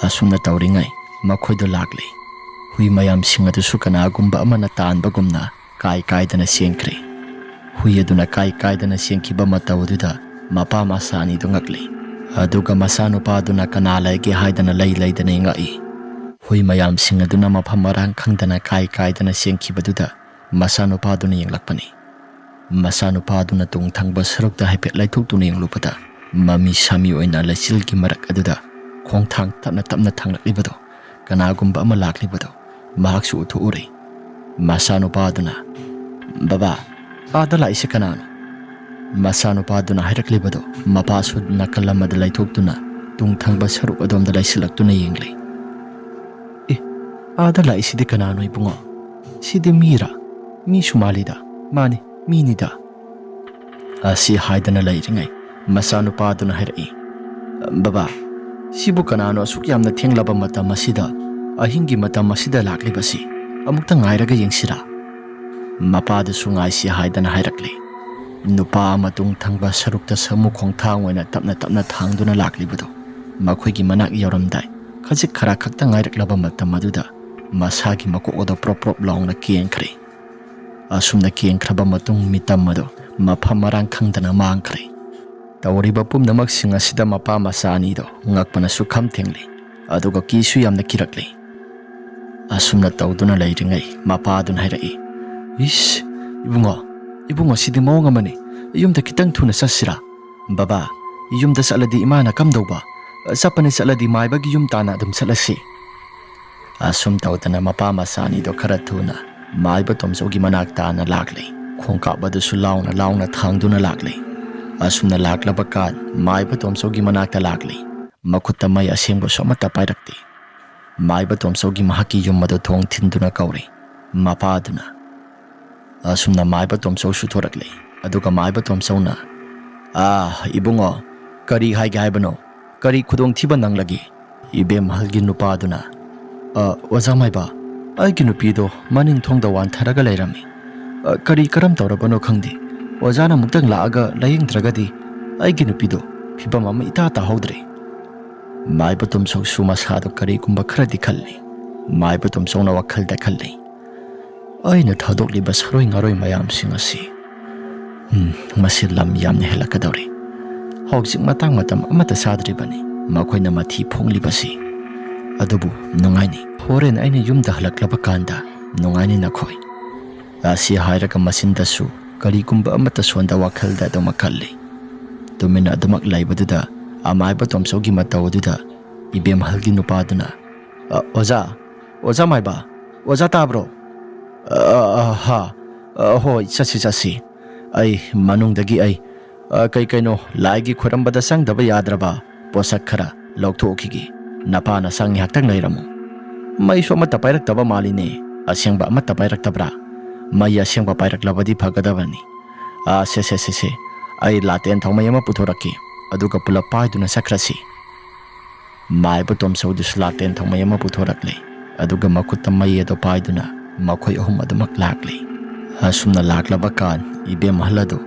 ꯑꯁꯨꯝꯅ ꯇꯧꯔꯤꯉꯩ ꯃꯈꯣꯏꯗꯨ ꯂꯥꯛꯂꯦ꯫ ꯍꯨꯏ ꯃꯌꯥꯝꯁꯤꯡ ꯑꯗꯨꯁꯨ ꯀꯅꯥꯒꯨꯝꯕ ꯑꯃꯅ ꯇꯥꯟꯕꯒꯨꯝꯅ ꯀꯥꯏ ꯀꯥꯏꯗꯅ ꯆꯦꯟꯈ꯭ꯔꯦ꯫ ꯍꯨꯏ ꯑꯗꯨꯅ ꯀꯥꯏ ꯀꯥꯏꯗꯅ ꯆꯦꯟꯈꯤꯕ ꯃꯇꯧ ꯑꯗꯨꯗ ꯃꯄꯥ ꯃꯆꯥ ꯑꯅꯤꯗꯨ ꯉꯛꯂꯤ꯫ ꯑꯗꯨꯒ ꯃꯆꯥꯅꯨꯄꯥ ꯑꯗꯨꯅ ꯀꯅꯥ ꯂꯩꯒꯦ ꯍꯥꯏꯗꯅ ꯂꯩ ꯂꯩꯗꯅ ꯉꯛꯏ꯫ ꯍꯨꯏ ꯃꯌꯥꯝꯁꯤꯡ ꯑꯗꯨꯅ ꯃꯐꯝ ꯃꯔꯥꯡ ꯈꯪꯗꯅ ꯀꯥꯏ ꯀꯥꯏꯗꯅ ꯆꯦꯟꯈꯤꯕꯗꯨꯗ ꯃꯆꯥꯅꯨꯄꯥꯗꯨꯅ ꯌꯦꯡꯂꯛꯄꯅꯤ꯫ ꯃꯆꯥꯅꯨꯄꯥꯗꯨꯅ ꯇꯨꯡ ꯊꯪꯕ ꯁꯔꯨꯛꯇ ꯍꯥꯏꯐꯦꯠ ꯂꯩꯊꯣꯛꯇꯨꯅ ꯌꯦꯡꯂꯨꯕꯗ, ꯃꯃꯤ ꯁꯥꯃꯤ ꯑꯣꯏꯅ ꯂꯩꯆꯤꯜꯒꯤ ꯃꯔꯛ ꯑꯗꯨꯗ ꯈꯣꯡꯊꯥꯡ ꯇꯞꯅ ꯇꯞꯅ ꯊꯥꯡꯂꯛꯂꯤꯕꯗꯣ, ꯀꯅꯥꯒꯨꯝꯕ ꯑꯃ ꯂꯥꯛꯂꯤꯕꯗꯣ ꯃꯍꯥꯛꯁꯨ ꯎꯊꯣꯛꯎꯔꯦ꯫ ꯃꯆꯥꯅꯨꯄꯥꯗꯨꯅ, "ꯕꯕꯥ, ꯑꯥꯗ ꯂꯥꯛꯏꯁꯦ ꯀꯅꯥꯅꯣ?" ꯃꯆꯥꯅꯨꯄꯥꯗꯨꯅ ꯍꯥꯏꯔꯛꯂꯤꯕꯗꯣ ꯃꯄꯥꯁꯨ ꯅꯥꯀꯜ ꯑꯃꯗ ꯂꯩꯊꯣꯛꯇꯨꯅ ꯇꯨꯡ ꯊꯪꯕ ꯁꯔꯨꯛ ꯑꯗꯣꯝꯗ ꯂꯩꯁꯤꯜꯂꯛꯇꯨꯅ ꯌꯦꯡꯂꯤ꯫ "ꯑꯦ, ꯑꯥꯗ ꯂꯥꯛꯏꯁꯤꯗꯤ ꯀꯅꯥꯅꯣ ꯏꯕꯨꯡꯉꯣ? ꯁꯤꯗꯤ ꯃꯤꯔꯥ? ꯃꯤꯁꯨ ꯃꯥꯜꯂꯤꯗ꯫ ꯃꯥꯅꯤ, ꯃꯤꯅꯤꯗ꯫" ꯑꯁꯤ ꯍꯥꯏꯗꯅ ꯂꯩꯔꯤꯉꯩ ꯃꯆꯥꯅꯨꯄꯥꯗꯨꯅ ꯍꯥꯏꯔꯛꯏ, "ꯕꯕꯥ, ꯁꯤꯕꯨ ꯀꯅꯥꯅꯣ ꯑꯁꯨꯛ ꯌꯥꯝꯅ ꯊꯦꯡꯂꯕ ꯃꯇꯝ ꯑꯁꯤꯗ, ꯑꯍꯤꯡꯒꯤ ꯃꯇꯝ ꯑꯁꯤꯗ ꯂꯥꯛꯂꯤꯕꯁꯤ? ꯑꯃꯨꯛꯇ ꯉꯥꯏꯔꯒ ꯌꯦꯡꯁꯤꯔꯥ?" ꯃꯄꯥꯗꯨꯁꯨ ꯉꯥꯏꯁꯤ ꯍꯥꯏꯗꯅ ꯍꯥꯏꯔꯛꯂꯤ꯫ ꯅꯨꯄꯥ ꯑꯃ ꯇꯨꯡ ꯊꯪꯕ ꯁꯔꯨꯛꯇ ꯁꯥꯃꯨ ꯈꯣꯡꯊꯥꯡ ꯑꯣꯏꯅ ꯇꯞꯅ ꯇꯞꯅ ꯊꯥꯡꯗꯨꯅ ꯂꯥꯛꯂꯤꯕꯗꯨ ꯃꯈꯣꯏꯒꯤ ꯃꯅꯥꯛ ꯌꯧꯔꯝꯗꯥꯏ ꯈꯖꯤꯛ ꯈꯔ ꯈꯛꯇ ꯉꯥꯏꯔꯛꯂꯕ ꯃꯇꯝ ꯑꯗꯨꯗ ꯃꯁꯥꯒꯤ ꯃꯀꯣꯛ ꯑꯗꯨ ꯄ꯭ꯔꯣꯞ ꯄ꯭ꯔꯣꯞ ꯂꯥꯎꯅ ꯀꯦꯟꯈ꯭ꯔꯦ꯫ ꯑꯁꯨꯝꯅ ꯀꯦꯟꯈ꯭ꯔꯕ ꯃꯇꯨꯡ ꯃꯤꯇꯝ ꯑꯗꯨ ꯃꯐꯝ ꯃꯔꯥꯡ ꯈꯪꯗꯅ ꯃꯥꯡꯈ꯭ꯔꯦ꯫ ꯇꯧꯔꯤꯕ ꯄꯨꯝꯅꯃꯛꯁꯤꯡ ꯑꯁꯤꯗ ꯃꯄꯥ ꯃꯆꯥ ꯑꯅꯤꯗꯣ ꯉꯛꯄꯅ ꯁꯨꯛꯈꯝ ꯊꯦꯡꯂꯤ, ꯑꯗꯨꯒ ꯀꯤꯁꯨ ꯌꯥꯝꯅ ꯀꯤꯔꯛꯂꯤ꯫ ꯑꯁꯨꯝꯅ ꯇꯧꯗꯨꯅ ꯂꯩꯔꯤꯉꯩ ꯃꯄꯥꯗꯨꯅ ꯍꯥꯏꯔꯛꯏ, "ꯏꯁ, ꯏꯕꯨꯡꯉꯣ, ꯏꯕꯨꯡꯉꯣ, ꯁꯤꯗꯤ ꯃꯑꯣꯡ ꯑꯃꯅꯤ꯫ ꯌꯨꯝꯗ ꯈꯤꯇꯪ ꯊꯨꯅ ꯆꯠꯁꯤꯔꯥ? ꯕꯕꯥ, ꯌꯨꯝꯗ ꯆꯠꯂꯗꯤ ꯏꯃꯥꯅ ꯀꯝꯗꯧꯕ? ꯆꯠꯄꯅꯤ ꯆꯠꯂꯗꯤ ꯃꯥꯏꯕꯒꯤ ꯌꯨꯝ ꯇꯥꯟꯅ ꯑꯗꯨꯝ ꯆꯠꯂꯁꯤ꯫" ꯑꯁꯨꯝ ꯇꯧꯗꯅ ꯃꯄꯥ ꯃꯆꯥ ꯑꯅꯤꯗꯣ ꯈꯔ ꯊꯨꯅ ꯃꯥꯏꯕ ꯇꯣꯝꯆꯧꯒꯤ ꯃꯅꯥꯛ ꯇꯥꯅ ꯂꯥꯛꯂꯦ꯫ ꯈꯣꯡꯀꯥꯞ ꯑꯗꯨꯁꯨ ꯂꯥꯎꯅ ꯂꯥꯎꯅ ꯊꯥꯡꯗꯨꯅ ꯂꯥꯛꯂꯦ꯫ ꯑꯁꯨꯝꯅ ꯂꯥꯛꯂꯕ ꯀꯥꯟ ꯃꯥꯏꯕ ꯇꯣꯝꯆꯧꯒꯤ ꯃꯅꯥꯛꯇ ꯂꯥꯛꯂꯦ꯫ ꯃꯈꯨꯠꯇ ꯃꯩ ꯑꯁꯦꯡꯕꯁꯨ ꯑꯃꯠꯇ ꯄꯥꯏꯔꯛꯇꯦ꯫ ꯃꯥꯏꯕ ꯇꯣꯝꯆꯧꯒꯤ ꯃꯍꯥꯛꯀꯤ ꯌꯨꯝ ꯑꯗꯨ ꯊꯣꯡ ꯊꯤꯟꯗꯨꯅ ꯀꯧꯔꯦ꯫ ꯃꯄꯥꯗꯨꯅ, ꯑꯁꯨꯝꯅ ꯃꯥꯏꯕ ꯇꯣꯝꯆꯧꯁꯨ ꯊꯣꯔꯛꯂꯦ꯫ ꯑꯗꯨꯒ ꯃꯥꯏꯕ ꯇꯣꯝꯆꯧꯅ, "ꯑꯥ, ꯏꯕꯨꯡꯉꯣ, ꯀꯔꯤ ꯍꯥꯏꯒꯦ ꯍꯥꯏꯕꯅꯣ? ꯀꯔꯤ ꯈꯨꯗꯣꯡꯊꯤꯕ ꯅꯪꯂꯒꯦ?" ꯏꯕꯦꯝ ꯑꯍꯜꯒꯤ ꯅꯨꯄꯥꯗꯨꯅ, "ꯑ, ꯑꯣꯖꯥ ꯃꯥꯏꯕ, ꯑꯩꯒꯤ ꯅꯨꯄꯤꯗꯣ ꯃꯅꯤꯡ ꯊꯣꯡꯗ ꯋꯥꯟꯊꯔꯒ ꯂꯩꯔꯝꯃꯤ꯫ ꯑ, ꯀꯔꯤ ꯀꯔꯝ ꯇꯧꯔꯕꯅꯣ ꯈꯪꯗꯦ꯫ ꯑꯣꯖꯥꯅ ꯑꯃꯨꯛꯇꯪ ꯂꯥꯛꯑꯒ ꯂꯥꯌꯦꯡꯗ꯭ꯔꯒꯗꯤ ꯑꯩꯒꯤ ꯅꯨꯄꯤꯗꯣ ꯐꯤꯕꯝ ꯑꯃ ꯏꯇꯥ ꯇꯥꯍꯧꯗ꯭ꯔꯦ꯫" ꯃꯥꯏꯕ ꯇꯣꯝꯆꯧꯁꯨ ꯃꯁꯥꯗꯣ ꯀꯔꯤꯒꯨꯝꯕ ꯈꯔꯗꯤ ꯈꯜꯂꯤ꯫ ꯃꯥꯏꯕ ꯇꯣꯝꯆꯧꯅ ꯋꯥꯈꯜꯗ ꯈꯜꯂꯤ, "ꯑꯩꯅ ꯊꯥꯗꯣꯛꯂꯤꯕ ꯁꯥꯔꯣꯏ ꯉꯥꯔꯣꯏ ꯃꯌꯥꯝꯁꯤꯡ ꯑꯁꯤ, ꯎꯝ, ꯃꯁꯤ ꯂꯝ ꯌꯥꯝꯅ ꯍꯦꯜꯂꯛꯀꯗꯧꯔꯤ꯫ ꯍꯧꯖꯤꯛ ꯃꯇꯥꯡ ꯃꯇꯝ ꯑꯃꯠꯇ ꯆꯥꯗ꯭ꯔꯤꯕꯅꯤ ꯃꯈꯣꯏꯅ ꯃꯊꯤ ꯐꯣꯡꯂꯤꯕꯁꯤ꯫ ꯑꯗꯨꯕꯨ ꯅꯨꯡꯉꯥꯏꯅꯤ, ꯍꯣꯔꯦꯟ ꯑꯩꯅ ꯌꯨꯝꯗ ꯍꯜꯂꯛꯂꯕ ꯀꯥꯟꯗ ꯅꯨꯡꯉꯥꯏꯅꯤ ꯅꯈꯣꯏ꯫" ꯑꯁꯤ ꯍꯥꯏꯔꯒ ꯃꯆꯤꯟꯗꯁꯨ ꯀꯔꯤꯒꯨꯝꯕ ꯑꯃꯠꯇ ꯁꯣꯟꯗ ꯋꯥꯈꯜꯗ ꯑꯗꯨꯃꯛ ꯈꯜꯂꯤ꯫ ꯇꯨꯃꯤꯟꯅ ꯑꯗꯨꯃꯛ ꯂꯩꯕꯗꯨꯗ ꯑꯃꯥꯏꯕ ꯇꯣꯝꯆꯧꯒꯤ ꯃꯇꯧ ꯑꯗꯨꯗ ꯏꯕꯦꯝꯍꯜꯒꯤ ꯅꯨꯄꯥꯗꯨꯅ, "ꯑ, ꯑꯣꯖꯥ, ꯑꯣꯖꯥ ꯃꯥꯏꯕ, ꯑꯣꯖꯥ ꯇꯥꯕ꯭ꯔꯣ? ꯑ, ꯑ, ꯑ, ꯍꯥ, ꯑ, ꯍꯣꯏ, ꯆꯠꯁꯤ, ꯆꯠꯁꯤ꯫ ꯑꯩ ꯃꯅꯨꯡꯗꯒꯤ ꯑꯩ, ꯑ, ꯀꯩ ꯀꯩꯅꯣ ꯂꯥꯏꯒꯤ ꯈꯣꯏꯔꯝꯕꯗ ꯆꯪꯗꯕ ꯌꯥꯗ꯭ꯔꯕ ꯄꯣꯠꯁꯛ ꯈꯔ ꯂꯧꯊꯣꯛꯈꯤꯒꯦ꯫ ꯅꯄꯥ ꯅꯆꯥ ꯉꯥꯏꯍꯥꯛꯇꯪ ꯂꯩꯔꯝꯃꯨ꯫" "ꯃꯩꯁꯨ ꯑꯃꯠꯇ ꯄꯥꯏꯔꯛꯇꯕ ꯃꯥꯜꯂꯤꯅꯦ꯫ ꯑꯁꯦꯡꯕ ꯑꯃꯠꯇ ꯄꯥꯏꯔꯛꯇꯕ꯭ꯔꯥ? ꯃꯩ ꯑꯁꯦꯡꯕ ꯄꯥꯏꯔꯛꯂꯕꯗꯤ ꯐꯒꯗꯕꯅꯤ꯫ ꯑ, ꯁꯦ, ꯁꯦ, ꯁꯦ, ꯁꯦ, ꯑꯩ ꯂꯥꯇꯦꯟ ꯊꯥꯎꯃꯩ ꯑꯃ ꯄꯨꯊꯣꯔꯛꯀꯦ, ꯑꯗꯨꯒ ꯄꯨꯂꯞ ꯄꯥꯏꯗꯨꯅ ꯆꯠꯈ꯭ꯔꯁꯤ꯫" ꯃꯥꯏꯕ ꯇꯣꯝꯆꯧꯗꯨꯁꯨ ꯂꯥꯇꯦꯟ ꯊꯥꯎꯃꯩ ꯑꯃ ꯄꯨꯊꯣꯔꯛꯂꯦ, ꯑꯗꯨꯒ ꯃꯈꯨꯠꯇ ꯃꯩ ꯑꯗꯨ ꯄꯥꯏꯗꯨꯅ ꯃꯈꯣꯏ ꯑꯍꯨꯝ ꯑꯗꯨꯃꯛ ꯂꯥꯛꯂꯦ꯫ ꯑꯁꯨꯝꯅ ꯂꯥꯛꯂꯕ ꯀꯥꯟ ꯏꯕꯦꯝ ꯑꯍꯜ ꯑꯗꯨ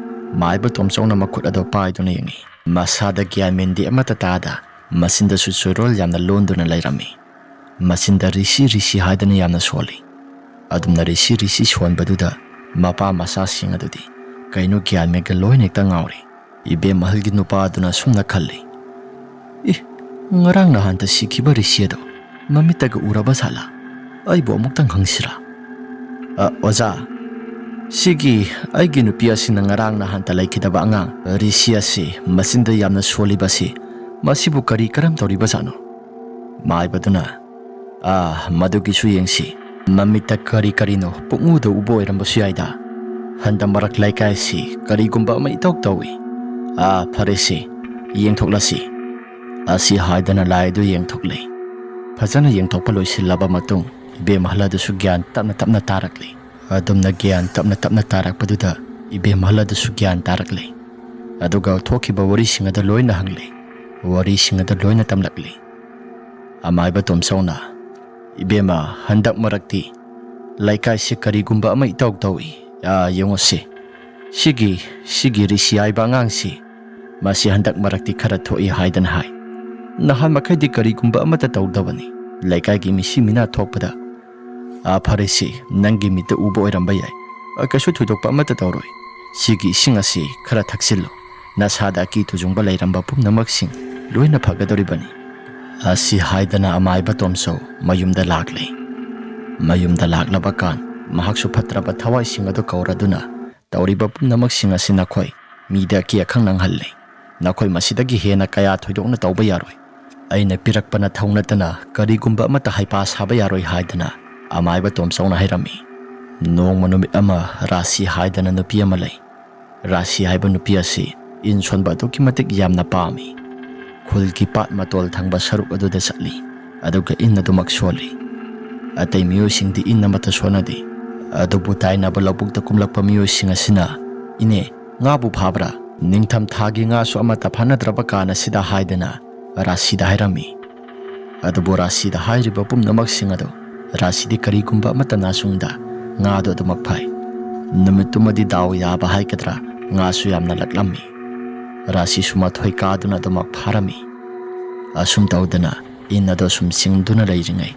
ꯃꯥꯏꯕ ꯇꯣꯝꯆꯧꯅ ꯃꯈꯨꯠ ꯑꯗꯨ ꯄꯥꯏꯗꯨꯅ ꯌꯦꯡꯉꯤ꯫ ꯃꯁꯥꯗ ꯒ꯭ꯌꯥꯟ ꯃꯦꯟꯗꯤ ꯑꯃꯠꯇ ꯇꯥꯗ ꯃꯆꯤꯟꯗꯁꯨ ꯆꯣꯏꯔꯣꯜ ꯌꯥꯝꯅ ꯂꯣꯟꯗꯨꯅ ꯂꯩꯔꯝꯃꯤ꯫ ꯃꯆꯤꯟꯗ ꯔꯤꯁꯤ ꯔꯤꯁꯤ ꯍꯥꯏꯗꯅ ꯌꯥꯝꯅ ꯁꯣꯜꯂꯤ꯫ ꯑꯗꯨꯝꯅ ꯔꯤꯁꯤ ꯔꯤꯁꯤ ꯁꯣꯟꯕꯗꯨꯗ ꯃꯄꯥ ꯃꯆꯥꯁꯤꯡ ꯑꯗꯨꯗꯤ ꯀꯩꯅꯣ ꯒ꯭ꯌꯥꯟ ꯃꯦꯟꯒ ꯂꯣꯏꯅ ꯍꯦꯛꯇ ꯉꯥꯎꯔꯦ꯫ ꯏꯕꯦꯝ ꯑꯍꯜꯒꯤ ꯅꯨꯄꯥ ꯑꯗꯨꯅ ꯑꯁꯨꯝꯅ ꯈꯜꯂꯤ, "ꯑꯦ, ꯉꯔꯥꯡ ꯅꯍꯥꯟꯇ ꯁꯤꯈꯤꯕ ꯔꯤꯁꯤ ꯑꯗꯣ ꯃꯃꯤꯠꯇꯒ ꯎꯔꯕ ꯖꯥꯠꯂꯥ? ꯑꯩꯕꯨ ꯑꯃꯨꯛꯇꯪ ꯍꯪꯁꯤꯔꯥ?" "ꯑ, ꯑꯣꯖꯥ, ꯁꯤꯒꯤ ꯑꯩꯒꯤ ꯅꯨꯄꯤ ꯑꯁꯤꯅ ꯉꯔꯥꯡ ꯅꯍꯥꯟꯇ ꯂꯩꯈꯤꯗꯕ ꯑꯉꯥꯡ ꯔꯤꯁꯤ ꯑꯁꯤ ꯃꯆꯤꯟꯗ ꯌꯥꯝꯅ ꯁꯣꯜꯂꯤꯕꯁꯤ, ꯃꯁꯤꯕꯨ ꯀꯔꯤ ꯀꯔꯝ ꯇꯧꯔꯤꯕꯖꯥꯠꯅꯣ?" ꯃꯥꯏꯕꯗꯨꯅ, "ꯑꯥ, ꯃꯗꯨꯒꯤꯁꯨ ꯌꯦꯡꯁꯤ꯫ ꯃꯃꯤꯠꯇ ꯀꯔꯤ ꯀꯔꯤꯅꯣ ꯄꯨꯡꯎꯗ ꯎꯕ ꯑꯣꯏꯔꯝꯕꯁꯨ ꯌꯥꯏꯗ꯫ ꯍꯟꯗꯛ ꯃꯔꯛ ꯂꯩꯀꯥꯏꯁꯤ ꯀꯔꯤꯒꯨꯝꯕ ꯑꯃ ꯏꯇꯧ ꯇꯧꯏ꯫ ꯑꯥ, ꯐꯔꯦꯁꯦ, ꯌꯦꯡꯊꯣꯛꯂꯁꯤ꯫" ꯑꯁꯤ ꯍꯥꯏꯗꯅ ꯂꯥꯏ ꯑꯗꯨ ꯌꯦꯡꯊꯣꯛꯂꯦ꯫ ꯐꯖꯅ ꯌꯦꯡꯊꯣꯛꯄ ꯂꯣꯏꯁꯤꯜꯂꯕ ꯃꯇꯨꯡ ꯏꯕꯦꯝ ꯑꯍꯜ ꯑꯗꯨꯁꯨ ꯒ꯭ꯌꯥꯟ ꯇꯞꯅ ꯇꯞꯅ ꯇꯥꯔꯛꯂꯤ꯫ ꯑꯗꯨꯝꯅ ꯒ꯭ꯌꯥꯟ ꯇꯞꯅ ꯇꯞꯅ ꯇꯥꯔꯛꯄꯗꯨꯗ ꯏꯕꯦꯝꯍꯜ ꯑꯗꯨꯁꯨ ꯒ꯭ꯌꯥꯟ ꯇꯥꯔꯛꯂꯦ꯫ ꯑꯗꯨꯒ ꯊꯣꯛꯈꯤꯕ ꯋꯥꯔꯤꯁꯤꯡ ꯑꯗꯨ ꯂꯣꯏꯅ ꯍꯪꯂꯦ꯫ ꯋꯥꯔꯤꯁꯤꯡ ꯑꯗꯨ ꯂꯣꯏꯅ ꯇꯝꯂꯛꯂꯦ꯫ ꯑꯃꯥꯏꯕ ꯇꯣꯝꯆꯧꯅ, "ꯏꯕꯦꯝꯃ, ꯍꯟꯗꯛ ꯃꯔꯛꯇꯤ ꯂꯩꯀꯥꯏꯁꯤ ꯀꯔꯤꯒꯨꯝꯕ ꯑꯃ ꯏꯇꯧ ꯇꯧꯏ꯫ ꯑꯥ, ꯌꯦꯡꯉꯨꯁꯤ꯫ ꯁꯤꯒꯤ, ꯁꯤꯒꯤ ꯔꯤꯁꯤ ꯍꯥꯏꯕ ꯑꯉꯥꯡꯁꯤ, ꯃꯁꯤ ꯍꯟꯗꯛ ꯃꯔꯛꯇꯤ ꯈꯔ ꯊꯣꯛꯏ" ꯍꯥꯏꯗꯅ ꯍꯥꯏ꯫ "ꯅꯍꯥꯟ ꯃꯈꯩꯗꯤ ꯀꯔꯤꯒꯨꯝꯕ ꯑꯃꯠꯇ ꯇꯧꯗꯕꯅꯤ꯫ ꯂꯩꯀꯥꯏꯒꯤ ꯃꯤꯁꯤ ꯃꯤꯅꯥ ꯊꯣꯛꯄꯗ, ꯑꯥ, ꯐꯔꯦꯁꯤ, ꯅꯪꯒꯤ ꯃꯤꯠꯇ ꯎꯕ ꯑꯣꯏꯔꯝꯕ ꯌꯥꯏ꯫ ꯑꯥ, ꯀꯩꯁꯨ ꯊꯣꯏꯗꯣꯛꯄ ꯑꯃꯠꯇ ꯇꯧꯔꯣꯏ꯫ ꯁꯤꯒꯤ ꯏꯁꯤꯡ ꯑꯁꯤ ꯈꯔ ꯊꯛꯆꯤꯜꯂꯨ꯫ ꯅꯁꯥꯗ ꯑꯀꯤ ꯇꯨꯖꯨꯡꯕ ꯂꯩꯔꯝꯕ ꯄꯨꯝꯅꯃꯛꯁꯤꯡ ꯂꯣꯏꯅ ꯐꯒꯗꯧꯔꯤꯕꯅꯤ"꯫ ꯑꯁꯤ ꯍꯥꯏꯗꯅ ꯑꯃꯥꯏꯕ ꯇꯣꯝꯆꯧ ꯃꯌꯨꯝꯗ ꯂꯥꯛꯂꯦ꯫ ꯃꯌꯨꯝꯗ ꯂꯥꯛꯂꯕ ꯀꯥꯟ ꯃꯍꯥꯛꯁꯨ ꯐꯠꯇ꯭ꯔꯕ ꯊꯋꯥꯏꯁꯤꯡ ꯑꯗꯨ ꯀꯧꯔꯗꯨꯅ, "ꯇꯧꯔꯤꯕ ꯄꯨꯝꯅꯃꯛꯁꯤꯡ ꯑꯁꯤ ꯅꯈꯣꯏ ꯃꯤꯗ ꯑꯀꯤ ꯑꯈꯪ ꯅꯪꯍꯜꯂꯦ꯫ ꯅꯈꯣꯏ ꯃꯁꯤꯗꯒꯤ ꯍꯦꯟꯅ ꯀꯌꯥ ꯊꯣꯏꯗꯣꯛꯅ ꯇꯧꯕ ꯌꯥꯔꯣꯏ꯫ ꯑꯩꯅ ꯄꯤꯔꯛꯄ ꯅꯊꯧ ꯅꯠꯇꯅ ꯀꯔꯤꯒꯨꯝꯕ ꯑꯃꯠꯇ ꯍꯩꯄꯥ ꯁꯥꯕ ꯌꯥꯔꯣꯏ" ꯍꯥꯏꯗꯅ ꯑꯃꯥꯏꯕ ꯇꯣꯝꯆꯧꯅ ꯍꯥꯏꯔꯝꯃꯤ꯫ ꯅꯣꯡꯃ ꯅꯨꯃꯤꯠ ꯑꯃ ꯔꯥꯁꯤ ꯍꯥꯏꯗꯅ ꯅꯨꯄꯤ ꯑꯃ ꯂꯩ꯫ ꯔꯥꯁꯤ ꯍꯥꯏꯕ ꯅꯨꯄꯤ ꯑꯁꯤ ꯏꯟ ꯁꯣꯟꯕ ꯑꯗꯨꯛꯀꯤ ꯃꯇꯤꯛ ꯌꯥꯝꯅ ꯄꯥꯝꯃꯤ꯫ ꯈꯨꯜꯒꯤ ꯄꯥꯠ ꯃꯇꯣꯜ ꯊꯪꯕ ꯁꯔꯨꯛ ꯑꯗꯨꯗ ꯆꯠꯂꯤ, ꯑꯗꯨꯒ ꯏꯟ ꯑꯗꯨꯃꯛ ꯁꯣꯜꯂꯤ꯫ ꯑꯇꯩ ꯃꯤꯑꯣꯏꯁꯤꯡꯗꯤ ꯏꯟ ꯑꯃꯠꯇ ꯁꯣꯟꯅꯗꯦ꯫ ꯑꯗꯨꯕꯨ ꯇꯥꯏꯅꯕ ꯂꯧꯕꯨꯛꯇ ꯀꯨꯝꯂꯛꯄ ꯃꯤꯑꯣꯏꯁꯤꯡ ꯑꯁꯤꯅ, "ꯏꯅꯦ, ꯉꯥꯕꯨ ꯐꯥꯕ꯭ꯔꯥ? ꯅꯤꯡꯊꯝ ꯊꯥꯒꯤ ꯉꯥꯁꯨ ꯑꯃꯠꯇ ꯐꯥꯅꯗ꯭ꯔꯕ ꯀꯥꯟ ꯑꯁꯤꯗ" ꯍꯥꯏꯗꯅ ꯔꯥꯁꯤꯗ ꯍꯥꯏꯔꯝꯃꯤ꯫ ꯑꯗꯨꯕꯨ ꯔꯥꯁꯤꯗ ꯍꯥꯏꯔꯤꯕ ꯄꯨꯝꯅꯃꯛꯁꯤꯡ ꯑꯗꯨ ꯔꯥꯁꯤꯗꯤ ꯀꯔꯤꯒꯨꯝꯕ ꯑꯃꯠꯇ ꯅꯥꯁꯨꯡꯗ ꯉꯥꯗꯨ ꯑꯗꯨꯃꯛ ꯐꯥꯏ꯫ ꯅꯨꯃꯤꯠꯇꯨꯃꯗꯤ ꯗꯥꯎ ꯌꯥꯕ ꯍꯥꯏꯒꯗ꯭ꯔꯥ, ꯉꯥꯁꯨ ꯌꯥꯝꯅ ꯂꯛꯂꯝꯃꯤ꯫ ꯔꯥꯁꯤꯁꯨ ꯃꯊꯣꯏ ꯀꯥꯗꯨꯅ ꯑꯗꯨꯃꯛ ꯐꯥꯔꯝꯃꯤ꯫ ꯑꯁꯨꯝ ꯇꯧꯗꯅ ꯏꯟ ꯑꯗꯨ ꯁꯨꯝ ꯆꯤꯡꯗꯨꯅ ꯂꯩꯔꯤꯉꯩ,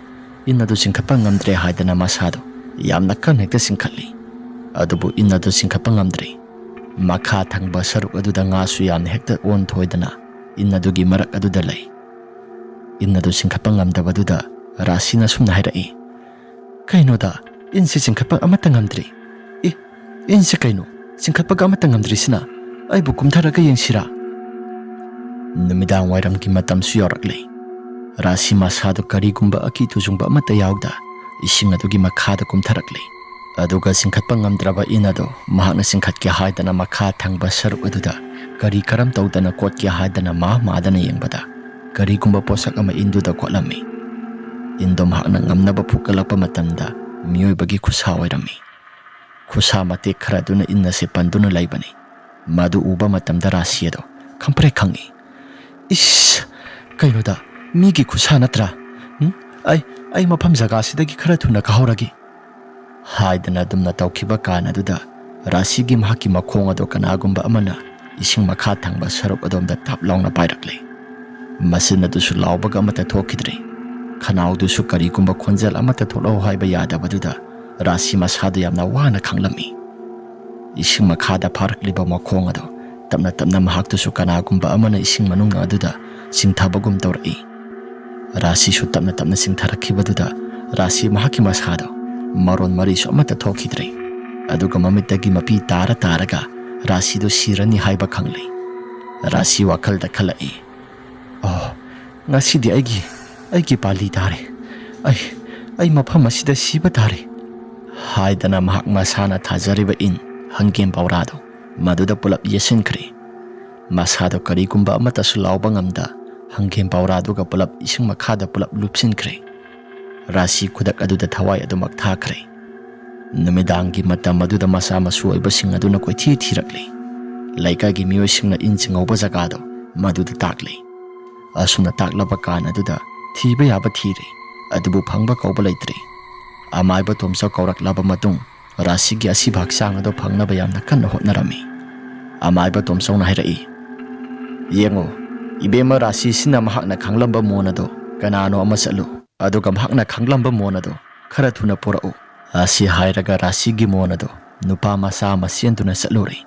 ꯏꯟ ꯑꯗꯨ ꯆꯤꯡꯈꯠꯄ ꯉꯝꯗ꯭ꯔꯦ ꯍꯥꯏꯗꯅ ꯃꯁꯥꯗꯨ ꯌꯥꯝꯅ ꯀꯟꯅ ꯍꯦꯛꯇ ꯆꯤꯡꯈꯠꯂꯤ꯫ ꯑꯗꯨꯕꯨ ꯏꯟ ꯑꯗꯨ ꯆꯤꯡꯈꯠꯄ ꯉꯝꯗ꯭ꯔꯦ꯫ ꯃꯈꯥ ꯊꯪꯕ ꯁꯔꯨꯛ ꯑꯗꯨꯗ ꯉꯥꯁꯨ ꯌꯥꯝꯅ ꯍꯦꯛꯇ ꯑꯣꯟꯊꯣꯏꯗꯅ ꯏꯟ ꯑꯗꯨꯒꯤ ꯃꯔꯛ ꯑꯗꯨꯗ ꯂꯩ꯫ ꯏꯟ ꯑꯗꯨ ꯆꯤꯡꯈꯠꯄ ꯉꯝꯗꯕꯗꯨꯗ ꯔꯥꯁꯤꯅ ꯁꯨꯝꯅ ꯍꯥꯏꯔꯛꯏ, "ꯀꯩꯅꯣꯗ, ꯏꯟꯁꯤ ꯆꯤꯡꯈꯠꯄ ꯑꯃꯠꯇ ꯉꯝꯗ꯭ꯔꯤ꯫ ꯑꯦ, ꯏꯟꯁꯤ ꯀꯩꯅꯣ? ꯆꯤꯡꯈꯠꯄꯒ ꯑꯃꯠꯇ ꯉꯝꯗ꯭ꯔꯤꯁꯤꯅ? ꯑꯩꯕꯨ ꯀꯨꯝꯊꯔꯒ ꯌꯦꯡꯁꯤꯔꯥ?" ꯅꯨꯃꯤꯗꯥꯡ ꯋꯥꯏꯔꯝꯒꯤ ꯃꯇꯝꯁꯨ ꯌꯧꯔꯛꯂꯦ꯫ ꯔꯥꯁꯤ ꯃꯁꯥꯗꯨ ꯀꯔꯤꯒꯨꯝꯕ ꯑꯀꯤ ꯇꯨꯖꯨꯡꯕ ꯑꯃꯠꯇ ꯌꯥꯎꯗ ꯏꯁꯤꯡ ꯑꯗꯨꯒꯤ ꯃꯈꯥꯗ ꯀꯨꯝꯊꯔꯛꯂꯦ꯫ ꯑꯗꯨꯒ ꯆꯤꯡꯈꯠꯄ ꯉꯝꯗ꯭ꯔꯕ ꯏꯟ ꯑꯗꯨ ꯃꯍꯥꯛꯅ ꯆꯤꯡꯈꯠꯀꯦ ꯍꯥꯏꯗꯅ ꯃꯈꯥ ꯊꯪꯕ ꯁꯔꯨꯛ ꯑꯗꯨꯗ ꯀꯔꯤ ꯀꯔꯝ ꯇꯧꯗꯅ ꯀꯣꯠꯀꯦ ꯍꯥꯏꯗꯅ ꯃꯥ ꯃꯥꯗꯅ ꯌꯦꯡꯕꯗ, ꯀꯔꯤꯒꯨꯝꯕ ꯄꯣꯠꯁꯛ ꯑꯃ ꯏꯟꯗꯨꯗ ꯀꯣꯠꯂꯝꯃꯤ꯫ ꯏꯟꯗꯣ ꯃꯍꯥꯛꯅ ꯉꯝꯅꯕ ꯐꯨꯒꯠꯂꯛꯄ ꯃꯇꯝꯗ ꯃꯤꯑꯣꯏꯕꯒꯤ ꯈꯨꯠꯁꯥ ꯑꯣꯏꯔꯝꯃꯤ꯫ ꯈꯨꯠꯁꯥ ꯃꯇꯦꯛ ꯈꯔ ꯑꯗꯨꯅ ꯏꯟ ꯑꯁꯤ ꯄꯟꯗꯨꯅ ꯂꯩꯕꯅꯤ꯫ ꯃꯗꯨ ꯎꯕ ꯃꯇꯝꯗ ꯔꯥꯁꯤ ꯑꯗꯣ ꯈꯪꯄ꯭ꯔꯦꯛ ꯈꯪꯉꯤ꯫ "ꯏꯁ, ꯀꯩꯅꯣꯗ, ꯃꯤꯒꯤ ꯈꯨꯠꯁꯥ ꯅꯠꯇ꯭ꯔꯥ? ꯎꯝ, ꯑꯩ, ꯑꯩ ꯃꯐꯝ ꯖꯒꯥꯁꯤꯗꯒꯤ ꯈꯔ ꯊꯨꯅ ꯀꯥꯍꯧꯔꯒꯦ" ꯍꯥꯏꯗꯅ ꯑꯗꯨꯝꯅ ꯇꯧꯈꯤꯕ ꯀꯥꯟ ꯑꯗꯨꯗ ꯔꯥꯁꯤꯒꯤ ꯃꯍꯥꯛꯀꯤ ꯃꯈꯣꯡ ꯑꯗꯣ ꯀꯅꯥꯒꯨꯝꯕ ꯑꯃꯅ ꯏꯁꯤꯡ ꯃꯈꯥ ꯊꯪꯕ ꯁꯔꯨꯛ ꯑꯗꯣꯝꯗ ꯇꯥꯞ ꯂꯥꯎꯅ ꯄꯥꯏꯔꯛꯂꯦ꯫ ꯃꯆꯤꯟ ꯑꯗꯨꯁꯨ ꯂꯥꯎꯕꯒ ꯑꯃꯠꯇ ꯊꯣꯛꯈꯤꯗ꯭ꯔꯦ꯫ ꯈꯅꯥꯎꯗꯨꯁꯨ ꯀꯔꯤꯒꯨꯝꯕ ꯈꯣꯟꯖꯦꯜ ꯑꯃꯠꯇ ꯊꯣꯛꯂꯛꯎ ꯍꯥꯏꯕ ꯌꯥꯗꯕꯗꯨꯗ ꯔꯥꯁꯤ ꯃꯁꯥꯗꯨ ꯌꯥꯝꯅ ꯋꯥꯅ ꯈꯥꯡꯂꯝꯃꯤ꯫ ꯏꯁꯤꯡ ꯃꯈꯥꯗ ꯐꯥꯔꯛꯂꯤꯕ ꯃꯈꯣꯡ ꯑꯗꯣ ꯇꯞꯅ ꯇꯞꯅ ꯃꯍꯥꯛꯇꯨꯁꯨ ꯀꯅꯥꯒꯨꯝꯕ ꯑꯃꯅ ꯏꯁꯤꯡ ꯃꯅꯨꯡ ꯑꯗꯨꯗ ꯆꯤꯡꯊꯕꯒꯨꯝ ꯇꯧꯔꯛꯏ꯫ ꯔꯥꯁꯤꯁꯨ ꯇꯞꯅ ꯇꯞꯅ ꯆꯤꯡꯊꯔꯛꯈꯤꯕꯗꯨꯗ ꯔꯥꯁꯤ ꯃꯍꯥꯛꯀꯤ ꯃꯁꯥꯗꯣ ꯃꯔꯣꯟ ꯃꯔꯤꯁꯨ ꯑꯃꯠꯇ ꯊꯣꯛꯈꯤꯗ꯭ꯔꯦ꯫ ꯑꯗꯨꯒ ꯃꯃꯤꯠꯇꯒꯤ ꯃꯄꯤ ꯇꯥꯔ ꯇꯥꯔꯒ ꯔꯥꯁꯤꯗꯣ ꯁꯤꯔꯅꯤ ꯍꯥꯏꯕ ꯈꯪꯂꯦ꯫ ꯔꯥꯁꯤ ꯋꯥꯈꯜꯗ ꯈꯜꯂꯛꯏ, "ꯑꯣ, ꯉꯁꯤꯗꯤ ꯑꯩꯒꯤ, ꯑꯩꯒꯤ ꯄꯥꯂꯤ ꯇꯥꯔꯦ꯫ ꯑꯩ, ꯑꯩ ꯃꯐꯝ ꯑꯁꯤꯗ ꯁꯤꯕ ꯇꯥꯔꯦ" ꯍꯥꯏꯗꯅ ꯃꯍꯥꯛ ꯃꯁꯥꯅ ꯊꯥꯖꯔꯤꯕ ꯏꯟ, ꯍꯪꯒꯦꯝ ꯄꯧꯔꯥꯗꯣ ꯃꯗꯨꯗ ꯄꯨꯂꯞ ꯌꯦꯠꯁꯤꯟꯈ꯭ꯔꯦ꯫ ꯃꯁꯥꯗꯣ ꯀꯔꯤꯒꯨꯝꯕ ꯑꯃꯠꯇꯁꯨ ꯂꯥꯎꯕ ꯉꯝꯗ ꯍꯪꯒꯦꯝ ꯄꯧꯔꯥꯗꯨꯒ ꯄꯨꯂꯞ ꯏꯁꯤꯡ ꯃꯈꯥꯗ ꯄꯨꯂꯞ ꯂꯨꯞꯁꯤꯟꯈ꯭ꯔꯦ꯫ ꯔꯥꯁꯤ ꯈꯨꯗꯛ ꯑꯗꯨꯗ ꯊꯋꯥꯏ ꯑꯗꯨꯃꯛ ꯊꯥꯈ꯭ꯔꯦ꯫ ꯅꯨꯃꯤꯗꯥꯡꯒꯤ ꯃꯇꯝ ꯑꯗꯨꯗ ꯃꯆꯥ ꯃꯁꯨ ꯑꯣꯏꯕꯁꯤꯡ ꯑꯗꯨꯅ ꯀꯣꯏꯊꯤ ꯊꯤꯔꯛꯂꯤ꯫ ꯂꯩꯀꯥꯏꯒꯤ ꯃꯤꯑꯣꯏꯁꯤꯡꯅ ꯏꯟ ꯆꯤꯡꯍꯧꯕ ꯖꯒꯥꯗꯣ ꯃꯗꯨꯗ ꯇꯥꯛꯂꯤ꯫ ꯑꯁꯨꯝꯅ ꯇꯥꯛꯂꯕ ꯀꯥꯟ ꯑꯗꯨꯗ ꯊꯤꯕ ꯌꯥꯕ ꯊꯤꯔꯦ, ꯑꯗꯨꯕꯨ ꯐꯪꯕ ꯀꯧꯕ ꯂꯩꯇ꯭ꯔꯦ꯫ ꯑꯃꯥꯏꯕ ꯇꯣꯝꯆꯧ ꯀꯧꯔꯛꯂꯕ ꯃꯇꯨꯡ ꯔꯥꯁꯤꯒꯤ ꯑꯁꯤꯕ ꯍꯛꯆꯥꯡ ꯑꯗꯨ ꯐꯪꯅꯕ ꯌꯥꯝꯅ ꯀꯟꯅ ꯍꯣꯠꯅꯔꯝꯃꯤ꯫ ꯑꯃꯥꯏꯕ ꯇꯣꯝꯆꯧꯅ ꯍꯥꯏꯔꯛꯏ, "ꯌꯦꯡꯉꯨ, ꯏꯕꯦꯝꯃ ꯔꯥꯁꯤꯁꯤꯅ ꯃꯍꯥꯛꯅ ꯈꯪꯂꯝꯕ ꯃꯣꯟ ꯑꯗꯨ ꯀꯅꯥꯅꯣ ꯑꯃ ꯆꯠꯂꯨ, ꯑꯗꯨꯒ ꯃꯍꯥꯛꯅ ꯈꯪꯂꯝꯕ ꯃꯣꯟ ꯑꯗꯨ ꯈꯔ ꯊꯨꯅ ꯄꯨꯔꯛꯎ"꯫ ꯑꯁꯤ ꯍꯥꯏꯔꯒ ꯔꯥꯁꯤꯒꯤ ꯃꯣꯟ ꯑꯗꯨ ꯅꯨꯄꯥ ꯃꯆꯥ ꯑꯃ ꯆꯦꯟꯗꯨꯅ ꯆꯠꯂꯨꯔꯦ꯫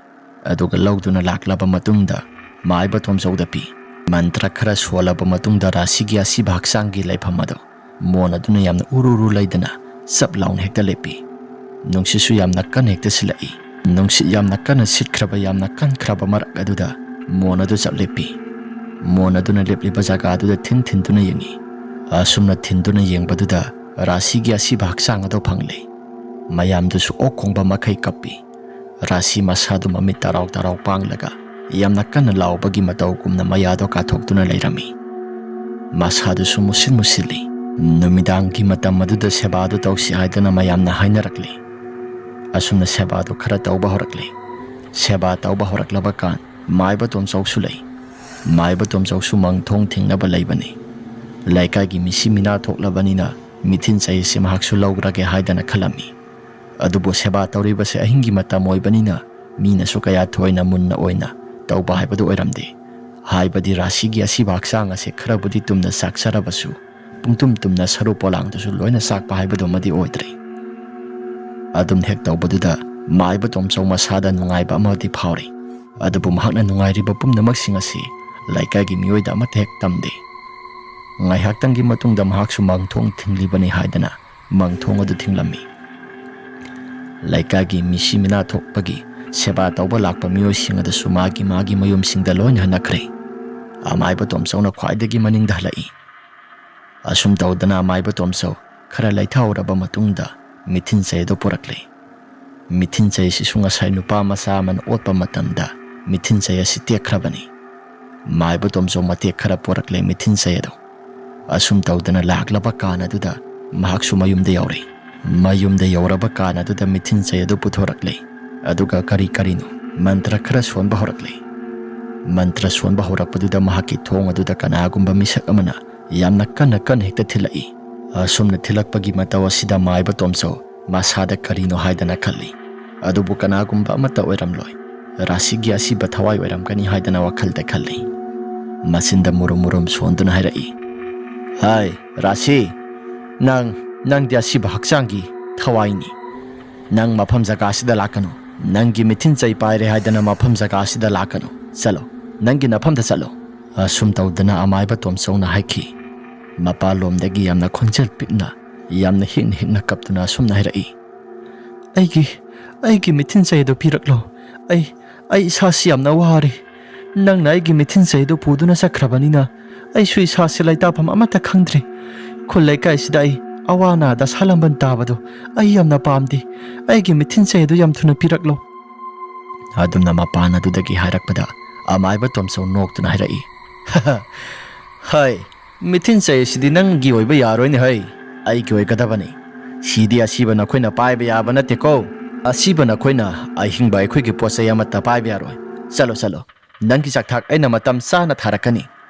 ꯑꯗꯨꯒ ꯂꯧꯗꯨꯅ ꯂꯥꯛꯂꯕ ꯃꯇꯨꯡꯗ ꯃꯥꯏꯕ ꯇꯣꯝꯆꯧꯗ ꯄꯤ꯫ ꯃꯟꯇ꯭ꯔ ꯈꯔ ꯁꯣꯜꯂꯕ ꯃꯇꯨꯡꯗ ꯔꯥꯁꯤꯒꯤ ꯑꯁꯤꯕ ꯍꯛꯆꯥꯡꯒꯤ ꯂꯩꯐꯝ ꯑꯗꯨ ꯃꯣꯟ ꯑꯗꯨꯅ ꯌꯥꯝꯅ ꯎꯔꯨ ꯎꯔꯨ ꯂꯩꯗꯅ ꯆꯞ ꯂꯥꯎꯅ ꯍꯦꯛꯇ ꯂꯦꯞꯄꯤ꯫ ꯅꯨꯡꯁꯤꯠꯁꯨ ꯌꯥꯝꯅ ꯀꯟꯅ ꯍꯦꯛꯇ ꯁꯤꯜꯂꯛꯏ꯫ ꯅꯨꯡꯁꯤꯠ ꯌꯥꯝꯅ ꯀꯟꯅ ꯁꯤꯠꯈ꯭ꯔꯕ, ꯌꯥꯝꯅ ꯀꯟꯈ꯭ꯔꯕ ꯃꯔꯛ ꯑꯗꯨꯗ ꯃꯣꯟ ꯑꯗꯨ ꯆꯞ ꯂꯦꯞꯄꯤ꯫ ꯃꯣꯟ ꯑꯗꯨꯅ ꯂꯦꯞꯂꯤꯕ ꯖꯒꯥ ꯑꯗꯨꯗ ꯊꯤꯟ ꯊꯤꯟꯗꯨꯅ ꯌꯦꯡꯉꯤ꯫ ꯑꯁꯨꯝꯅ ꯊꯤꯟꯗꯨꯅ ꯌꯦꯡꯕꯗꯨꯗ ꯔꯥꯁꯤꯒꯤ ꯑꯁꯤꯕ ꯍꯛꯆꯥꯡ ꯑꯗꯨ ꯐꯪꯂꯦ꯫ ꯃꯌꯥꯝꯗꯨꯁꯨ ꯑꯣꯛ ꯈꯣꯡꯕ ꯃꯈꯩ ꯀꯞꯄꯤ꯫ ꯔꯥꯁꯤ ꯃꯁꯥꯗꯨ ꯃꯃꯤꯠ ꯇꯔꯥꯎ ꯇꯔꯥꯎ ꯄꯥꯡꯂꯒ ꯌꯥꯝꯅ ꯀꯟꯅ ꯂꯥꯎꯕꯒꯤ ꯃꯇꯧꯒꯨꯝꯅ ꯃꯌꯥꯗꯣ ꯀꯥꯊꯣꯛꯇꯨꯅ ꯂꯩꯔꯝꯃꯤ꯫ ꯃꯁꯥꯗꯨꯁꯨ ꯃꯨꯁꯤꯟ ꯃꯨꯁꯤꯜꯂꯤ꯫ ꯅꯨꯃꯤꯗꯥꯡꯒꯤ ꯃꯇꯝ ꯑꯗꯨꯗ ꯁꯦꯕꯥꯗꯨ ꯇꯧꯁꯤ ꯍꯥꯏꯗꯅ ꯃꯌꯥꯝꯅ ꯍꯥꯏꯅꯔꯛꯂꯤ꯫ ꯑꯁꯨꯝꯅ ꯁꯦꯕꯥꯗꯨ ꯈꯔ ꯇꯧꯕ ꯍꯧꯔꯛꯂꯦ꯫ ꯁꯦꯕꯥ ꯇꯧꯕ ꯍꯧꯔꯛꯂꯕ ꯀꯥꯟ ꯃꯥꯏꯕ ꯇꯣꯝꯆꯧꯁꯨ ꯂꯩ꯫ ꯃꯥꯏꯕ ꯇꯣꯝꯆꯧꯁꯨ ꯃꯪꯊꯣꯡ ꯊꯤꯡꯅꯕ ꯂꯩꯕꯅꯤ꯫ ꯂꯩꯀꯥꯏꯒꯤ ꯃꯤꯁꯤ ꯃꯤꯅꯥ ꯊꯣꯛꯂꯕꯅꯤꯅ ꯃꯤꯊꯤꯟ ꯆꯩ ꯑꯁꯤ ꯃꯍꯥꯛꯁꯨ ꯂꯧꯔꯒꯦ ꯍꯥꯏꯗꯅ ꯈꯜꯂꯝꯃꯤ꯫ ꯑꯗꯨꯕꯨ ꯁꯦꯕꯥ ꯇꯧꯔꯤꯕꯁꯦ ꯑꯍꯤꯡꯒꯤ ꯃꯇꯝ ꯑꯣꯏꯕꯅꯤꯅ ꯃꯤꯅꯁꯨ ꯀꯌꯥ ꯊꯣꯏꯅ ꯃꯨꯟꯅ ꯑꯣꯏꯅ ꯇꯧꯕ ꯍꯥꯏꯕꯗꯨ ꯑꯣꯏꯔꯝꯗꯦ꯫ ꯍꯥꯏꯕꯗꯤ ꯔꯥꯁꯤꯒꯤ ꯑꯁꯤꯕ ꯍꯛꯆꯥꯡ ꯑꯁꯦ ꯈꯔꯕꯨꯗꯤ ꯇꯨꯝꯅ ꯆꯥꯛꯆꯔꯕꯁꯨ ꯄꯨꯡꯇꯨꯝ ꯇꯨꯝꯅ ꯁꯔꯨ ꯄꯣꯂꯥꯡꯗꯨꯁꯨ ꯂꯣꯏꯅ ꯆꯥꯛꯄ ꯍꯥꯏꯕꯗꯨꯃꯗꯤ ꯑꯣꯏꯗ꯭ꯔꯤ꯫ ꯑꯗꯨꯝ ꯍꯦꯛ ꯇꯧꯕꯗꯨꯗ ꯃꯥꯏꯕ ꯇꯣꯝꯆꯧ ꯃꯁꯥꯗ ꯅꯨꯡꯉꯥꯏꯕ ꯑꯃꯗꯤ ꯐꯥꯎꯔꯤ꯫ ꯑꯗꯨꯕꯨ ꯃꯍꯥꯛꯅ ꯅꯨꯡꯉꯥꯏꯔꯤꯕ ꯄꯨꯝꯅꯃꯛꯁꯤꯡ ꯑꯁꯤ ꯂꯩꯀꯥꯏꯒꯤ ꯃꯤꯑꯣꯏꯗ ꯑꯃꯠꯇ ꯍꯦꯛ ꯇꯝꯗꯦ꯫ ꯉꯥꯏꯍꯥꯛꯇꯪꯒꯤ ꯃꯇꯨꯡꯗ ꯃꯍꯥꯛꯁꯨ ꯃꯪꯊꯣꯡ ꯊꯤꯡꯂꯤꯕꯅꯤ ꯍꯥꯏꯗꯅ ꯃꯪꯊꯣꯡ ꯑꯗꯨ ꯊꯤꯡꯂꯝꯃꯤ꯫ ꯂꯩꯀꯥꯏꯒꯤ ꯃꯤꯁꯤ ꯃꯤꯅꯥ ꯊꯣꯛꯄꯒꯤ ꯁꯦꯕꯥ ꯇꯧꯕ ꯂꯥꯛꯄ ꯃꯤꯑꯣꯏꯁꯤꯡ ꯑꯗꯨꯁꯨ ꯃꯥꯒꯤ ꯃꯥꯒꯤ ꯃꯌꯨꯝꯁꯤꯡꯗ ꯂꯣꯏꯅ ꯍꯟꯅꯈ꯭ꯔꯦ꯫ ꯑꯃꯥꯏꯕ ꯇꯣꯝꯆꯧꯅ ꯈ꯭ꯋꯥꯏꯗꯒꯤ ꯃꯅꯤꯡꯗ ꯍꯜꯂꯛꯏ꯫ ꯑꯁꯨꯝ ꯇꯧꯗꯅ ꯑꯃꯥꯏꯕ ꯇꯣꯝꯆꯧ ꯈꯔ ꯂꯩꯊꯍꯧꯔꯕ ꯃꯇꯨꯡꯗ ꯃꯤꯊꯤꯟ ꯆꯩ ꯑꯗꯨ ꯄꯨꯔꯛꯂꯦ꯫ ꯃꯤꯊꯤꯟ ꯆꯩ ꯑꯁꯤꯁꯨ ꯉꯁꯥꯏ ꯅꯨꯄꯥ ꯃꯆꯥ ꯑꯃꯅ ꯑꯣꯠꯄ ꯃꯇꯝꯗ ꯃꯤꯊꯤꯟ ꯆꯩ ꯑꯁꯤ ꯇꯦꯛꯈ꯭ꯔꯕꯅꯤ꯫ ꯃꯥꯏꯕ ꯇꯣꯝꯆꯧ ꯃꯇꯦꯛ ꯈꯔ ꯄꯨꯔꯛꯂꯦ ꯃꯤꯊꯤꯟ ꯆꯩ ꯑꯗꯨ꯫ ꯑꯁꯨꯝ ꯇꯧꯗꯅ ꯂꯥꯛꯂꯕ ꯀꯥꯟ ꯑꯗꯨꯗ ꯃꯍꯥꯛꯁꯨ ꯃꯌꯨꯝꯗ ꯌꯧꯔꯦ꯫ ꯃꯌꯨꯝꯗ ꯌꯧꯔꯕ ꯀꯥꯟ ꯑꯗꯨꯗ ꯃꯤꯊꯤꯟ ꯆꯩ ꯑꯗꯨ ꯄꯨꯊꯣꯔꯛꯂꯦ꯫ ꯑꯗꯨꯒ ꯀꯔꯤ ꯀꯔꯤꯅꯣ ꯃꯟꯇ꯭ꯔ ꯈꯔ ꯁꯣꯟꯕ ꯍꯧꯔꯛꯂꯦ꯫ ꯃꯟꯇ꯭ꯔ ꯁꯣꯟꯕ ꯍꯧꯔꯛꯄꯗꯨꯗ ꯃꯍꯥꯛꯀꯤ ꯊꯣꯡ ꯑꯗꯨꯗ ꯀꯅꯥꯒꯨꯝꯕ ꯃꯤꯁꯛ ꯑꯃꯅ ꯌꯥꯝꯅ ꯀꯟꯅ ꯀꯟꯅ ꯍꯦꯛꯇ ꯊꯤꯜꯂꯛꯏ꯫ ꯑꯁꯨꯝꯅ ꯊꯤꯜꯂꯛꯄꯒꯤ ꯃꯇꯧ ꯑꯁꯤꯗ ꯃꯥꯏꯕ ꯇꯣꯝꯆꯧ ꯃꯁꯥꯗ ꯀꯔꯤꯅꯣ ꯍꯥꯏꯗꯅ ꯈꯜꯂꯤ꯫ ꯑꯗꯨꯕꯨ ꯀꯅꯥꯒꯨꯝꯕ ꯑꯃꯠꯇ ꯑꯣꯏꯔꯝꯂꯣꯏ꯫ ꯔꯥꯁꯤꯒꯤ ꯑꯁꯤꯕ ꯊꯋꯥꯏ ꯑꯣꯏꯔꯝꯒꯅꯤ ꯍꯥꯏꯗꯅ ꯋꯥꯈꯜꯗ ꯈꯜꯂꯤ꯫ ꯃꯆꯤꯟꯗ ꯃꯨꯔꯨꯝ ꯃꯨꯔꯨꯝ ꯁꯣꯟꯗꯨꯅ ꯍꯥꯏꯔꯛꯏ, "ꯍꯥꯏ, ꯔꯥꯁꯤ, ꯅꯪ, ꯅꯪꯗꯤ ꯑꯁꯤꯕ ꯍꯛꯆꯥꯡꯒꯤ ꯊꯋꯥꯏꯅꯤ꯫ ꯅꯪ ꯃꯐꯝ ꯖꯒꯥꯁꯤꯗ ꯂꯥꯛꯀꯅꯨ꯫ ꯅꯪꯒꯤ ꯃꯤꯊꯤꯟ ꯆꯩ ꯄꯥꯏꯔꯦ ꯍꯥꯏꯗꯅ ꯃꯐꯝ ꯖꯒꯥꯁꯤꯗ ꯂꯥꯛꯀꯅꯨ꯫ ꯆꯠꯂꯣ, ꯅꯪꯒꯤ ꯅꯐꯝꯗ ꯆꯠꯂꯣ"꯫ ꯑꯁꯨꯝ ꯇꯧꯗꯅ ꯑꯃꯥꯏꯕ ꯇꯣꯝꯆꯧꯅ ꯍꯥꯏꯈꯤ꯫ ꯃꯄꯥꯟꯂꯣꯝꯗꯒꯤ ꯌꯥꯝꯅ ꯈꯣꯟꯖꯦꯜ ꯄꯤꯛꯅ, ꯌꯥꯝꯅ ꯍꯤꯛꯅ ꯍꯤꯛꯅ ꯀꯞꯇꯨꯅ ꯑꯁꯨꯝꯅ ꯍꯥꯏꯔꯛꯏ, "ꯑꯩꯒꯤ, ꯑꯩꯒꯤ ꯃꯤꯊꯤꯟ ꯆꯩ ꯑꯗꯨ ꯄꯤꯔꯛꯂꯣ꯫ ꯑꯩ, ꯑꯩ ꯏꯁꯥꯁꯤ ꯌꯥꯝꯅ ꯋꯥꯔꯦ꯫ ꯅꯪꯅ ꯑꯩꯒꯤ ꯃꯤꯊꯤꯟ ꯆꯩ ꯑꯗꯨ ꯄꯨꯗꯨꯅ ꯆꯠꯈ꯭ꯔꯕꯅꯤꯅ ꯑꯩꯁꯨ ꯏꯁꯥꯁꯤ ꯂꯩꯇꯥꯐꯝ ꯑꯃꯠꯇ ꯈꯪꯗ꯭ꯔꯦ꯫ ꯈꯨꯜ ꯂꯩꯀꯥꯏꯁꯤꯗ ꯑꯩ ꯑꯋꯥ ꯑꯅꯥ ꯗꯁꯥ ꯂꯝꯕꯟ ꯇꯥꯕꯗꯣ ꯑꯩ ꯌꯥꯝꯅ ꯄꯥꯝꯗꯦ꯫ ꯑꯩꯒꯤ ꯃꯤꯊꯤꯟ ꯆꯩ ꯑꯗꯨ ꯌꯥꯝ ꯊꯨꯅ ꯄꯤꯔꯛꯂꯣ"꯫ ꯑꯗꯨꯝꯅ ꯃꯄꯥꯟ ꯑꯗꯨꯗꯒꯤ ꯍꯥꯏꯔꯛꯄꯗ ꯑꯃꯥꯏꯕ ꯇꯣꯝꯆꯧ ꯅꯣꯛꯇꯨꯅ ꯍꯥꯏꯔꯛꯏ, "ꯍꯥꯏ, ꯃꯤꯊꯤꯟ ꯆꯩ ꯑꯁꯤꯗꯤ ꯅꯪꯒꯤ ꯑꯣꯏꯕ ꯌꯥꯔꯣꯏꯅꯦ ꯍꯩ, ꯑꯩꯒꯤ ꯑꯣꯏꯒꯗꯕꯅꯤ꯫ ꯁꯤꯗꯤ ꯑꯁꯤꯕ ꯅꯈꯣꯏꯅ ꯄꯥꯏꯕ ꯌꯥꯕ ꯅꯠꯇꯦꯀꯣ"꯫ "ꯑꯁꯤꯕ ꯅꯈꯣꯏꯅ ꯑꯍꯤꯡꯕ ꯑꯩꯈꯣꯏꯒꯤ ꯄꯣꯠ ꯆꯩ ꯑꯃꯠꯇ ꯄꯥꯏꯕ ꯌꯥꯔꯣꯏ꯫ ꯆꯠꯂꯣ, ꯆꯠꯂꯣ꯫ ꯅꯪꯒꯤ ꯆꯥꯛꯊꯥꯛ ꯑꯩꯅ ꯃꯇꯝ ꯆꯥꯅ ꯊꯥꯔꯛꯀꯅꯤ꯫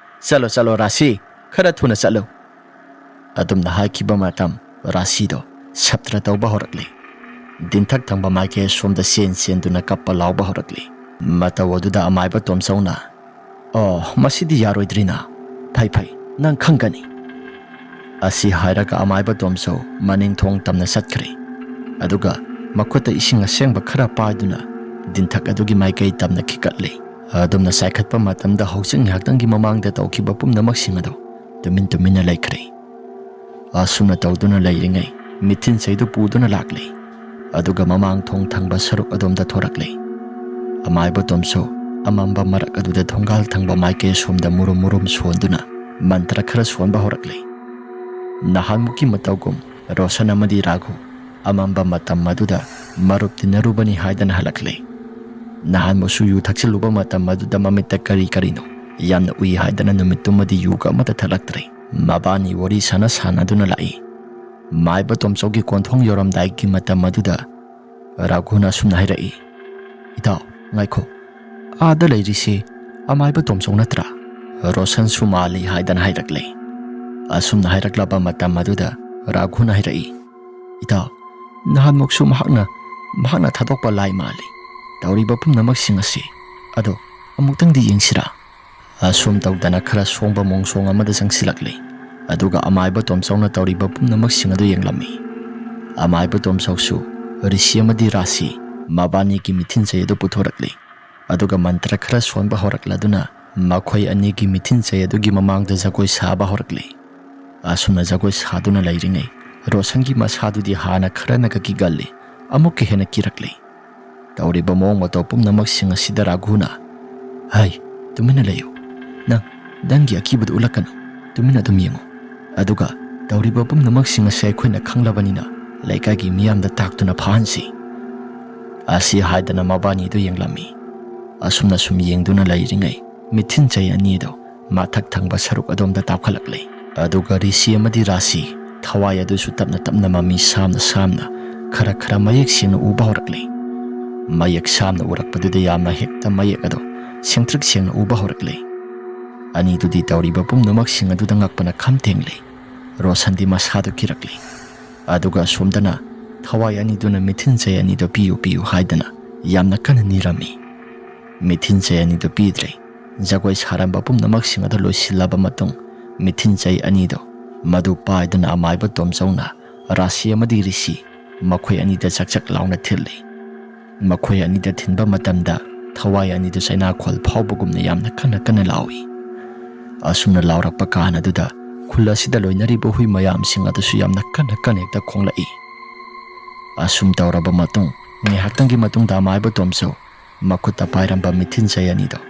ꯆꯠꯂꯣ, ꯆꯠꯂꯣ, ꯔꯥꯁꯤ, ꯈꯔ ꯊꯨꯅ ꯆꯠꯂꯨ"꯫ ꯑꯗꯨꯝꯅ ꯍꯥꯏꯈꯤꯕ ꯃꯇꯝ, ꯔꯥꯁꯤꯗꯣ ꯁꯞꯇ꯭ꯔ ꯇꯧꯕ ꯍꯧꯔꯛꯂꯤ꯫ ꯗꯤꯟꯊꯛ ꯊꯪꯕ ꯃꯥꯏꯀꯩ ꯑꯁꯣꯝꯗ ꯆꯦꯟ ꯆꯦꯟꯗꯨꯅ ꯀꯞꯄ ꯂꯥꯎꯕ ꯍꯧꯔꯛꯂꯤ꯫ ꯃꯇꯧ ꯑꯗꯨꯗ ꯑꯃꯥꯏꯕ ꯇꯣꯝꯆꯧꯅ, "ꯑꯣ, ꯃꯁꯤꯗꯤ ꯌꯥꯔꯣꯏꯗ꯭ꯔꯤꯅ꯫ ꯐꯩ, ꯐꯩ, ꯅꯪ ꯈꯪꯒꯅꯤ"꯫ ꯑꯁꯤ ꯍꯥꯏꯔꯒ ꯑꯃꯥꯏꯕ ꯇꯣꯝꯆꯧ ꯃꯅꯤꯡ ꯊꯣꯡ ꯇꯝꯅ ꯆꯠꯈ꯭ꯔꯦ꯫ ꯑꯗꯨꯒ ꯃꯈꯨꯠꯇ ꯏꯁꯤꯡ ꯑꯁꯦꯡꯕ ꯈꯔ ꯄꯥꯏꯗꯨꯅ ꯗꯤꯟꯊꯛ ꯑꯗꯨꯒꯤ ꯃꯥꯏꯀꯩ ꯇꯝꯅ ꯈꯤꯀꯠꯂꯤ꯫ ꯑꯗꯨꯝꯅ ꯆꯥꯏꯈꯠꯄ ꯃꯇꯝꯗ ꯍꯧꯖꯤꯛ ꯉꯥꯏꯍꯥꯛꯇꯪꯒꯤ ꯃꯃꯥꯡꯗ ꯇꯧꯈꯤꯕ ꯄꯨꯝꯅꯃꯛꯁꯤꯡ ꯑꯗꯨ ꯇꯨꯃꯤꯟ ꯇꯨꯃꯤꯟꯅ ꯂꯩꯈ꯭ꯔꯦ꯫ ꯑꯁꯨꯝꯅ ꯇꯧꯗꯨꯅ ꯂꯩꯔꯤꯉꯩ ꯃꯤꯊꯤꯟ ꯆꯩꯗꯨ ꯄꯨꯗꯨꯅ ꯂꯥꯛꯂꯦ꯫ ꯑꯗꯨꯒ ꯃꯃꯥꯡ ꯊꯣꯡ ꯊꯪꯕ ꯁꯔꯨꯛ ꯑꯗꯣꯝꯗ ꯊꯣꯔꯛꯂꯦ꯫ ꯑꯃꯥꯏꯕ ꯇꯣꯝꯆꯧ ꯑꯃꯝꯕ ꯃꯔꯛ ꯑꯗꯨꯗ ꯊꯣꯡꯒꯥꯜ ꯊꯪꯕ ꯃꯥꯏꯀꯩ ꯑꯁꯣꯝꯗ ꯃꯨꯔꯨꯝ ꯃꯨꯔꯨꯝ ꯁꯣꯟꯗꯨꯅ ꯃꯟꯇ꯭ꯔ ꯈꯔ ꯁꯣꯟꯕ ꯍꯧꯔꯛꯂꯦ꯫ ꯅꯍꯥꯟꯃꯨꯛꯀꯤ ꯃꯇꯧꯒꯨꯝ ꯔꯣꯁꯟ ꯑꯃꯗꯤ ꯔꯥꯘꯨ ꯑꯃꯝꯕ ꯃꯇꯝ ꯑꯗꯨꯗ ꯃꯔꯨꯞ ꯇꯤꯟꯅꯔꯨꯕꯅꯤ ꯍꯥꯏꯗꯅ ꯍꯜꯂꯛꯂꯦ꯫ ꯅꯍꯥꯟꯃꯨꯛꯁꯨ ꯌꯨ ꯊꯛꯆꯤꯜꯂꯨꯕ ꯃꯇꯝ ꯑꯗꯨꯗ ꯃꯃꯤꯠꯇ ꯀꯔꯤ ꯀꯔꯤꯅꯣ ꯌꯥꯝꯅ ꯎꯏ ꯍꯥꯏꯗꯅ ꯅꯨꯃꯤꯠꯇꯨꯃꯗꯤ ꯌꯨꯒ ꯑꯃꯠꯇ ꯊꯛꯂꯛꯇ꯭ꯔꯦ꯫ ꯃꯕꯥꯅꯤ ꯋꯥꯔꯤ ꯁꯥꯟꯅ ꯁꯥꯟꯅꯗꯨꯅ ꯂꯥꯛꯏ꯫ ꯃꯥꯏꯕ ꯇꯣꯝꯆꯧꯒꯤ ꯀꯣꯟꯊꯣꯡ ꯌꯧꯔꯝꯗꯥꯏꯒꯤ ꯃꯇꯝ ꯑꯗꯨꯗ ꯔꯥꯘꯨꯅ ꯑꯁꯨꯝꯅ ꯍꯥꯏꯔꯛꯏ, "ꯏꯇꯥꯎ, ꯉꯥꯏꯈꯣ, ꯑꯥꯗ ꯂꯩꯔꯤꯁꯤ ꯑꯃꯥꯏꯕ ꯇꯣꯝꯆꯧ ꯅꯠꯇ꯭ꯔꯥ?" ꯔꯣꯁꯟꯁꯨ ꯃꯥꯜꯂꯤ ꯍꯥꯏꯗꯅ ꯍꯥꯏꯔꯛꯂꯦ꯫ ꯑꯁꯨꯝꯅ ꯍꯥꯏꯔꯛꯂꯕ ꯃꯇꯝ ꯑꯗꯨꯗ ꯔꯥꯘꯨꯅ ꯍꯥꯏꯔꯛꯏ, "ꯏꯇꯥꯎ, ꯅꯍꯥꯟꯃꯨꯛꯁꯨ ꯃꯍꯥꯛꯅ, ꯃꯍꯥꯛꯅ ꯊꯥꯗꯣꯛꯄ ꯂꯥꯏ ꯃꯥꯜꯂꯤ꯫ ꯇꯧꯔꯤꯕ ꯄꯨꯝꯅꯃꯛꯁꯤꯡ ꯑꯁꯤ ꯑꯗꯣ ꯑꯃꯨꯛꯇꯪꯗꯤ ꯌꯦꯡꯁꯤꯔꯥ?" ꯑꯁꯨꯝ ꯇꯧꯗꯅ ꯈꯔ ꯁꯣꯡꯕ ꯃꯣꯡꯁꯣꯡ ꯑꯃꯗ ꯆꯪꯁꯤꯜꯂꯛꯂꯦ꯫ ꯑꯗꯨꯒ ꯑꯃꯥꯏꯕ ꯇꯣꯝꯆꯧꯅ ꯇꯧꯔꯤꯕ ꯄꯨꯝꯅꯃꯛꯁꯤꯡ ꯑꯗꯨ ꯌꯦꯡꯂꯝꯃꯤ꯫ ꯑꯃꯥꯏꯕ ꯇꯣꯝꯆꯧꯁꯨ ꯔꯤꯁꯤ ꯑꯃꯗꯤ ꯔꯥꯁꯤ ꯃꯕꯥꯅꯤꯒꯤ ꯃꯤꯊꯤꯟ ꯆꯩ ꯑꯗꯨ ꯄꯨꯊꯣꯔꯛꯂꯦ꯫ ꯑꯗꯨꯒ ꯃꯟꯇ꯭ꯔ ꯈꯔ ꯁꯣꯟꯕ ꯍꯧꯔꯛꯂꯗꯨꯅ ꯃꯈꯣꯏ ꯑꯅꯤꯒꯤ ꯃꯤꯊꯤꯟ ꯆꯩ ꯑꯗꯨꯒꯤ ꯃꯃꯥꯡꯗ ꯖꯒꯣꯏ ꯁꯥꯕ ꯍꯧꯔꯛꯂꯦ꯫ ꯑꯁꯨꯝꯅ ꯖꯒꯣꯏ ꯁꯥꯗꯨꯅ ꯂꯩꯔꯤꯉꯩ ꯔꯣꯁꯟꯒꯤ ꯃꯁꯥꯗꯨꯗꯤ ꯍꯥꯟꯅ ꯈꯔꯅꯒ ꯀꯤꯒꯜꯂꯤ, ꯑꯃꯨꯛꯀ ꯍꯦꯟꯅ ꯀꯤꯔꯛꯂꯦ꯫ ꯇꯧꯔꯤꯕ ꯃꯑꯣꯡ ꯃꯇꯧ ꯄꯨꯝꯅꯃꯛꯁꯤꯡ ꯑꯁꯤꯗ ꯔꯥꯘꯨꯅ, "ꯍꯩ, ꯇꯨꯃꯤꯟꯅ ꯂꯩꯌꯨ꯫ ꯅꯪ, ꯅꯪꯒꯤ ꯑꯀꯤꯕꯗꯨ ꯎꯠꯂꯛꯀꯅꯨ꯫ ꯇꯨꯃꯤꯟꯅ ꯑꯗꯨꯝ ꯌꯦꯡꯉꯨ꯫ ꯑꯗꯨꯒ ꯇꯧꯔꯤꯕ ꯄꯨꯝꯅꯃꯛꯁꯤꯡ ꯑꯁꯤ ꯑꯩꯈꯣꯏꯅ ꯈꯪꯂꯕꯅꯤꯅ ꯂꯩꯀꯥꯏꯒꯤ ꯃꯤꯌꯥꯝꯗ ꯇꯥꯛꯇꯨꯅ ꯐꯥꯍꯟꯁꯤ"꯫ ꯑꯁꯤ ꯍꯥꯏꯗꯅ ꯃꯕꯥꯅꯤꯗꯨ ꯌꯦꯡꯂꯝꯃꯤ꯫ ꯑꯁꯨꯝꯅ ꯁꯨꯝ ꯌꯦꯡꯗꯨꯅ ꯂꯩꯔꯤꯉꯩ ꯃꯤꯊꯤꯟ ꯆꯩ ꯑꯅꯤꯗꯨ ꯃꯊꯛ ꯊꯪꯕ ꯁꯔꯨꯛ ꯑꯗꯣꯝꯗ ꯇꯥꯎꯈꯠꯂꯛꯂꯦ꯫ ꯑꯗꯨꯒ ꯔꯤꯁꯤ ꯑꯃꯗꯤ ꯔꯥꯁꯤ ꯊꯋꯥꯏ ꯑꯗꯨꯁꯨ ꯇꯞꯅ ꯇꯞꯅ ꯃꯃꯤ ꯁꯥꯝꯅ ꯁꯥꯝꯅ ꯈꯔ ꯈꯔ ꯃꯌꯦꯛ ꯁꯦꯡꯅ ꯎꯕ ꯍꯧꯔꯛꯂꯦ꯫ ꯃꯌꯦꯛ ꯁꯥꯝꯅ ꯎꯔꯛꯄꯗꯨꯗ ꯌꯥꯝꯅ ꯍꯦꯛꯇ ꯃꯌꯦꯛ ꯑꯗꯣ ꯁꯦꯡꯇ꯭ꯔꯤꯛ ꯁꯦꯡꯅ ꯎꯕ ꯍꯧꯔꯛꯂꯦ꯫ ꯑꯅꯤꯗꯨꯗꯤ ꯇꯧꯔꯤꯕ ꯄꯨꯝꯅꯃꯛꯁꯤꯡ ꯑꯗꯨꯗ ꯉꯛꯄꯅ ꯈꯝ ꯊꯦꯡꯂꯦ꯫ ꯔꯣꯁꯟꯗꯤ ꯃꯁꯥꯗꯨ ꯀꯤꯔꯛꯂꯦ꯫ ꯑꯗꯨꯒ ꯑꯁꯣꯝꯗꯅ ꯊꯋꯥꯏ ꯑꯅꯤꯗꯨꯅ ꯃꯤꯊꯤꯟ ꯆꯩ ꯑꯅꯤꯗꯨ ꯄꯤꯌꯨ ꯄꯤꯌꯨ ꯍꯥꯏꯗꯅ ꯌꯥꯝꯅ ꯀꯟꯅ ꯅꯤꯔꯝꯃꯤ꯫ ꯃꯤꯊꯤꯟ ꯆꯩ ꯑꯅꯤꯗꯨ ꯄꯤꯗ꯭ꯔꯦ꯫ ꯖꯒꯣꯏ ꯁꯥꯔꯝꯕ ꯄꯨꯝꯅꯃꯛꯁꯤꯡ ꯑꯗꯨ ꯂꯣꯏꯁꯤꯜꯂꯕ ꯃꯇꯨꯡ, ꯃꯤꯊꯤꯟ ꯆꯩ ꯑꯅꯤꯗꯨ ꯃꯗꯨ ꯄꯥꯏꯗꯨꯅ ꯑꯃꯥꯏꯕ ꯇꯣꯝꯆꯧꯅ ꯔꯥꯁꯤ ꯑꯃꯗꯤ ꯔꯤꯁꯤ ꯃꯈꯣꯏ ꯑꯅꯤꯗ ꯆꯛ ꯆꯛ ꯂꯥꯎꯅ ꯊꯤꯜꯂꯤ꯫ ꯃꯈꯣꯏ ꯑꯅꯤꯗ ꯊꯤꯟꯕ ꯃꯇꯝꯗ ꯊꯋꯥꯏ ꯑꯅꯤꯗꯨ ꯆꯩꯅꯥꯈꯣꯜ ꯐꯥꯎꯕꯒꯨꯝꯅ ꯌꯥꯝꯅ ꯀꯟꯅ ꯀꯟꯅ ꯂꯥꯎꯏ꯫ ꯑꯁꯨꯝꯅ ꯂꯥꯎꯔꯛꯄ ꯀꯥꯟ ꯑꯗꯨꯗ ꯈꯨꯜ ꯑꯁꯤꯗ ꯂꯣꯏꯅꯔꯤꯕ ꯍꯨꯏ ꯃꯌꯥꯝꯁꯤꯡ ꯑꯗꯨꯁꯨ ꯌꯥꯝꯅ ꯀꯟꯅ ꯀꯟꯅ ꯍꯦꯛꯇ ꯈꯣꯡꯂꯛꯏ꯫ ꯑꯁꯨꯝ ꯇꯧꯔꯕ ꯃꯇꯨꯡ, ꯉꯥꯏꯍꯥꯛꯇꯪꯒꯤ ꯃꯇꯨꯡꯗ ꯑꯃꯥꯏꯕ ꯇꯣꯝꯆꯧ ꯃꯈꯨꯠꯇ ꯄꯥꯏꯔꯝꯕ ꯃꯤꯊꯤꯟ ꯆꯩ ꯑꯅꯤꯗꯣ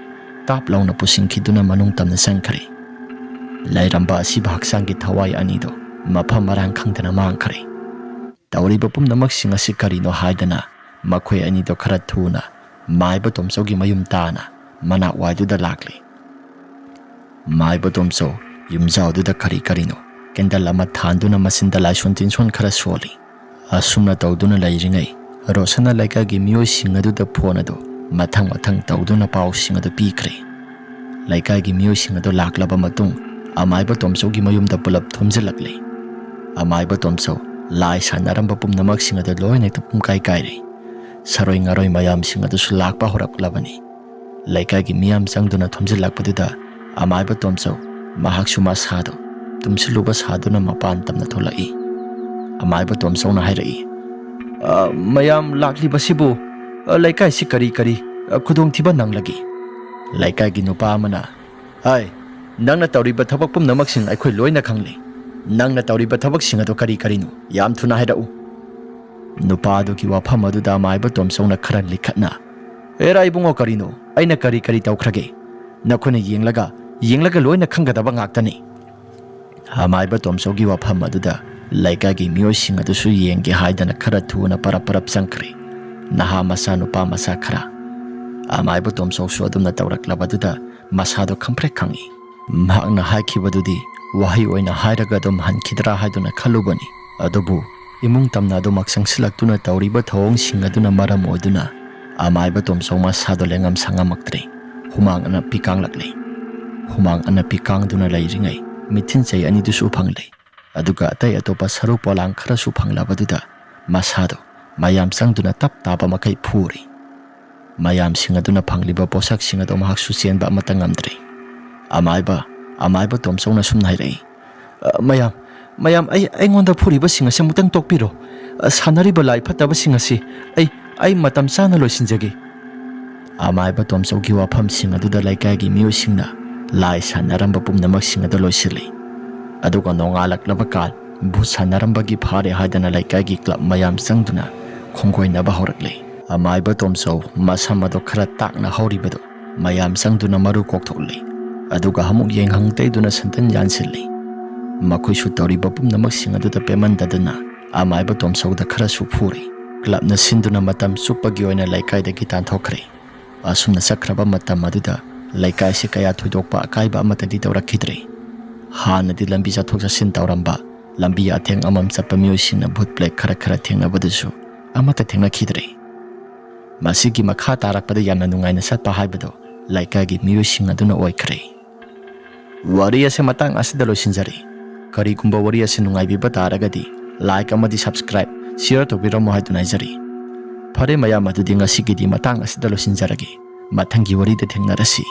ꯇꯥꯞ ꯂꯥꯎꯅ ꯄꯨꯁꯤꯟꯈꯤꯗꯨꯅ ꯃꯅꯨꯡ ꯇꯝꯅ ꯆꯪꯈ꯭ꯔꯦ꯫ ꯂꯩꯔꯝꯕ ꯑꯁꯤꯕ ꯍꯛꯆꯥꯡꯒꯤ ꯊꯋꯥꯏ ꯑꯅꯤꯗꯣ ꯃꯐꯝ ꯃꯔꯥꯡ ꯈꯪꯗꯅ ꯃꯥꯡꯈ꯭ꯔꯦ꯫ ꯇꯧꯔꯤꯕ ꯄꯨꯝꯅꯃꯛꯁꯤꯡ ꯑꯁꯤ ꯀꯔꯤꯅꯣ ꯍꯥꯏꯗꯅ ꯃꯈꯣꯏ ꯑꯅꯤꯗꯣ ꯈꯔ ꯊꯨꯅ ꯃꯥꯏꯕ ꯇꯣꯝꯆꯧꯒꯤ ꯃꯌꯨꯝ ꯇꯥꯅ ꯃꯅꯥꯛ ꯋꯥꯏꯗꯨꯗ ꯂꯥꯛꯂꯦ꯫ ꯃꯥꯏꯕ ꯇꯣꯝꯆꯧ ꯌꯨꯝꯖꯥꯎꯗꯨꯗ ꯀꯔꯤ ꯀꯔꯤꯅꯣ ꯀꯦꯟꯗꯜ ꯑꯃ ꯊꯥꯟꯗꯨꯅ ꯃꯆꯤꯟꯗ ꯂꯥꯏꯁꯣꯟ ꯇꯤꯟꯁꯣꯟ ꯈꯔ ꯁꯣꯜꯂꯤ꯫ ꯑꯁꯨꯝꯅ ꯇꯧꯗꯨꯅ ꯂꯩꯔꯤꯉꯩ, ꯔꯣꯁꯟꯅ ꯂꯩꯀꯥꯏꯒꯤ ꯃꯤꯑꯣꯏꯁꯤꯡ ꯑꯗꯨꯗ ꯐꯣꯟ ꯑꯗꯨ ꯃꯊꯪ ꯃꯊꯪ ꯇꯧꯗꯨꯅ ꯄꯥꯎꯁꯤꯡ ꯑꯗꯨ ꯄꯤꯈ꯭ꯔꯦ꯫ ꯂꯩꯀꯥꯏꯒꯤ ꯃꯤꯑꯣꯏꯁꯤꯡ ꯑꯗꯨ ꯂꯥꯛꯂꯕ ꯃꯇꯨꯡ, ꯑꯃꯥꯏꯕ ꯇꯣꯝꯆꯧꯒꯤ ꯃꯌꯨꯝꯗ ꯄꯨꯂꯞ ꯊꯣꯝꯖꯤꯜꯂꯛꯂꯦ꯫ ꯑꯃꯥꯏꯕ ꯇꯣꯝꯆꯧ ꯂꯥꯏ ꯁꯥꯟꯅꯔꯝꯕ ꯄꯨꯝꯅꯃꯛꯁꯤꯡ ꯑꯗꯨ ꯂꯣꯏꯅ ꯍꯦꯛꯇ ꯄꯨꯡꯀꯥꯏ ꯀꯥꯏꯔꯦ꯫ ꯁꯔꯣꯏ ꯉꯥꯔꯣꯏ ꯃꯌꯥꯝꯁꯤꯡ ꯑꯗꯨꯁꯨ ꯂꯥꯛꯄ ꯍꯧꯔꯛꯂꯕꯅꯤ꯫ ꯂꯩꯀꯥꯏꯒꯤ ꯃꯤꯌꯥꯝ ꯆꯪꯗꯨꯅ ꯊꯣꯝꯖꯤꯜꯂꯛꯄꯗꯨꯗ ꯑꯃꯥꯏꯕ ꯇꯣꯝꯆꯧ ꯃꯍꯥꯛꯁꯨ ꯃꯁꯥꯗꯨ ꯇꯨꯝꯁꯤꯜꯂꯨꯕ ꯁꯥꯗꯨꯅ ꯃꯄꯥꯟ ꯇꯝꯅ ꯊꯣꯛꯂꯛꯏ꯫ ꯑꯃꯥꯏꯕ ꯇꯣꯝꯆꯧꯅ ꯍꯥꯏꯔꯛꯏ, "ꯑ, ꯃꯌꯥꯝ ꯂꯥꯛꯂꯤꯕꯁꯤꯕꯨ, ꯑ, ꯂꯩꯀꯥꯏꯁꯤ ꯀꯔꯤ ꯀꯔꯤ, ꯑ, ꯈꯨꯗꯣꯡꯊꯤꯕ ꯅꯪꯂꯒꯦ?" ꯂꯩꯀꯥꯏꯒꯤ ꯅꯨꯄꯥ ꯑꯃꯅ, "ꯍꯥꯏ, ꯅꯪꯅ ꯇꯧꯔꯤꯕ ꯊꯕꯛ ꯄꯨꯝꯅꯃꯛꯁꯤꯡ ꯑꯩꯈꯣꯏ ꯂꯣꯏꯅ ꯈꯪꯂꯦ꯫ ꯅꯪꯅ ꯇꯧꯔꯤꯕ ꯊꯕꯛꯁꯤꯡ ꯑꯗꯨ ꯀꯔꯤ ꯀꯔꯤꯅꯣ? ꯌꯥꯝ ꯊꯨꯅ ꯍꯥꯏꯔꯛꯎ꯫" ꯅꯨꯄꯥ ꯑꯗꯨꯒꯤ ꯋꯥꯐꯝ ꯑꯗꯨꯗ ꯑꯃꯥꯏꯕ ꯇꯣꯝꯆꯧꯅ ꯈꯔ ꯂꯤꯈꯠꯅ, "ꯑꯦꯔꯥ ꯏꯕꯨꯡꯉꯣ, ꯀꯔꯤꯅꯣ? ꯑꯩꯅ ꯀꯔꯤ ꯀꯔꯤ ꯇꯧꯈ꯭ꯔꯒꯦ? ꯅꯈꯣꯏꯅ ꯌꯦꯡꯂꯒ, ꯌꯦꯡꯂꯒ ꯂꯣꯏꯅ ꯈꯪꯒꯗꯕ ꯉꯥꯛꯇꯅꯤ꯫" ꯑꯃꯥꯏꯕ ꯇꯣꯝꯆꯧꯒꯤ ꯋꯥꯐꯝ ꯑꯗꯨꯗ ꯂꯩꯀꯥꯏꯒꯤ ꯃꯤꯑꯣꯏꯁꯤꯡ ꯑꯗꯨꯁꯨ ꯌꯦꯡꯒꯦ ꯍꯥꯏꯗꯅ ꯈꯔ ꯊꯨꯅ ꯄꯔꯞ ꯄꯔꯞ ꯆꯪꯈ꯭ꯔꯦ꯫ ꯅꯍꯥ ꯃꯆꯥ, ꯅꯨꯄꯥ ꯃꯆꯥ ꯈꯔ꯫ ꯑꯃꯥꯏꯕ ꯇꯣꯝꯆꯧꯁꯨ ꯑꯗꯨꯝꯅ ꯇꯧꯔꯛꯂꯕꯗꯨꯗ ꯃꯁꯥꯗꯣ ꯈꯪꯄ꯭ꯔꯦꯛ ꯈꯪꯉꯤ꯫ ꯃꯍꯥꯛꯅ ꯍꯥꯏꯈꯤꯕꯗꯨꯗꯤ ꯋꯥꯍꯩ ꯑꯣꯏꯅ ꯍꯥꯏꯔꯒ ꯑꯗꯨꯝ ꯍꯟꯈꯤꯗ꯭ꯔꯥ ꯍꯥꯏꯗꯨꯅ ꯈꯜꯂꯨꯕꯅꯤ꯫ ꯑꯗꯨꯕꯨ ꯏꯃꯨꯡ ꯇꯝꯅ ꯑꯗꯨꯃꯛ ꯆꯪꯁꯤꯜꯂꯛꯇꯨꯅ ꯇꯧꯔꯤꯕ ꯊꯧꯑꯣꯡꯁꯤꯡ ꯑꯗꯨꯅ ꯃꯔꯝ ꯑꯣꯏꯗꯨꯅ ꯑꯃꯥꯏꯕ ꯇꯣꯝꯆꯧ ꯃꯁꯥꯗꯣ ꯂꯦꯡꯉꯝ ꯁꯥꯉꯝꯃꯛꯇ꯭ꯔꯦ꯫ ꯍꯨꯃꯥꯡ ꯑꯅꯞꯄꯤ ꯀꯥꯡꯂꯛꯂꯦ꯫ ꯍꯨꯃꯥꯡ ꯑꯅꯞꯄꯤ ꯀꯥꯡꯗꯨꯅ ꯂꯩꯔꯤꯉꯩ ꯃꯤꯊꯤꯟ ꯆꯩ ꯑꯅꯤꯗꯨꯁꯨ ꯐꯪꯂꯦ꯫ ꯑꯗꯨꯒ ꯑꯇꯩ ꯑꯇꯣꯞꯄ ꯁꯔꯨ ꯄꯣꯂꯥꯡ ꯈꯔꯁꯨ ꯐꯪꯂꯕꯗꯨꯗ ꯃꯁꯥꯗꯣ ꯃꯌꯥꯝ ꯆꯪꯗꯨꯅ ꯇꯞ ꯇꯥꯕ ꯃꯈꯩ ꯐꯨꯔꯤ꯫ ꯃꯌꯥꯝꯁꯤꯡ ꯑꯗꯨꯅ ꯐꯪꯂꯤꯕ ꯄꯣꯠꯁꯛꯁꯤꯡ ꯑꯗꯣ ꯃꯍꯥꯛꯁꯨ ꯆꯦꯟꯕ ꯑꯃꯠꯇ ꯉꯝꯗ꯭ꯔꯦ꯫ "ꯑꯃꯥꯏꯕ, ꯑꯃꯥꯏꯕ ꯇꯣꯝꯆꯧꯅ ꯁꯨꯝꯅ ꯍꯥꯏꯔꯛꯏ, "ꯑ, ꯃꯌꯥꯝ, ꯃꯌꯥꯝ, ꯑꯩ, ꯑꯩꯉꯣꯟꯗ ꯐꯨꯔꯤꯕꯁꯤꯡ ꯑꯁꯤ ꯑꯃꯨꯛꯇꯪ ꯇꯣꯛꯄꯤꯔꯣ꯫ ꯑ, ꯁꯥꯟꯅꯔꯤꯕ ꯂꯥꯏ ꯐꯠꯇꯕꯁꯤꯡ ꯑꯁꯤ ꯑꯩ, ꯑꯩ ꯃꯇꯝ ꯆꯥꯅ ꯂꯣꯏꯁꯤꯟꯖꯒꯦ"꯫ ꯑꯃꯥꯏꯕ ꯇꯣꯝꯆꯧꯒꯤ ꯋꯥꯐꯝꯁꯤꯡ ꯑꯗꯨꯗ ꯂꯩꯀꯥꯏꯒꯤ ꯃꯤꯑꯣꯏꯁꯤꯡꯅ ꯂꯥꯏ ꯁꯥꯟꯅꯔꯝꯕ ꯄꯨꯝꯅꯃꯛꯁꯤꯡ ꯑꯗꯨ ꯂꯣꯏꯁꯤꯜꯂꯤ꯫ ꯑꯗꯨꯒ ꯅꯣꯡꯉꯥꯜꯂꯛꯂꯕ ꯀꯥꯟ ꯚꯨꯠ ꯁꯥꯟꯅꯔꯝꯕꯒꯤ ꯐꯥꯔꯦ ꯍꯥꯏꯗꯅ ꯂꯩꯀꯥꯏꯒꯤ ꯀ꯭ꯂꯕ ꯃꯌꯥꯝ ꯆꯪꯗꯨꯅ ꯈꯣꯡꯒꯣꯏꯅꯕ ꯍꯧꯔꯛꯂꯤ꯫ ꯑꯃꯥꯏꯕ ꯇꯣꯝꯆꯧ ꯃꯁꯝ ꯑꯗꯨ ꯈꯔ ꯇꯥꯛꯅ ꯍꯧꯔꯤꯕꯗꯨ ꯃꯌꯥꯝ ꯆꯪꯗꯨꯅ ꯃꯔꯨ ꯀꯣꯛꯊꯣꯛꯂꯤ꯫ ꯑꯗꯨꯒ ꯑꯃꯨꯛ ꯌꯦꯡꯍꯪ ꯇꯩꯗꯨꯅ ꯁꯟꯇꯟ ꯌꯥꯟꯁꯤꯜꯂꯤ꯫ ꯃꯈꯣꯏꯁꯨ ꯇꯧꯔꯤꯕ ꯄꯨꯝꯅꯃꯛꯁꯤꯡ ꯑꯗꯨꯗ ꯄꯦꯟꯃꯟꯗꯗꯨꯅ ꯑꯃꯥꯏꯕ ꯇꯣꯝꯆꯧꯗ ꯈꯔꯁꯨ ꯐꯨꯔꯤ꯫ ꯀ꯭ꯂꯕꯅ ꯁꯤꯟꯗꯨꯅ ꯃꯇꯝ ꯆꯨꯞꯄꯒꯤ ꯑꯣꯏꯅ ꯂꯩꯀꯥꯏꯗꯒꯤ ꯇꯥꯟꯊꯣꯛꯈ꯭ꯔꯦ꯫ ꯑꯁꯨꯝꯅ ꯆꯠꯈ꯭ꯔꯕ ꯃꯇꯝ ꯑꯗꯨꯗ ꯂꯩꯀꯥꯏꯁꯤ ꯀꯌꯥ ꯊꯣꯏꯗꯣꯛꯄ ꯑꯀꯥꯏꯕ ꯑꯃꯠꯇꯗꯤ ꯇꯧꯔꯛꯈꯤꯗ꯭ꯔꯦ꯫ ꯍꯥꯟꯅꯗꯤ ꯂꯝꯕꯤ ꯆꯠꯊꯣꯛ ꯆꯠꯁꯤꯟ ꯇꯧꯔꯝꯕ, ꯂꯝꯕꯤ ꯑꯊꯦꯡ ꯑꯃꯝ ꯆꯠꯄ ꯃꯤꯑꯣꯏꯁꯤꯡꯅ ꯚꯨꯠ ꯕ꯭ꯂꯦꯛ ꯈꯔ ꯈꯔ ꯊꯦꯡꯅꯕꯗꯨꯁꯨ ꯑꯃꯠꯇ ꯊꯦꯡꯅꯈꯤꯗ꯭ꯔꯦ꯫ ꯃꯁꯤꯒꯤ ꯃꯈꯥ ꯇꯥꯔꯛꯄꯗ ꯌꯥꯝꯅ ꯅꯨꯡꯉꯥꯏꯅ ꯆꯠꯄ ꯍꯥꯏꯕꯗꯨ ꯂꯩꯀꯥꯏꯒꯤ ꯃꯤꯑꯣꯏꯁꯤꯡ ꯑꯗꯨꯅ ꯑꯣꯏꯈ꯭ꯔꯦ꯫ ꯋꯥꯔꯤ ꯑꯁꯦ ꯃꯇꯥꯡ ꯑꯁꯤꯗ ꯂꯣꯏꯁꯤꯟꯖꯔꯦ꯫ ꯀꯔꯤꯒꯨꯝꯕ ꯋꯥꯔꯤ ꯑꯁꯤ ꯅꯨꯡꯉꯥꯏꯕꯤꯕ ꯇꯥꯔꯒꯗꯤ like ꯑꯃꯗꯤ subscribe, share ꯇꯧꯕꯤꯔꯝꯃꯨ ꯍꯥꯏꯗꯨꯅ ꯍꯥꯏꯖꯔꯤ꯫ ꯐꯔꯦ ꯃꯌꯥꯝ, ꯑꯗꯨꯗꯤ ꯉꯁꯤꯒꯤꯗꯤ ꯃꯇꯥꯡ ꯑꯁꯤꯗ ꯂꯣꯏꯁꯤꯟꯖꯔꯒꯦ꯫ ꯃꯊꯪꯒꯤ ꯋꯥꯔꯤꯗ ꯊꯦꯡꯅꯔꯁꯤ꯫